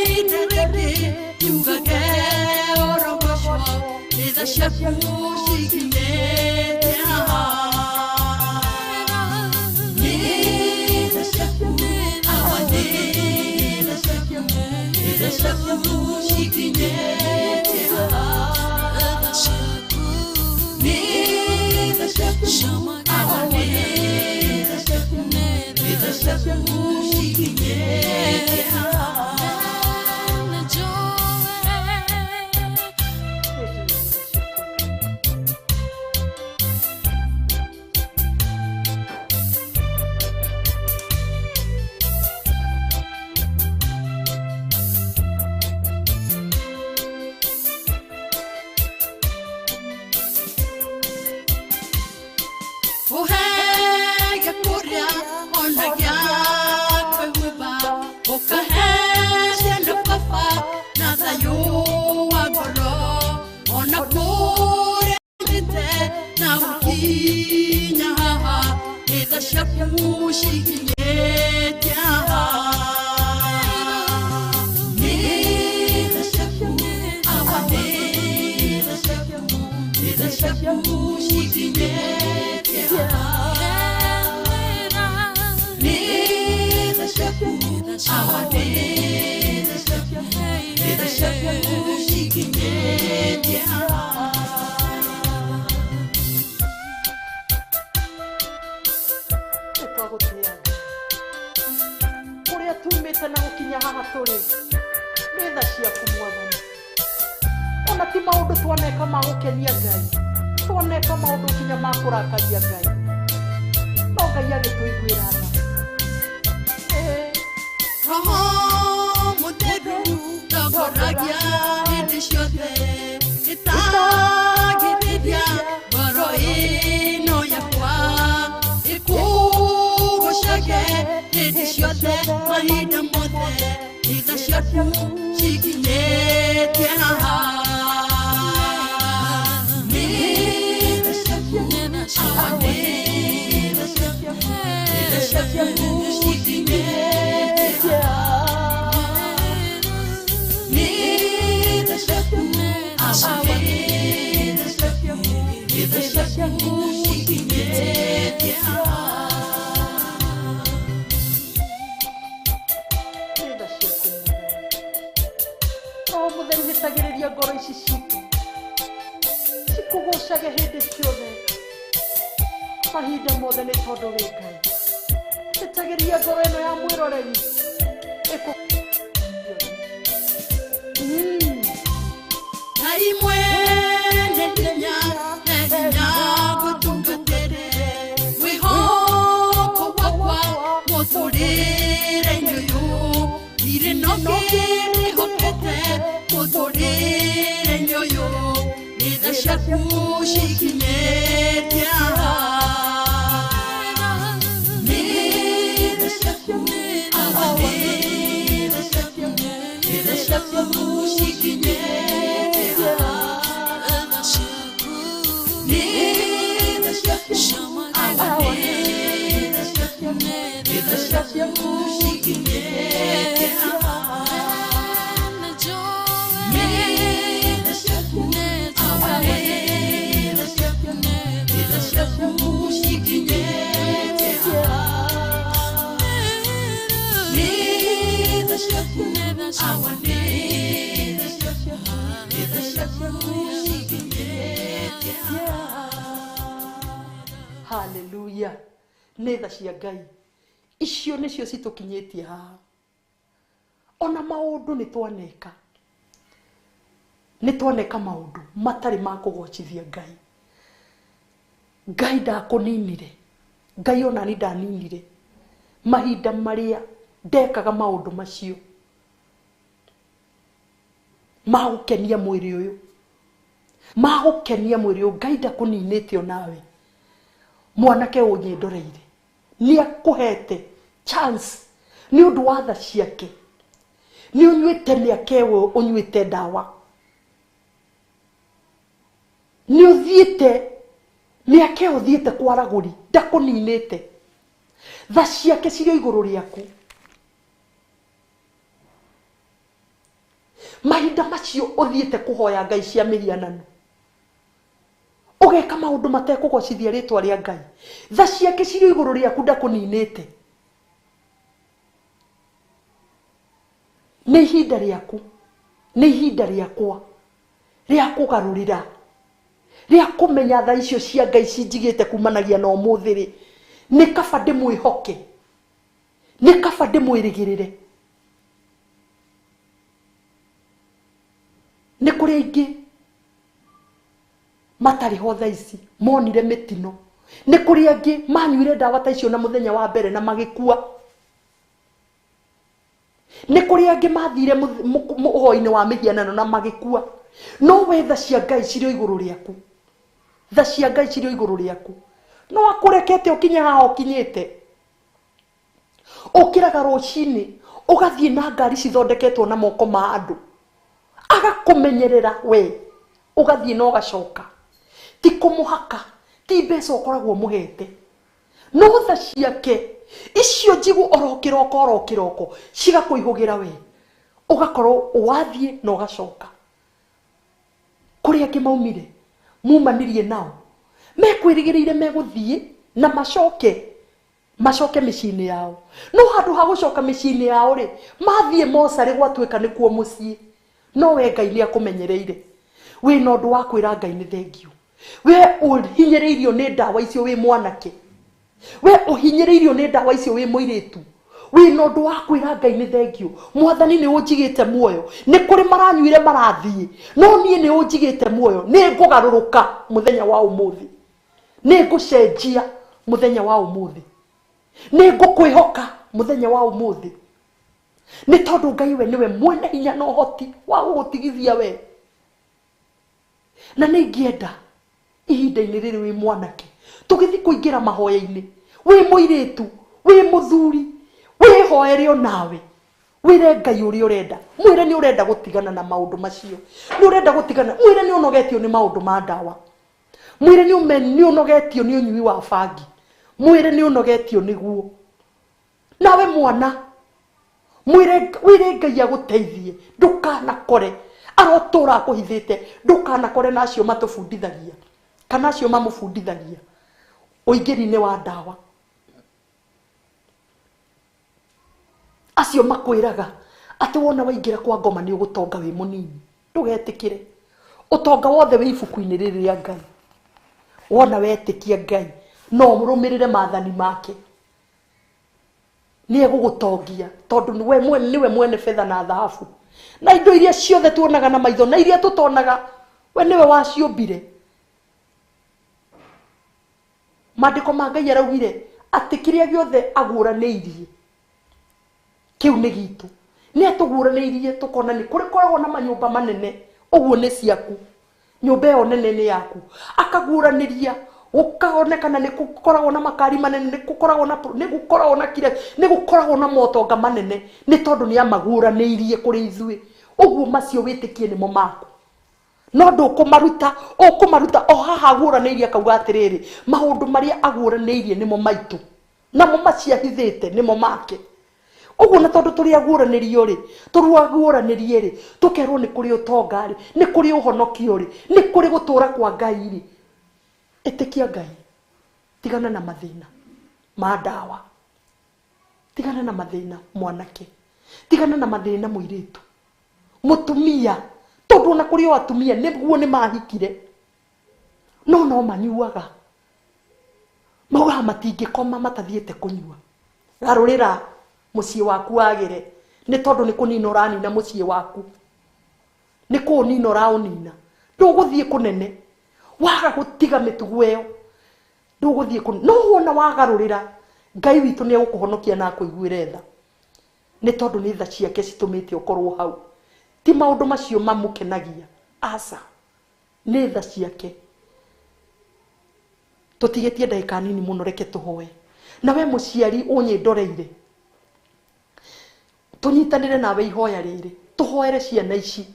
ihinda rĩngĩ ngiugage ũrogocwo, nĩ tha ciaku cikinyĩte haha. Nĩ tha ciaku, Awa, nĩ tha ciaku, nĩ tha ciaku cikinyĩte haha. Nĩ tha ciaku, Awa, nĩ tha ciaku, nĩ tha ciaku cikinyĩte haha. Jesu, nĩ tha ciaku. Ũhege kũrĩa ona gĩa kwĩhumba, ũkahe ciana baba na thayũ wa ngoro, ona kũrĩa thiĩte na gũkinya haha, nĩ tha ciaku cikinyĩte haha. Nĩ tha ciaku, Awa, nĩ tha ciaku, nĩ tha ciaku cikinyĩte haha. Nĩ tha ciaku, Awa, nĩ tha ciaku, nĩ tha ciaku cikinyĩte haha. Nĩ twagũtĩĩa Ngai. Kũrĩa tumĩte na gũkinya haha tũrĩ nĩ tha ciaku Mwathani. Ona ti maũndũ twaneka ma gũkenia Ngai, twaneka maũndũ nginya ma kũrakaria Ngai, no Ngai agĩtũiguĩra tha. Roho Mũtheru ndongoragia hĩndĩ ciothe, ĩtagĩrĩria ngoro ĩno yakwa, ĩkũgocage hĩndĩ ciothe, mahinda mothe, nĩ tha ciaku cikinyĩte haha. Nĩ tha ciaku, Awa, nĩ tha ciaku, nĩ tha ciaku cikinyĩte haha. Nĩ tha ciaku, Awa, nĩ tha ciaku, nĩ tha ciaku cikinyĩte haha. Nĩ tha ciaku Mwathani. Roho Mũtheru hĩtagĩrĩria ngoro ici citũ cikũgocage hĩndĩ ciothe, mahinda mothe, nĩ tondũ wĩ Ngai. Hĩtagĩrĩria ngoro ĩno ya mwĩroreri ĩkũ. Ngai mwene hinya, he hinya ngũtungatĩre, mwĩhoko wakwa mũtũrĩre-inĩ ũyũ, ndirĩ na ũngĩ ndĩhokete mũtũrĩre-inĩ ũyũ, nĩ tha ciaku cikinyĩte haha. Nĩ tha ciaku, Awa, nĩ tha ciaku, nĩ tha ciaku cikinyĩte haha. Nĩ tha ciaku, Awa, nĩ tha ciaku, nĩ tha ciaku cikinyĩte haha. Nĩ tha ciaku, Awa, nĩ tha ciaku, nĩ tha ciaku cikinyĩte haha. Nĩ tha ciaku, Awa, nĩ tha ciaku, nĩ tha ciaku cikinyĩte haha. Haleluya. Nĩ tha cia Ngai icio nĩcio citũkinyĩtie haha. Ona maũndũ nĩ twaneka, nĩ twaneka maũndũ matarĩ ma kũgocithia Ngai. Ngai ndakũninire, Ngai onani ndaninire mahinda marĩa ndekaga maũndũ macio ma gũkenia mwĩrĩ ũyũ, ma gũkenia mwĩrĩ ũyũ. Ngai ndakũninĩte onawe, mwanake ũnyĩndoreire. Nĩ akũhete chance nĩ ũndũ wa tha ciake. Nĩ ũnyuĩte mĩaka ĩyo ũnyuĩte ndawa. Nĩ ũthiĩte mĩaka ĩyo ũthiĩte kwa aragũri ndakũninĩte. Tha ciake cirĩ igũrũ rĩaku. Mahinda macio ũthiĩte kũhoya Ngai cia mĩhianano. Ũgeka maũndũ matekũgocithia rĩtwa rĩa Ngai. Tha ciake cirĩ igũrũ rĩaku ndakũninĩte. Nĩ ihinda rĩaku, nĩ ihinda rĩakwa rĩa kũgarũrĩra, rĩa kũmenya tha icio cia Ngai cinjigĩte kumanagia na ũmũthĩ rĩ, nĩ kaba ndĩmwĩhoke, nĩ kaba ndĩmwĩrĩgĩrĩre. Nĩ kũrĩ aingĩ matarĩ ho thaa ici monire mĩtino. Nĩ kũrĩ angĩ manyuire ndawa ta icio na mũthenya wa mbere na magĩkua. Nĩ kũrĩ angĩ mathire ũhoi-inĩ wa mĩhianano na magĩkua. No we tha cia Ngai cirĩ igũrũ rĩaku. Tha cia Ngai cirĩ igũrũ rĩaku. No akũrekete ũkinye haha ũkinyĩte. Ũkĩraga rũcinĩ ũgathiĩ na ngari cithondeketwo na moko ma andũ. Agakũmenyerera we ũgathiĩ na ũgacoka. Ti kũmũhaka, ti mbeca ũkoragwo ũmũhete. No tha ciake icio njigũ oro kĩroko oro kĩroko cigakũihũgĩra we. Ũgakorwo wathiĩ na ũgacoka. Kũrĩa angĩ maumire mumanirie nao mekwĩrĩgĩrĩire megũthiĩ na macoke macoke mĩciĩ-inĩ yao. No handũ ha gũcoka mĩciĩ-inĩ yao rĩ, mathiĩ mocarĩ gwatuĩka nĩkuo mũciĩ. No we Ngai nĩ akũmenyereire. Wĩna ũndũ wa kwĩra Ngai nĩ thengio. We ũhinyĩrĩirio nĩ ndawa icio wĩ mwanake. We ũhinyĩrĩirio nĩ ndawa icio wĩ mũirĩtu. Wĩna ũndũ wa kwĩra Ngai nĩ thengio. Mwathani nĩ ũnjigĩte muoyo. Nĩ kũrĩ maranyuire marathiĩ. No niĩ nĩ ũnjigĩte muoyo. Nĩ ngũgarũrũka mũthenya wa ũmũthĩ. Nĩ ngũcenjia mũthenya wa ũmũthĩ. Nĩ ngũkwĩhoka mũthenya wa ũmũthĩ. Nĩ tondũ Ngai we nĩwe mwene hinya na ũhoti wa gũgũtigithia we. Na nĩ ingĩenda ihinda-inĩ rĩrĩ wĩ mwanake tũgĩthiĩ kũingĩra mahoya-inĩ, wĩ mũirĩtu, wĩ mũthuri, wĩhoere onawe. Wĩre Ngai ũrĩa ũrenda. Mwĩre nĩ ũrenda gũtigana na maũndũ macio. Nĩ ũrenda gũtigana. Mwĩre nĩ ũnogetio nĩ maũndũ ma ndawa. Mwĩre nĩ ũnogetio nĩ ũnyui wa bangi. Mwĩre nĩ ũnogetio nĩguo. Nawe mwana, mwĩre wĩre Ngai agũteithie. Ndũkanakore. Arotũra akũhithĩte. Ndũkanakore na acio matũbundithagia. Kana acio mamũbundithagia. Ũingĩri-inĩ wa ndawa. Acio makwĩraga atĩ wona waingĩra kwa ngoma nĩ ũgũtonga wĩ mũnini. Ndũgetĩkĩre. Ũtonga wothe wĩ ibuku-inĩ rĩrĩ rĩa Ngai. Wona wetĩkia Ngai, no ũrũmĩrĩre maathani make. Nĩ egũgũtongia tondũ nĩwe mwene betha na thahabu. Na indo iria ciothe tuonaga na maitho na iria tũtonaga, we nĩwe waciũmbire. Maandĩko ma Ngai araugire atĩ kĩrĩa gĩothe aguũranĩirie kĩu nĩ gitũ. Nĩ atũguũranĩirie tũkona nĩ kũrĩ koragwo na manyũmba manene, ũguo nĩ ciaku. Nyũmba ĩyo nene nĩ yaku. Akaguũranĩria gũkaonekana nĩ gũkoragwo na makari manene, nĩ gũkoragwo na nĩ gũkoragwo na kira, nĩ gũkoragwo na motonga manene, nĩ tondũ nĩ amaguũranĩirie kũrĩ ithuĩ. Ũguo macio wĩtĩkie nĩmo maku. No ndũkũmaruta, ũkũmaruta o haha aguũranĩirie akauga atĩrĩrĩ, maũndũ marĩa aguũranĩirie nĩmo maitũ. Namo maciahithĩte nĩmo make. Ũguo na tondũ tũrĩ aguũranĩrio rĩ, tũrĩ aguũranĩrie rĩ, tũkerwo nĩ kũrĩ ũtonga rĩ, nĩ kũrĩ ũhonokio rĩ, nĩ kũrĩ gũtũũra kwa Ngai rĩ. Ĩtĩkia Ngai. Tigana na mathĩna ma ndawa. Tigana na mathĩna mwanake. Tigana na mathĩna mũirĩtu. Mũtumia, tondũ ona kũrĩ o atumia nĩguo nĩ mahikire. No no manyuaga. Maugaga matingĩkoma matathiĩte kũnyua. Garũrĩra mũciĩ waku wagĩre. Nĩ tondũ nĩ kũnina ũranina mũciĩ waku. Nĩ kũũnina ũraũnina. Ndũgũthiĩ kũnene. Waga gũtiga mĩtugo ĩyo. Ndũgũthiĩ kũnene. No wona wagarũrĩra, Ngai witũ nĩ egũkũhonokia na akũiguĩre tha. Nĩ tondũ nĩ tha ciake citũmĩte ũkorwo hau. Ti maũndũ macio mamũkenagia. Aca. Nĩ tha ciake. Tũtigĩtie ndagĩka nini mũno, reke tũhoe. Na we mũciari ũnyĩndoreire, tũnyitanĩre nawe ihoya rĩrĩ, tũhoere ciana ici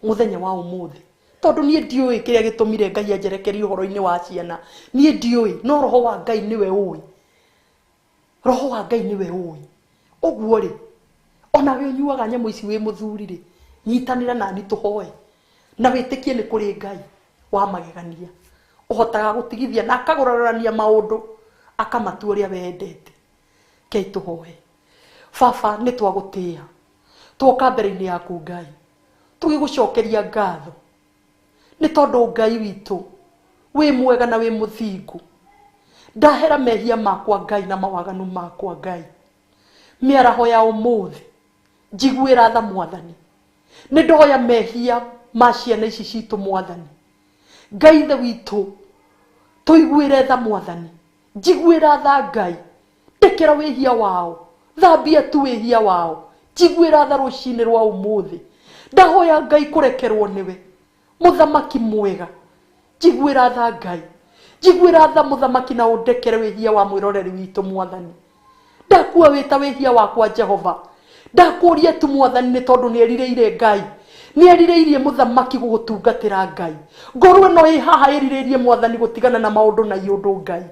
mũthenya wa ũmũthĩ, tondũ niĩ ndiũĩ kĩrĩa gĩtũmire Ngai anjerekerie ũhoro-inĩ wa ciana. Niĩ ndiũĩ, no roho wa Ngai nĩwe ũĩ, roho wa Ngai nĩwe ũĩ. Ũguo rĩ, onawe ũnyuaga nyamũ ici wĩ mũthuri rĩ, nyitanĩra nani tũhoe na wĩtĩkie nĩ kũrĩ Ngai wa magegania ũhotaga gũtigithia na akagũrarania maũndũ akamatua ũrĩa wendete. Kei tũhoe. Baba, nĩ twagũtĩĩa, twoka mbere-inĩ yaku Ngai, tũgĩgũcokeria ngatho nĩ tondũ Ngai witũ wĩ mwega na wĩ mũthingu. Ndahera mehia makwa Ngai na mawaganu makwa Ngai, mĩaraho ya ũmũthĩ njiguĩra tha Mwathani. Nĩ ndoya mehia ma ciana ici citũ Mwathani. Ngai ithe witũ, tũiguĩre tha Mwathani, njiguĩra tha Ngai, ndekera wĩhia wao, thambia tu wĩhia wao, njiguĩra tha rũcinĩ rwa ũmũthĩ. Ndahoya Ngai kũrekerwo nĩwe, mũthamaki mwega, njiguĩra tha Ngai, njiguĩra tha mũthamaki na ũndekere wĩhia wa mwĩroreri witũ Mwathani. Ndakua wĩta wĩhia wakwa Jehova, ndakũria tu Mwathani nĩ tondũ nĩ erirĩire Ngai, nĩ erirĩirie mũthamaki gũgũtungatĩra Ngai. Ngoro ĩno ĩ haha ĩrirĩirie Mwathani gũtigana na maũndũ na iũndũ Ngai,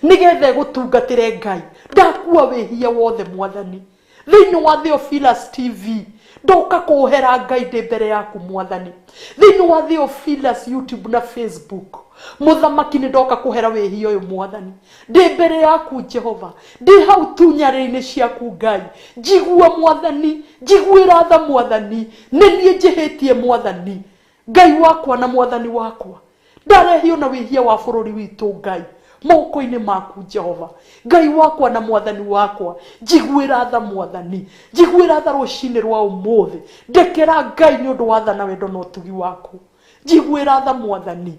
nĩgetha ĩgũtungatĩre Ngai. Ndakua wĩhia wothe Mwathani thĩinĩ wa Theophilus TV, ndoka kũhera Ngai ndĩ mbere yaku Mwathani. Thĩinĩ wa Theophilus YouTube na Facebook, mũthamaki nĩ ndoka kũhera wĩhia ũyũ Mwathani ndĩ mbere yaku Jehova, ndĩ hau tu nyarĩrĩ-inĩ ciaku Ngai. Njigua Mwathani, njiguĩra tha Mwathani, nĩ niĩ njĩhĩtie Mwathani Ngai wakwa na Mwathani wakwa. Ndarehio na wĩhia wa bũrũri witũ Ngai moko-inĩ maku Jehova, Ngai wakwa na Mwathani wakwa. Njiguĩra tha Mwathani, njiguĩra tha rũcinĩ rwa ũmũthĩ, ndekera Ngai nĩ ũndũ wa tha na wendo na ũtugi waku. Njiguĩra tha Mwathani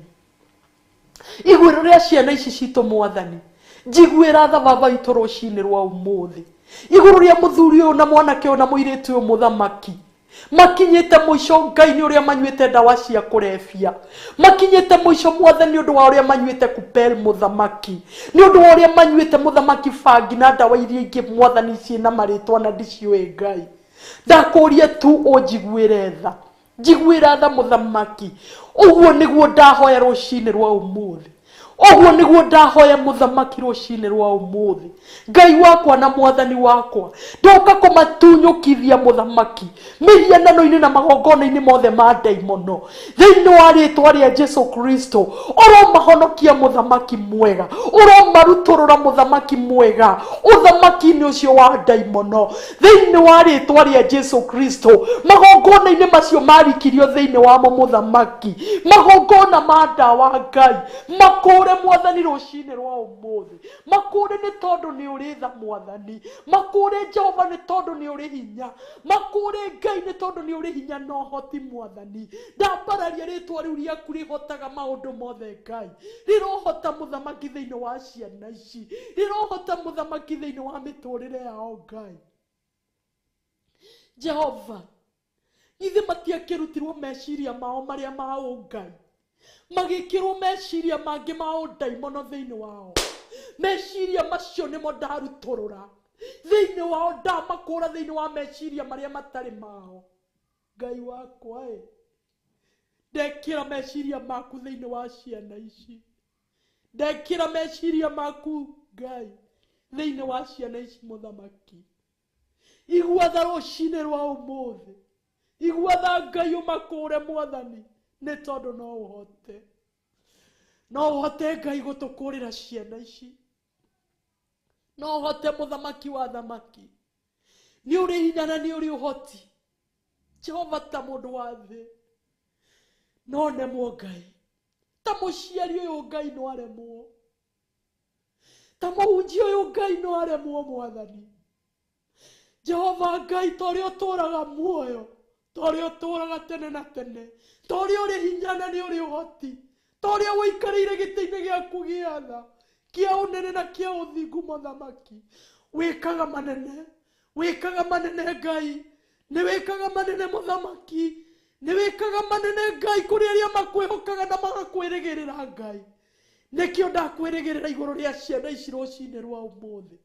igũrũ rĩa ciana ici citũ Mwathani, njiguĩra tha baba witũ rũcinĩ rwa ũmũthĩ igũrũ rĩa mũthuri ũyũ na mwanake ũyũ na mũirĩtu ũyũ mũthamaki. Makinyĩte mũico Ngai nĩ ũrĩa manyuĩte ndawa cia kũrebia, makinyĩte mũico Mwathani nĩ ũndũ wa ũrĩa manyuĩte kupel mũthamaki, nĩ ũndũ wa ũrĩa manyuĩte mũthamaki bangi na ndawa iria ingĩ Mwathani ciĩna marĩtwa na ndiciũĩ Ngai. Ndakũria tu ũnjiguĩre tha, njiguĩra tha mũthamaki. Ũguo nĩguo ndahoya rũcinĩ rwa ũmũthĩ, ũguo nĩguo ndahoya mũthamaki rũcinĩ rwa ũmũthĩ. Ngai wakwa na Mwathani wakwa, ndoka kũmatunyũkithia mũthamaki mĩhianano-inĩ na magongona-inĩ mothe ma ndaimono thĩinĩ wa rĩtwa rĩa Jesu Kristo. Ũromahonokia mũthamaki mwega, ũromarutũrũra mũthamaki mwega ũthamaki-inĩ ũcio wa ndaimono thĩinĩ wa rĩtwa rĩa Jesu Kristo. Magongona-inĩ macio marikirio thĩinĩ wamo mũthamaki, magongona ma ndawa Ngai makũre Mwathani rũcinĩ rwa ũmũthĩ, makũre nĩ tondũ nĩ ũrĩ tha Mwathani, makũre Jehova nĩ tondũ nĩ ũrĩ hinya, makũre Ngai nĩ tondũ nĩ ũrĩ hinya na ũhoti Mwathani. Ndambararia rĩtwa rĩu rĩaku rĩhotaga maũndũ mothe Ngai, rĩrohota mũthamaki thĩinĩ wa ciana ici, rĩrohota mũthamaki thĩinĩ wa mĩtũrĩre yao Ngai. Jehova, ithe matiakĩrutirwo meciria mao marĩa ma ũngai, magĩkĩrwo meciria mangĩ ma ũndaimono thĩinĩ wao. Meciria macio nĩmo ndarutũrũra thĩinĩ wao, ndamakũra thĩinĩ wa meciria marĩa matarĩ mao. Ngai wakwa ĩ, ndekĩra meciria maku thĩinĩ wa ciana ici, ndekĩra meciria maku Ngai thĩinĩ wa ciana ici mũthamaki. Igua tha rũcinĩ rwa ũmũthĩ, igua tha Ngai ũmakũre Mwathani nĩ tondũ no ũhote, no ũhote Ngai gũtũkũrĩra ciana ici, no ũhote mũthamaki wa thamaki, nĩ ũrĩ hinya na nĩ ũrĩ ũhoti Jehova. Ta mũndũ wa thĩ no nemwo Ngai, ta mũciari ũyũ Ngai no aremwo, ta mũhunjia ũyũ Ngai no aremwo Mwathani Jehova Ngai, ta ũrĩa ũtũũraga muoyo, ta ũrĩa ũtũũraga tene na tene, ta ũrĩa ũrĩ hinya na nĩ ũrĩ ũhoti, ta ũrĩa ũikarĩire gĩtĩ-inĩ gĩaku gĩa tha kĩa ũnene na kĩa ũthingu mũthamaki, wĩkaga manene, wĩkaga manene Ngai, nĩ wĩkaga manene mũthamaki, nĩ wĩkaga manene Ngai kũrĩ arĩa makwĩhokaga na magakwĩrĩgĩrĩra Ngai. Nĩkĩo ndakwĩrĩgĩrĩra igũrũ rĩa ciana ici rũcinĩ rwa ũmũthĩ.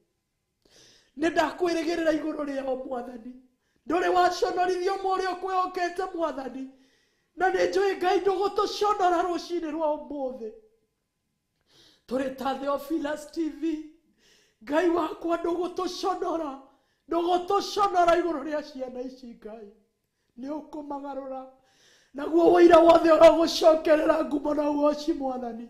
Nĩ ndakwĩrĩgĩrĩra igũrũ rĩao mwathani. Ndũrĩ waconorithio mũrĩa ũkwĩhokete mwathani. Na nĩ njũĩ Ngai ndũgũtũconora rũcinĩ rwa ũmũthĩ. Tũrĩ ta Theophilus TV. Ngai wakwa ndũgũtũconora. Ndũgũtũconora igũrũ rĩa ciana ici Ngai. Nĩ ũkũmagarũra. Naguo wũira wothe ũrogũcokerera ngumo na ũgoci mwathani.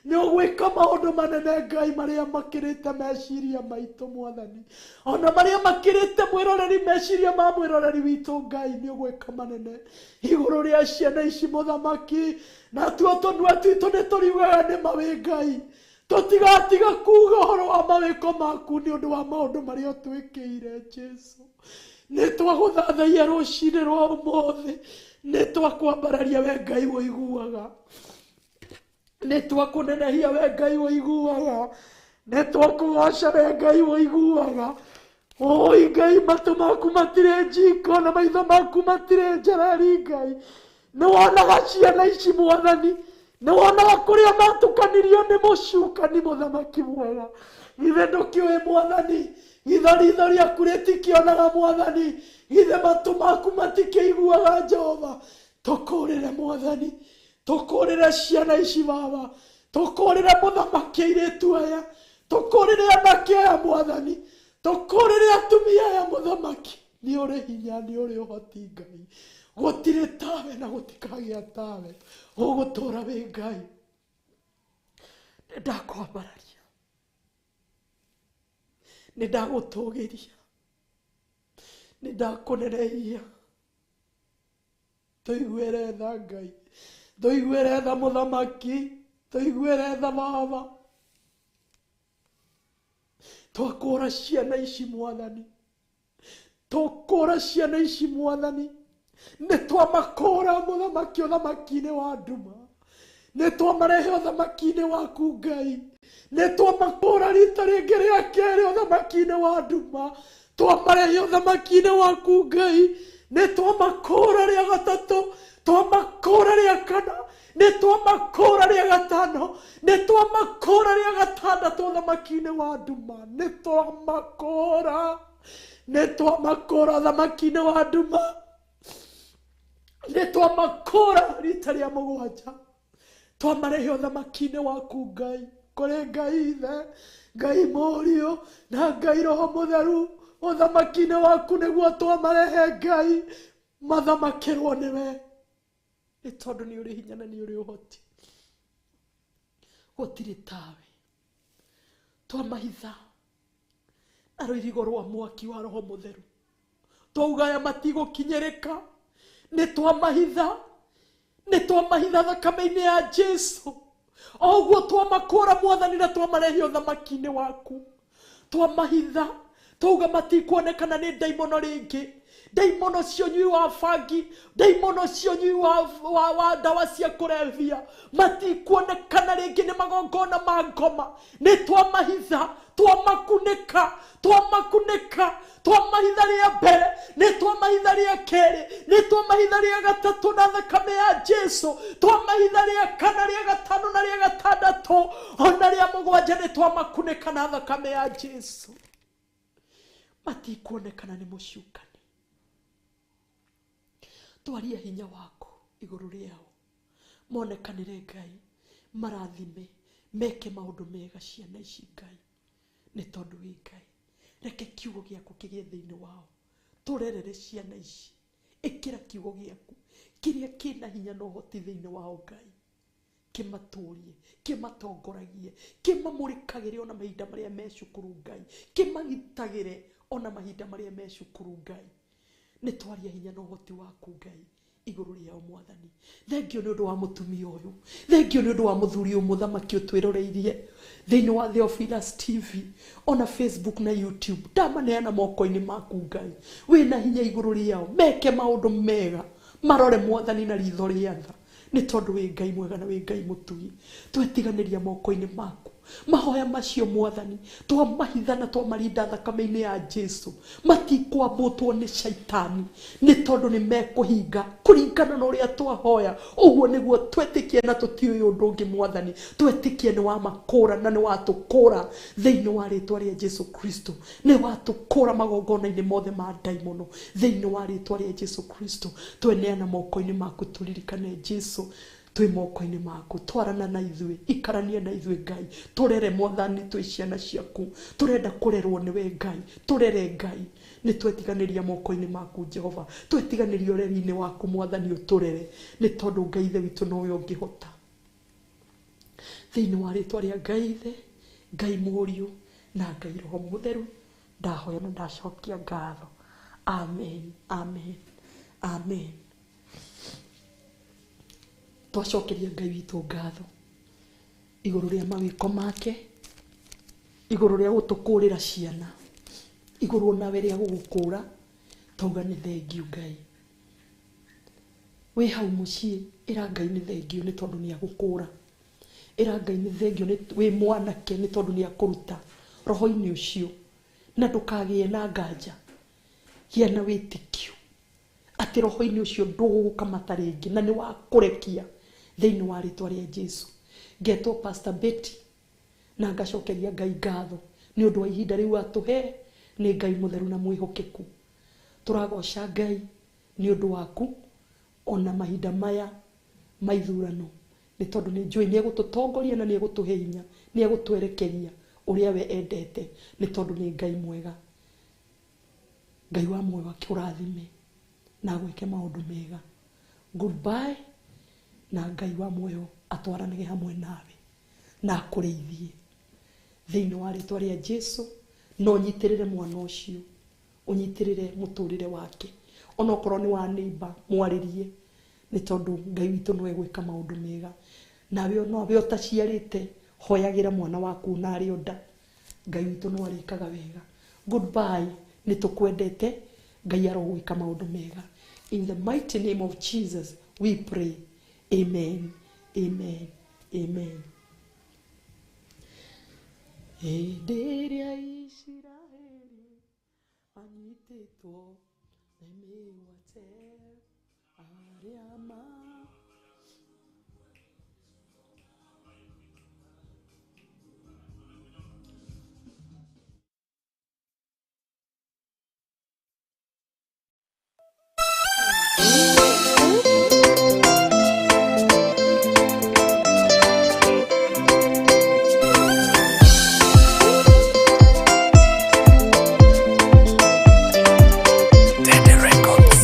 Nĩ ũgwĩka maũndũ manene Ngai marĩa makĩrĩte meciria maitũ mwathani. Ona marĩa makĩrĩte mwĩroreri meciria ma mwĩroreri witũ Ngai nĩ ũgwĩka manene igũrũ rĩa ciana ici mũthamaki. Natuo tũnua twitũ nĩ tũriugaga nĩ mawĩ Ngai. Tũtigatiga kuga ũhoro wa mawĩko maku nĩ ũndũ wa maũndũ marĩa ũtwĩkĩire Jesu. Nĩ twagũthathaia rũcinĩ rwa ũmũthĩ. Nĩ twakwambararia we Ngai ũiguaga. Nĩ twakũnenehia we Ngai ũiguaga. Nĩ twakũgoca we Ngai ũiguaga. Oi Ngai, matũ maku matirĩ njiko na maitho maku matirĩ njereri Ngai. Nĩ wonaga ciana ici mwathani. Nĩ wonaga kũrĩa matukanirio nĩ mũcukani mũthamaki mwega. Githĩ ndũkĩũĩ mwathani. Githĩ ritho rĩaku rĩtikĩonaga mwathani. Githĩ matũ maku matikĩiguaga Jehova. Tũkũrĩre mwathani. Tũkũrĩre ciana ici baba. Tũkũrĩre mũthamaki airĩtu aya. Tũkũrĩre anake aya mwathani. Tũkũrĩre atumia aya mũthamaki. Nĩ ũrĩ hinya, nĩ ũrĩ ũhoti Ngai. Gũtirĩ tawe na gũtikagĩa tawe. Ũgũtũũra wĩ Ngai. Nĩ ndakwambararia. Nĩ ndagũtũgĩria. Nĩ ndakũnenehia. Tũiguĩre tha Ngai. Tũiguĩre tha mũthamaki. Tũiguĩre tha baba. Twakũra ciana ici mwathani. Tũkũra ciana ici mwathani. Nĩ twamakũra mũthamaki ũthamaki-inĩ wa nduma. Nĩ twamarehe ũthamaki-inĩ waku Ngai. Nĩ twamakũra rita rĩngĩ rĩa kerĩ ũthamaki-inĩ wa nduma. Twamarehe ũthamaki-inĩ waku Ngai. Nĩ twamakũra rĩa gatatũ. Twamakũra rĩa kana. Nĩ twamakũra rĩa gatano. Nĩ twamakũra rĩa gatandatũ ũthamaki-inĩ wa nduma. Nĩ twamakũra. Nĩ twamakũra ũthamaki-inĩ wa nduma. Nĩ twamakũra rita rĩa mũgwanja. Twamarehe ũthamaki-inĩ waku Ngai. Kũrĩ Ngai Ithe, Ngai Mũriũ na Ngai Roho Mũtheru. Ũthamaki-inĩ waku nĩguo twamarehe Ngai. Mathamakĩrwo nĩwe. Nĩ tondũ nĩ ũrĩ hinya na nĩ ũrĩ ũhoti. Gũtirĩ tawe. Twamahitha na rũirigo rwa mwaki wa Roho Mũtheru. Twauga aya matigũkinyĩrĩka. Nĩ twamahitha. Nĩ twamahitha thakame-inĩ ya Jesu. O ũguo twamakũra mwathani na twamarehe ũthamaki-inĩ waku. Twamahitha. Twauga matikuonekana nĩ ndaimono rĩngĩ. Ndaimono cia ũnyui wa bangi, ndaimono cia ũnyui wa ndawa cia kũrebia matikuonekana rĩngĩ nĩ magongona ma ngoma. Nĩ twamahitha, twamakunĩka, twamakunĩka, twamahitha rĩa mbere, nĩ twamahitha rĩa kerĩ, nĩ twamahitha rĩa gatatũ na thakame ya Jesu, twamahitha rĩa kana, rĩa gatano na rĩa gatandatũ, ona rĩa mũgwanja nĩ twamakunĩka na thakame ya Jesu. Matikuonekana nĩ mũcukani. Twaria hinya waku igũrũ rĩao. Monekanĩre Ngai, marathime, meke maũndũ mega ciana ici Ngai. Nĩ tondũ wĩ Ngai. Reke kiugo gĩaku kĩgĩe thĩinĩ wao. Tũrerere ciana ici. Ĩkĩra kiugo gĩaku kĩrĩa kĩna hinya na ũhoti thĩinĩ wao Ngai. Kĩmatũrie, kĩmatongoragie, kĩmamũrĩkagĩre ona mahinda marĩa me cukuru Ngai. Kĩmagitagĩre ona mahinda marĩa me cukuru Ngai. Nĩ twaria hinya na ũhoti waku Ngai igũrũ rĩao mwathani. Thengio nĩ ũndũ wa mũtumia ũyũ. Thengio nĩ ũndũ wa mũthuri ũyũ mũthamaki ũtwĩroreirie thĩinĩ wa Theophilus TV ona Facebook na YouTube. Ndamaneana moko-inĩ maku Ngai. Wĩna hinya igũrũ rĩao. Meke maũndũ mega. Marore mwathani na ritho rĩa tha. Nĩ tondũ wĩ Ngai mwega na wĩ Ngai mũtugi. Twetiganĩria moko-inĩ maku. Mahoya macio Mwathani twamahitha na twamarinda thakame-inĩ ya Jesu, matikwambũtwo nĩ shaitani, nĩ tondũ nĩ mekũhinga kũringana na ũrĩa twahoya. Ũguo nĩguo twetĩkie na tũtiũĩ ũndũ ũngĩ Mwathani, twetĩkie nĩ wamakũra na nĩ watũkũra thĩinĩ wa rĩtwa rĩa Jesu Kristo, nĩ watũkũra magongona-inĩ mothe ma ndaimono thĩinĩ wa rĩtwa rĩa Jesu Kristo. Tweneana moko-inĩ maku, tũririkane Jesu twĩ moko-inĩ maku, twarana na ithuĩ, ikarania na ithuĩ Ngai, tũrere Mwathani twĩ ciana ciaku, tũrenda kũrerwo nĩwe Ngai, tũrere Ngai, nĩ twetiganĩria moko-inĩ maku Jehova, twetiganĩria ũreri-inĩ waku Mwathani, ũtũrere, nĩ tondũ Ngai Ithe witũ nowe ũngĩhota. Thĩinĩ wa rĩtwa rĩa Ngai Ithe, Ngai Mũriũ na Ngai Roho Mũtheru, ndahoya na ndacokia ngatho. Amen, amen, amen. Twacokeria Ngai witũ ngatho igũrũ rĩa mawĩko make, igũrũ rĩa gũtũkũrĩra ciana, igũrũ nawe rĩa gũgũkũra, tauga nĩ thengiũ Ngai. Wĩ hau mũciĩ, ĩra Ngai nĩ thengiũ nĩ tondũ nĩ agũkũra. Ĩra Ngai nĩ thengiũ nĩ wĩ mwanake nĩ tondũ nĩ akũruta roho-inĩ ũcio, na ndũkagĩe na nganja, gĩa na wĩtĩkio atĩ roho-inĩ ũcio ndũgũgũkamata rĩngĩ na nĩ wakũrekia thĩinĩ wa rĩtwa rĩa Jesu. Ngetwo Pastor Betty na ngacokeria Ngai ngatho nĩ ũndũ wa ihinda rĩu atũhe. Nĩ Ngai mũtheru na mwĩhokeku. Tũragoca Ngai nĩ ũndũ waku ona mahinda maya ma ithurano, nĩ tondũ nĩ njũĩ nĩ egũtũtongoria na nĩ egũtũhe hinya, nĩ egũtwerekeria ũrĩa we endete, nĩ tondũ nĩ Ngai mwega. Ngai wa muoyo akũrathime na agwĩke maũndũ mega. Goodbye, na Ngai wa muoyo atwaranage hamwe nawe na akũrĩithie thĩinĩ wa rĩtwa rĩa Jesu. No ũnyitĩrĩre mwana ũcio, ũnyitĩrĩre mũtũrĩre wake, onokorwo nĩ wa neighbor, mwarĩrie, nĩ tondũ Ngai witũ no egwĩka maũndũ mega. Nawe onawe ũtaciarĩte, hoyagĩra mwana waku na arĩ o nda, Ngai witũ no arĩkaga wega. Goodbye, nĩ tũkwendete, Ngai arogwĩka maũndũ mega. In the mighty name of Jesus we pray. Amen, amen, amen. Hĩndĩ ĩrĩa Isiraeli anyitĩtwo nĩ mĩgwate arĩa ma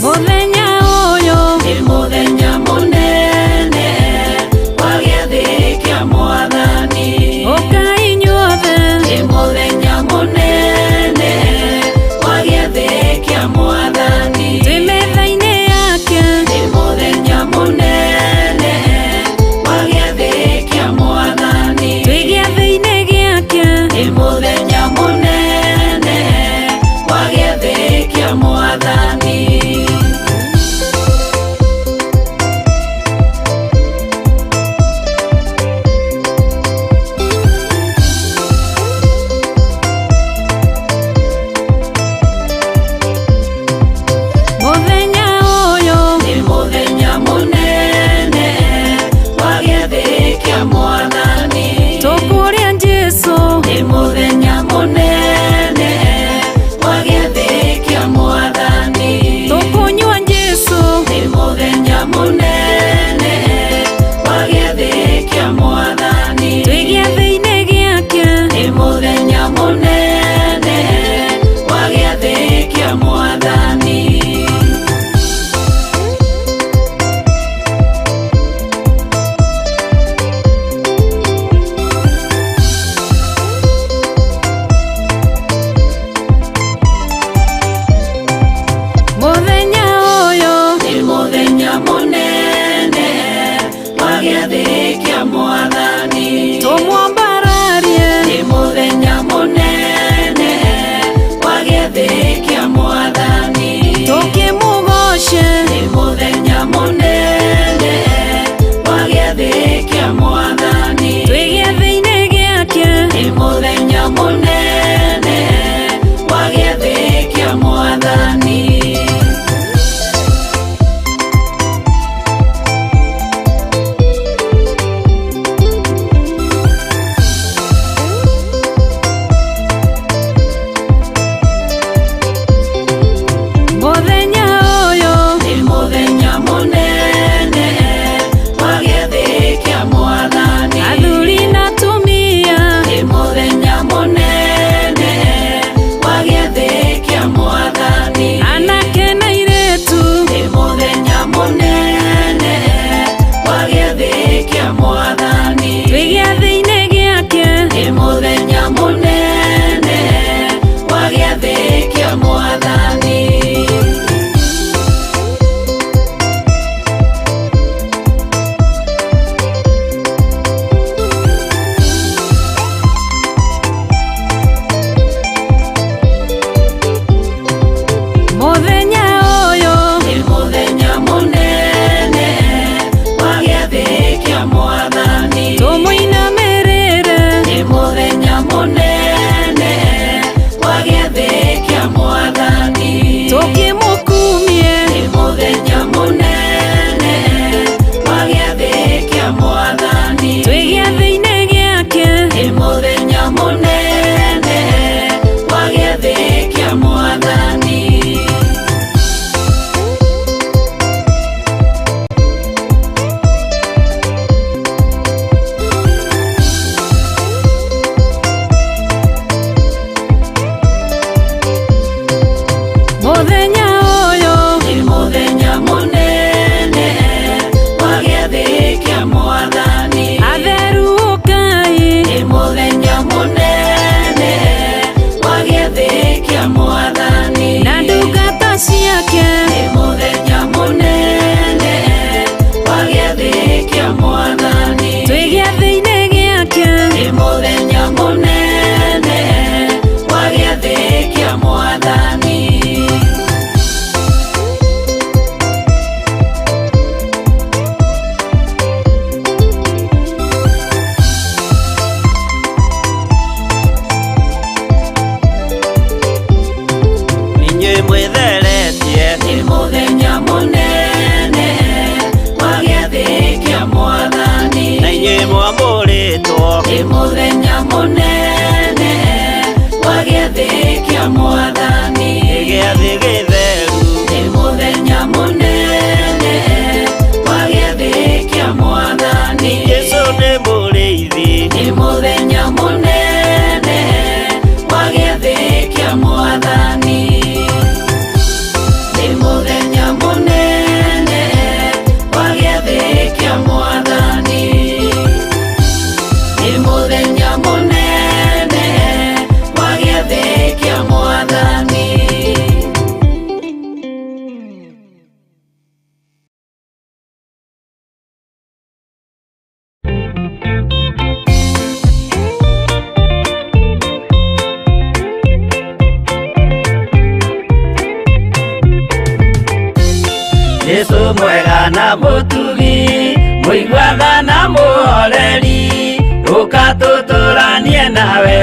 Mũthenya ũyũ nĩ mũthenya mũnene wa gĩathĩ kĩa Mwathani. Ũkai inyuothe, nĩ mũthenya mũnene wa gĩathĩ kĩa Mwathani. Twĩ metha-inĩ yake, nĩ mũthenya mũnene wa gĩathĩ kĩa Mwathani. Twĩ gĩathĩ-inĩ gĩake, nĩ mũthenya mũnene wa gĩathĩ kĩa Mwathani. Mũthenya ũyũ nĩ mũthenya mũnene wa gĩathĩ kĩa Mwathani. Tũkũrĩa Jesũ, nĩ mũthenya mũnene wa gĩathĩ kĩa Mwathani. Tũkũnyua Jesũ, nĩ mũthenya mũnene wa gĩathĩ kĩa Mwathani. Twĩ gĩathĩ-inĩ gĩake, nĩ mũthenya mũnene wa gĩathĩ kĩa Mwathani. Mũthenya ũyũ nĩ mũthenya mũnene wa gĩathĩ kĩa Mwathani. Tũmwambararie, nĩ mũthenya mũnene wa gĩathĩ kĩa Mwathani. Nĩ mũthenya mũnene wa gĩathĩ kĩa Mwathani. Nĩ gĩathĩ gĩtheru. Nĩ mũthenya mũnene wa gĩathĩ kĩa Mwathani. Jesũ nĩ mũrĩithi. Nĩ mũthenya mũnene wa gĩathĩ kĩa Mwathani. Nĩ mũthenya mũnene wa gĩathĩ kĩa Mwathani. Nĩ mũthenya mũnene wa gĩathĩ kĩa Mwathani. Jesũ mwega na mũtugi, mũiguaga na mũhoreri, ũka tũtũranie nawe,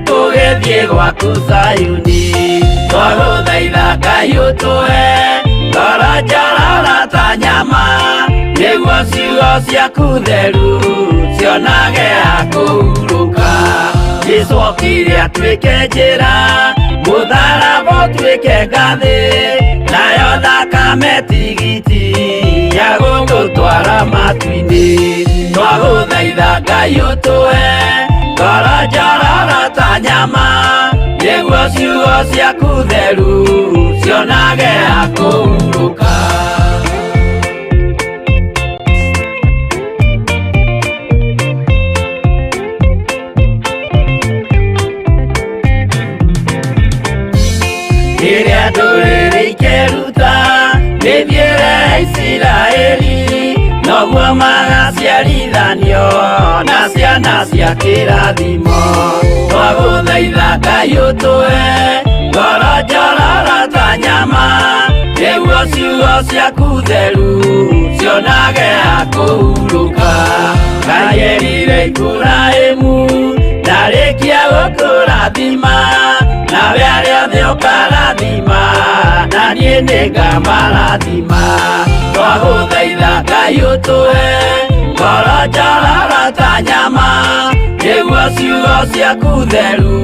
tũgĩthiĩ gwaku Zayuni. Twagũthaitha Ngai ũtũhe ngoro njororo ta nyama, nĩguo ciugo ciaku theru cionage ha kũhurũka. Jesũ okire atuĩke njĩra, mũtharaba ũtuĩke ngathĩ, nayo thakame tigiti ya gũgũtwara matu-inĩ. Twagũthaitha Ngai ũtũhe ngoro njororo ta nyama, nĩguo ciugo ciaku theru cionage ha kũhurũka. Rĩrĩa ndũrĩrĩ ikeruta mĩthiĩre ya Isiraeli, noguo magaciarithanio na ciana cia kĩrathimo. Twagũthaitha Ngai ũtũhe ngoro njororo ta nyama, nĩguo ciugo ciaku theru cionage ha kũhurũka. Ngai erire Iburahĩmu ndarĩkia gũkũrathima, nawe arĩa othe ũkarathima, na niĩ nĩngamarathima. Twagũthaitha Ngai ũtũhe ngoro njororo ta nyama, nĩguo ciugo ciaku theru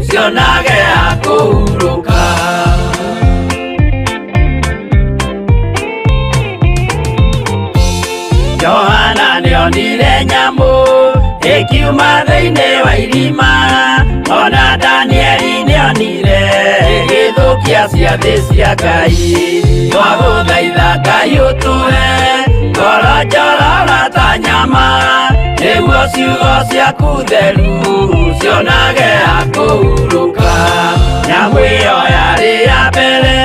cionage ha kũhurũka. Johana nĩonire nyamũ ĩkiuma thĩinĩ wa irima, ona Danieli nĩonire ĩgĩthũkia ciathĩ cia Ngai. Twagũthaitha Ngai ũtũhe ngoro njororo ta nyama, nĩguo ciugo ciaku theru cionage ha kũhurũka. Nyamũ ĩyo yarĩ ya mbere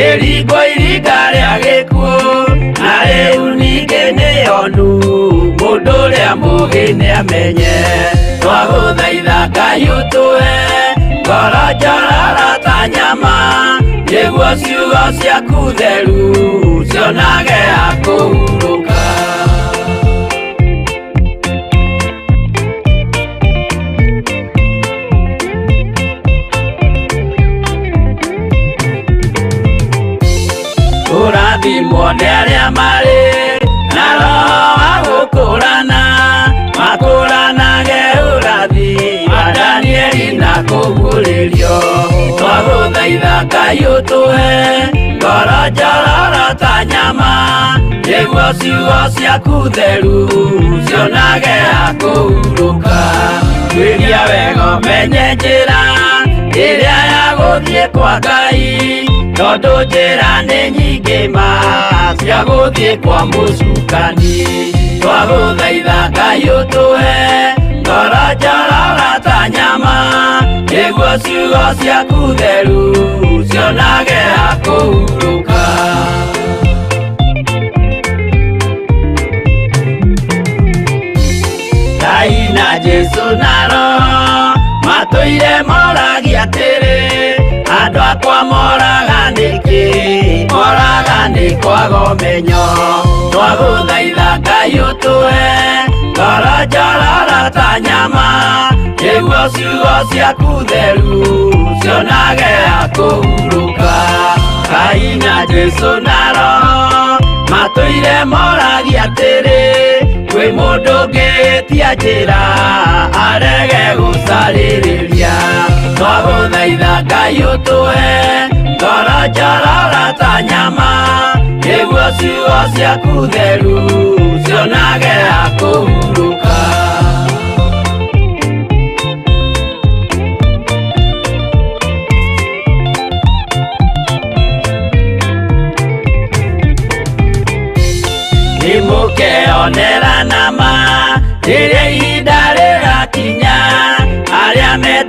ĩringwo iringa rĩa gĩkuũ, na rĩu ningĩ nĩyonu mũndũ ũrĩa mũũgĩ nĩamenye. Twagũthaitha Ngai ũtũhe ngoro njororo ta nyama, nĩguo ciugo ciaku theru cionage ha kũhurũka. Kũrathimwo nĩ arĩa marĩ na roho wa gũkũrana, makũranage ũrathi wa Danieli na kũguũrĩrio. Twagũthaitha Ngai ũtũhe ngoro njororo ta nyama, nĩguo ciugo ciaku theru cionage ha kũhurũka. Tuĩria wega ũmenye njĩra ĩrĩa ya gũthiĩ kwa Ngai, tondũ njĩra nĩ nyingĩ ma cia gũthiĩ kwa mũcukani. Twagũthaitha Ngai ũtũhe ngoro njororo ta nyama, nĩguo ciugo ciaku theru cionage ha kũhurũka. Ngai na Jesũ na Roho matũire moragia atĩrĩ, andũ akwa moraga nĩkĩ? Moraga nĩ kwaga ũmenyo. Twagũthaitha Ngai ũtũhe ngoro njororo ta nyama, nĩguo ciugo ciaku theru cionage ha kũhurũka. Ngai na Jesũ na Roho matũire moragia atĩrĩ, Kwĩ mũndũ ũngĩtia njĩra arege gũcarĩrĩria. Twagũthaitha Ngai ũtũhe ngoro njororo ta nyama, nĩguo ciugo ciaku theru cionage ha kũhurũka. Nĩmũkeonera na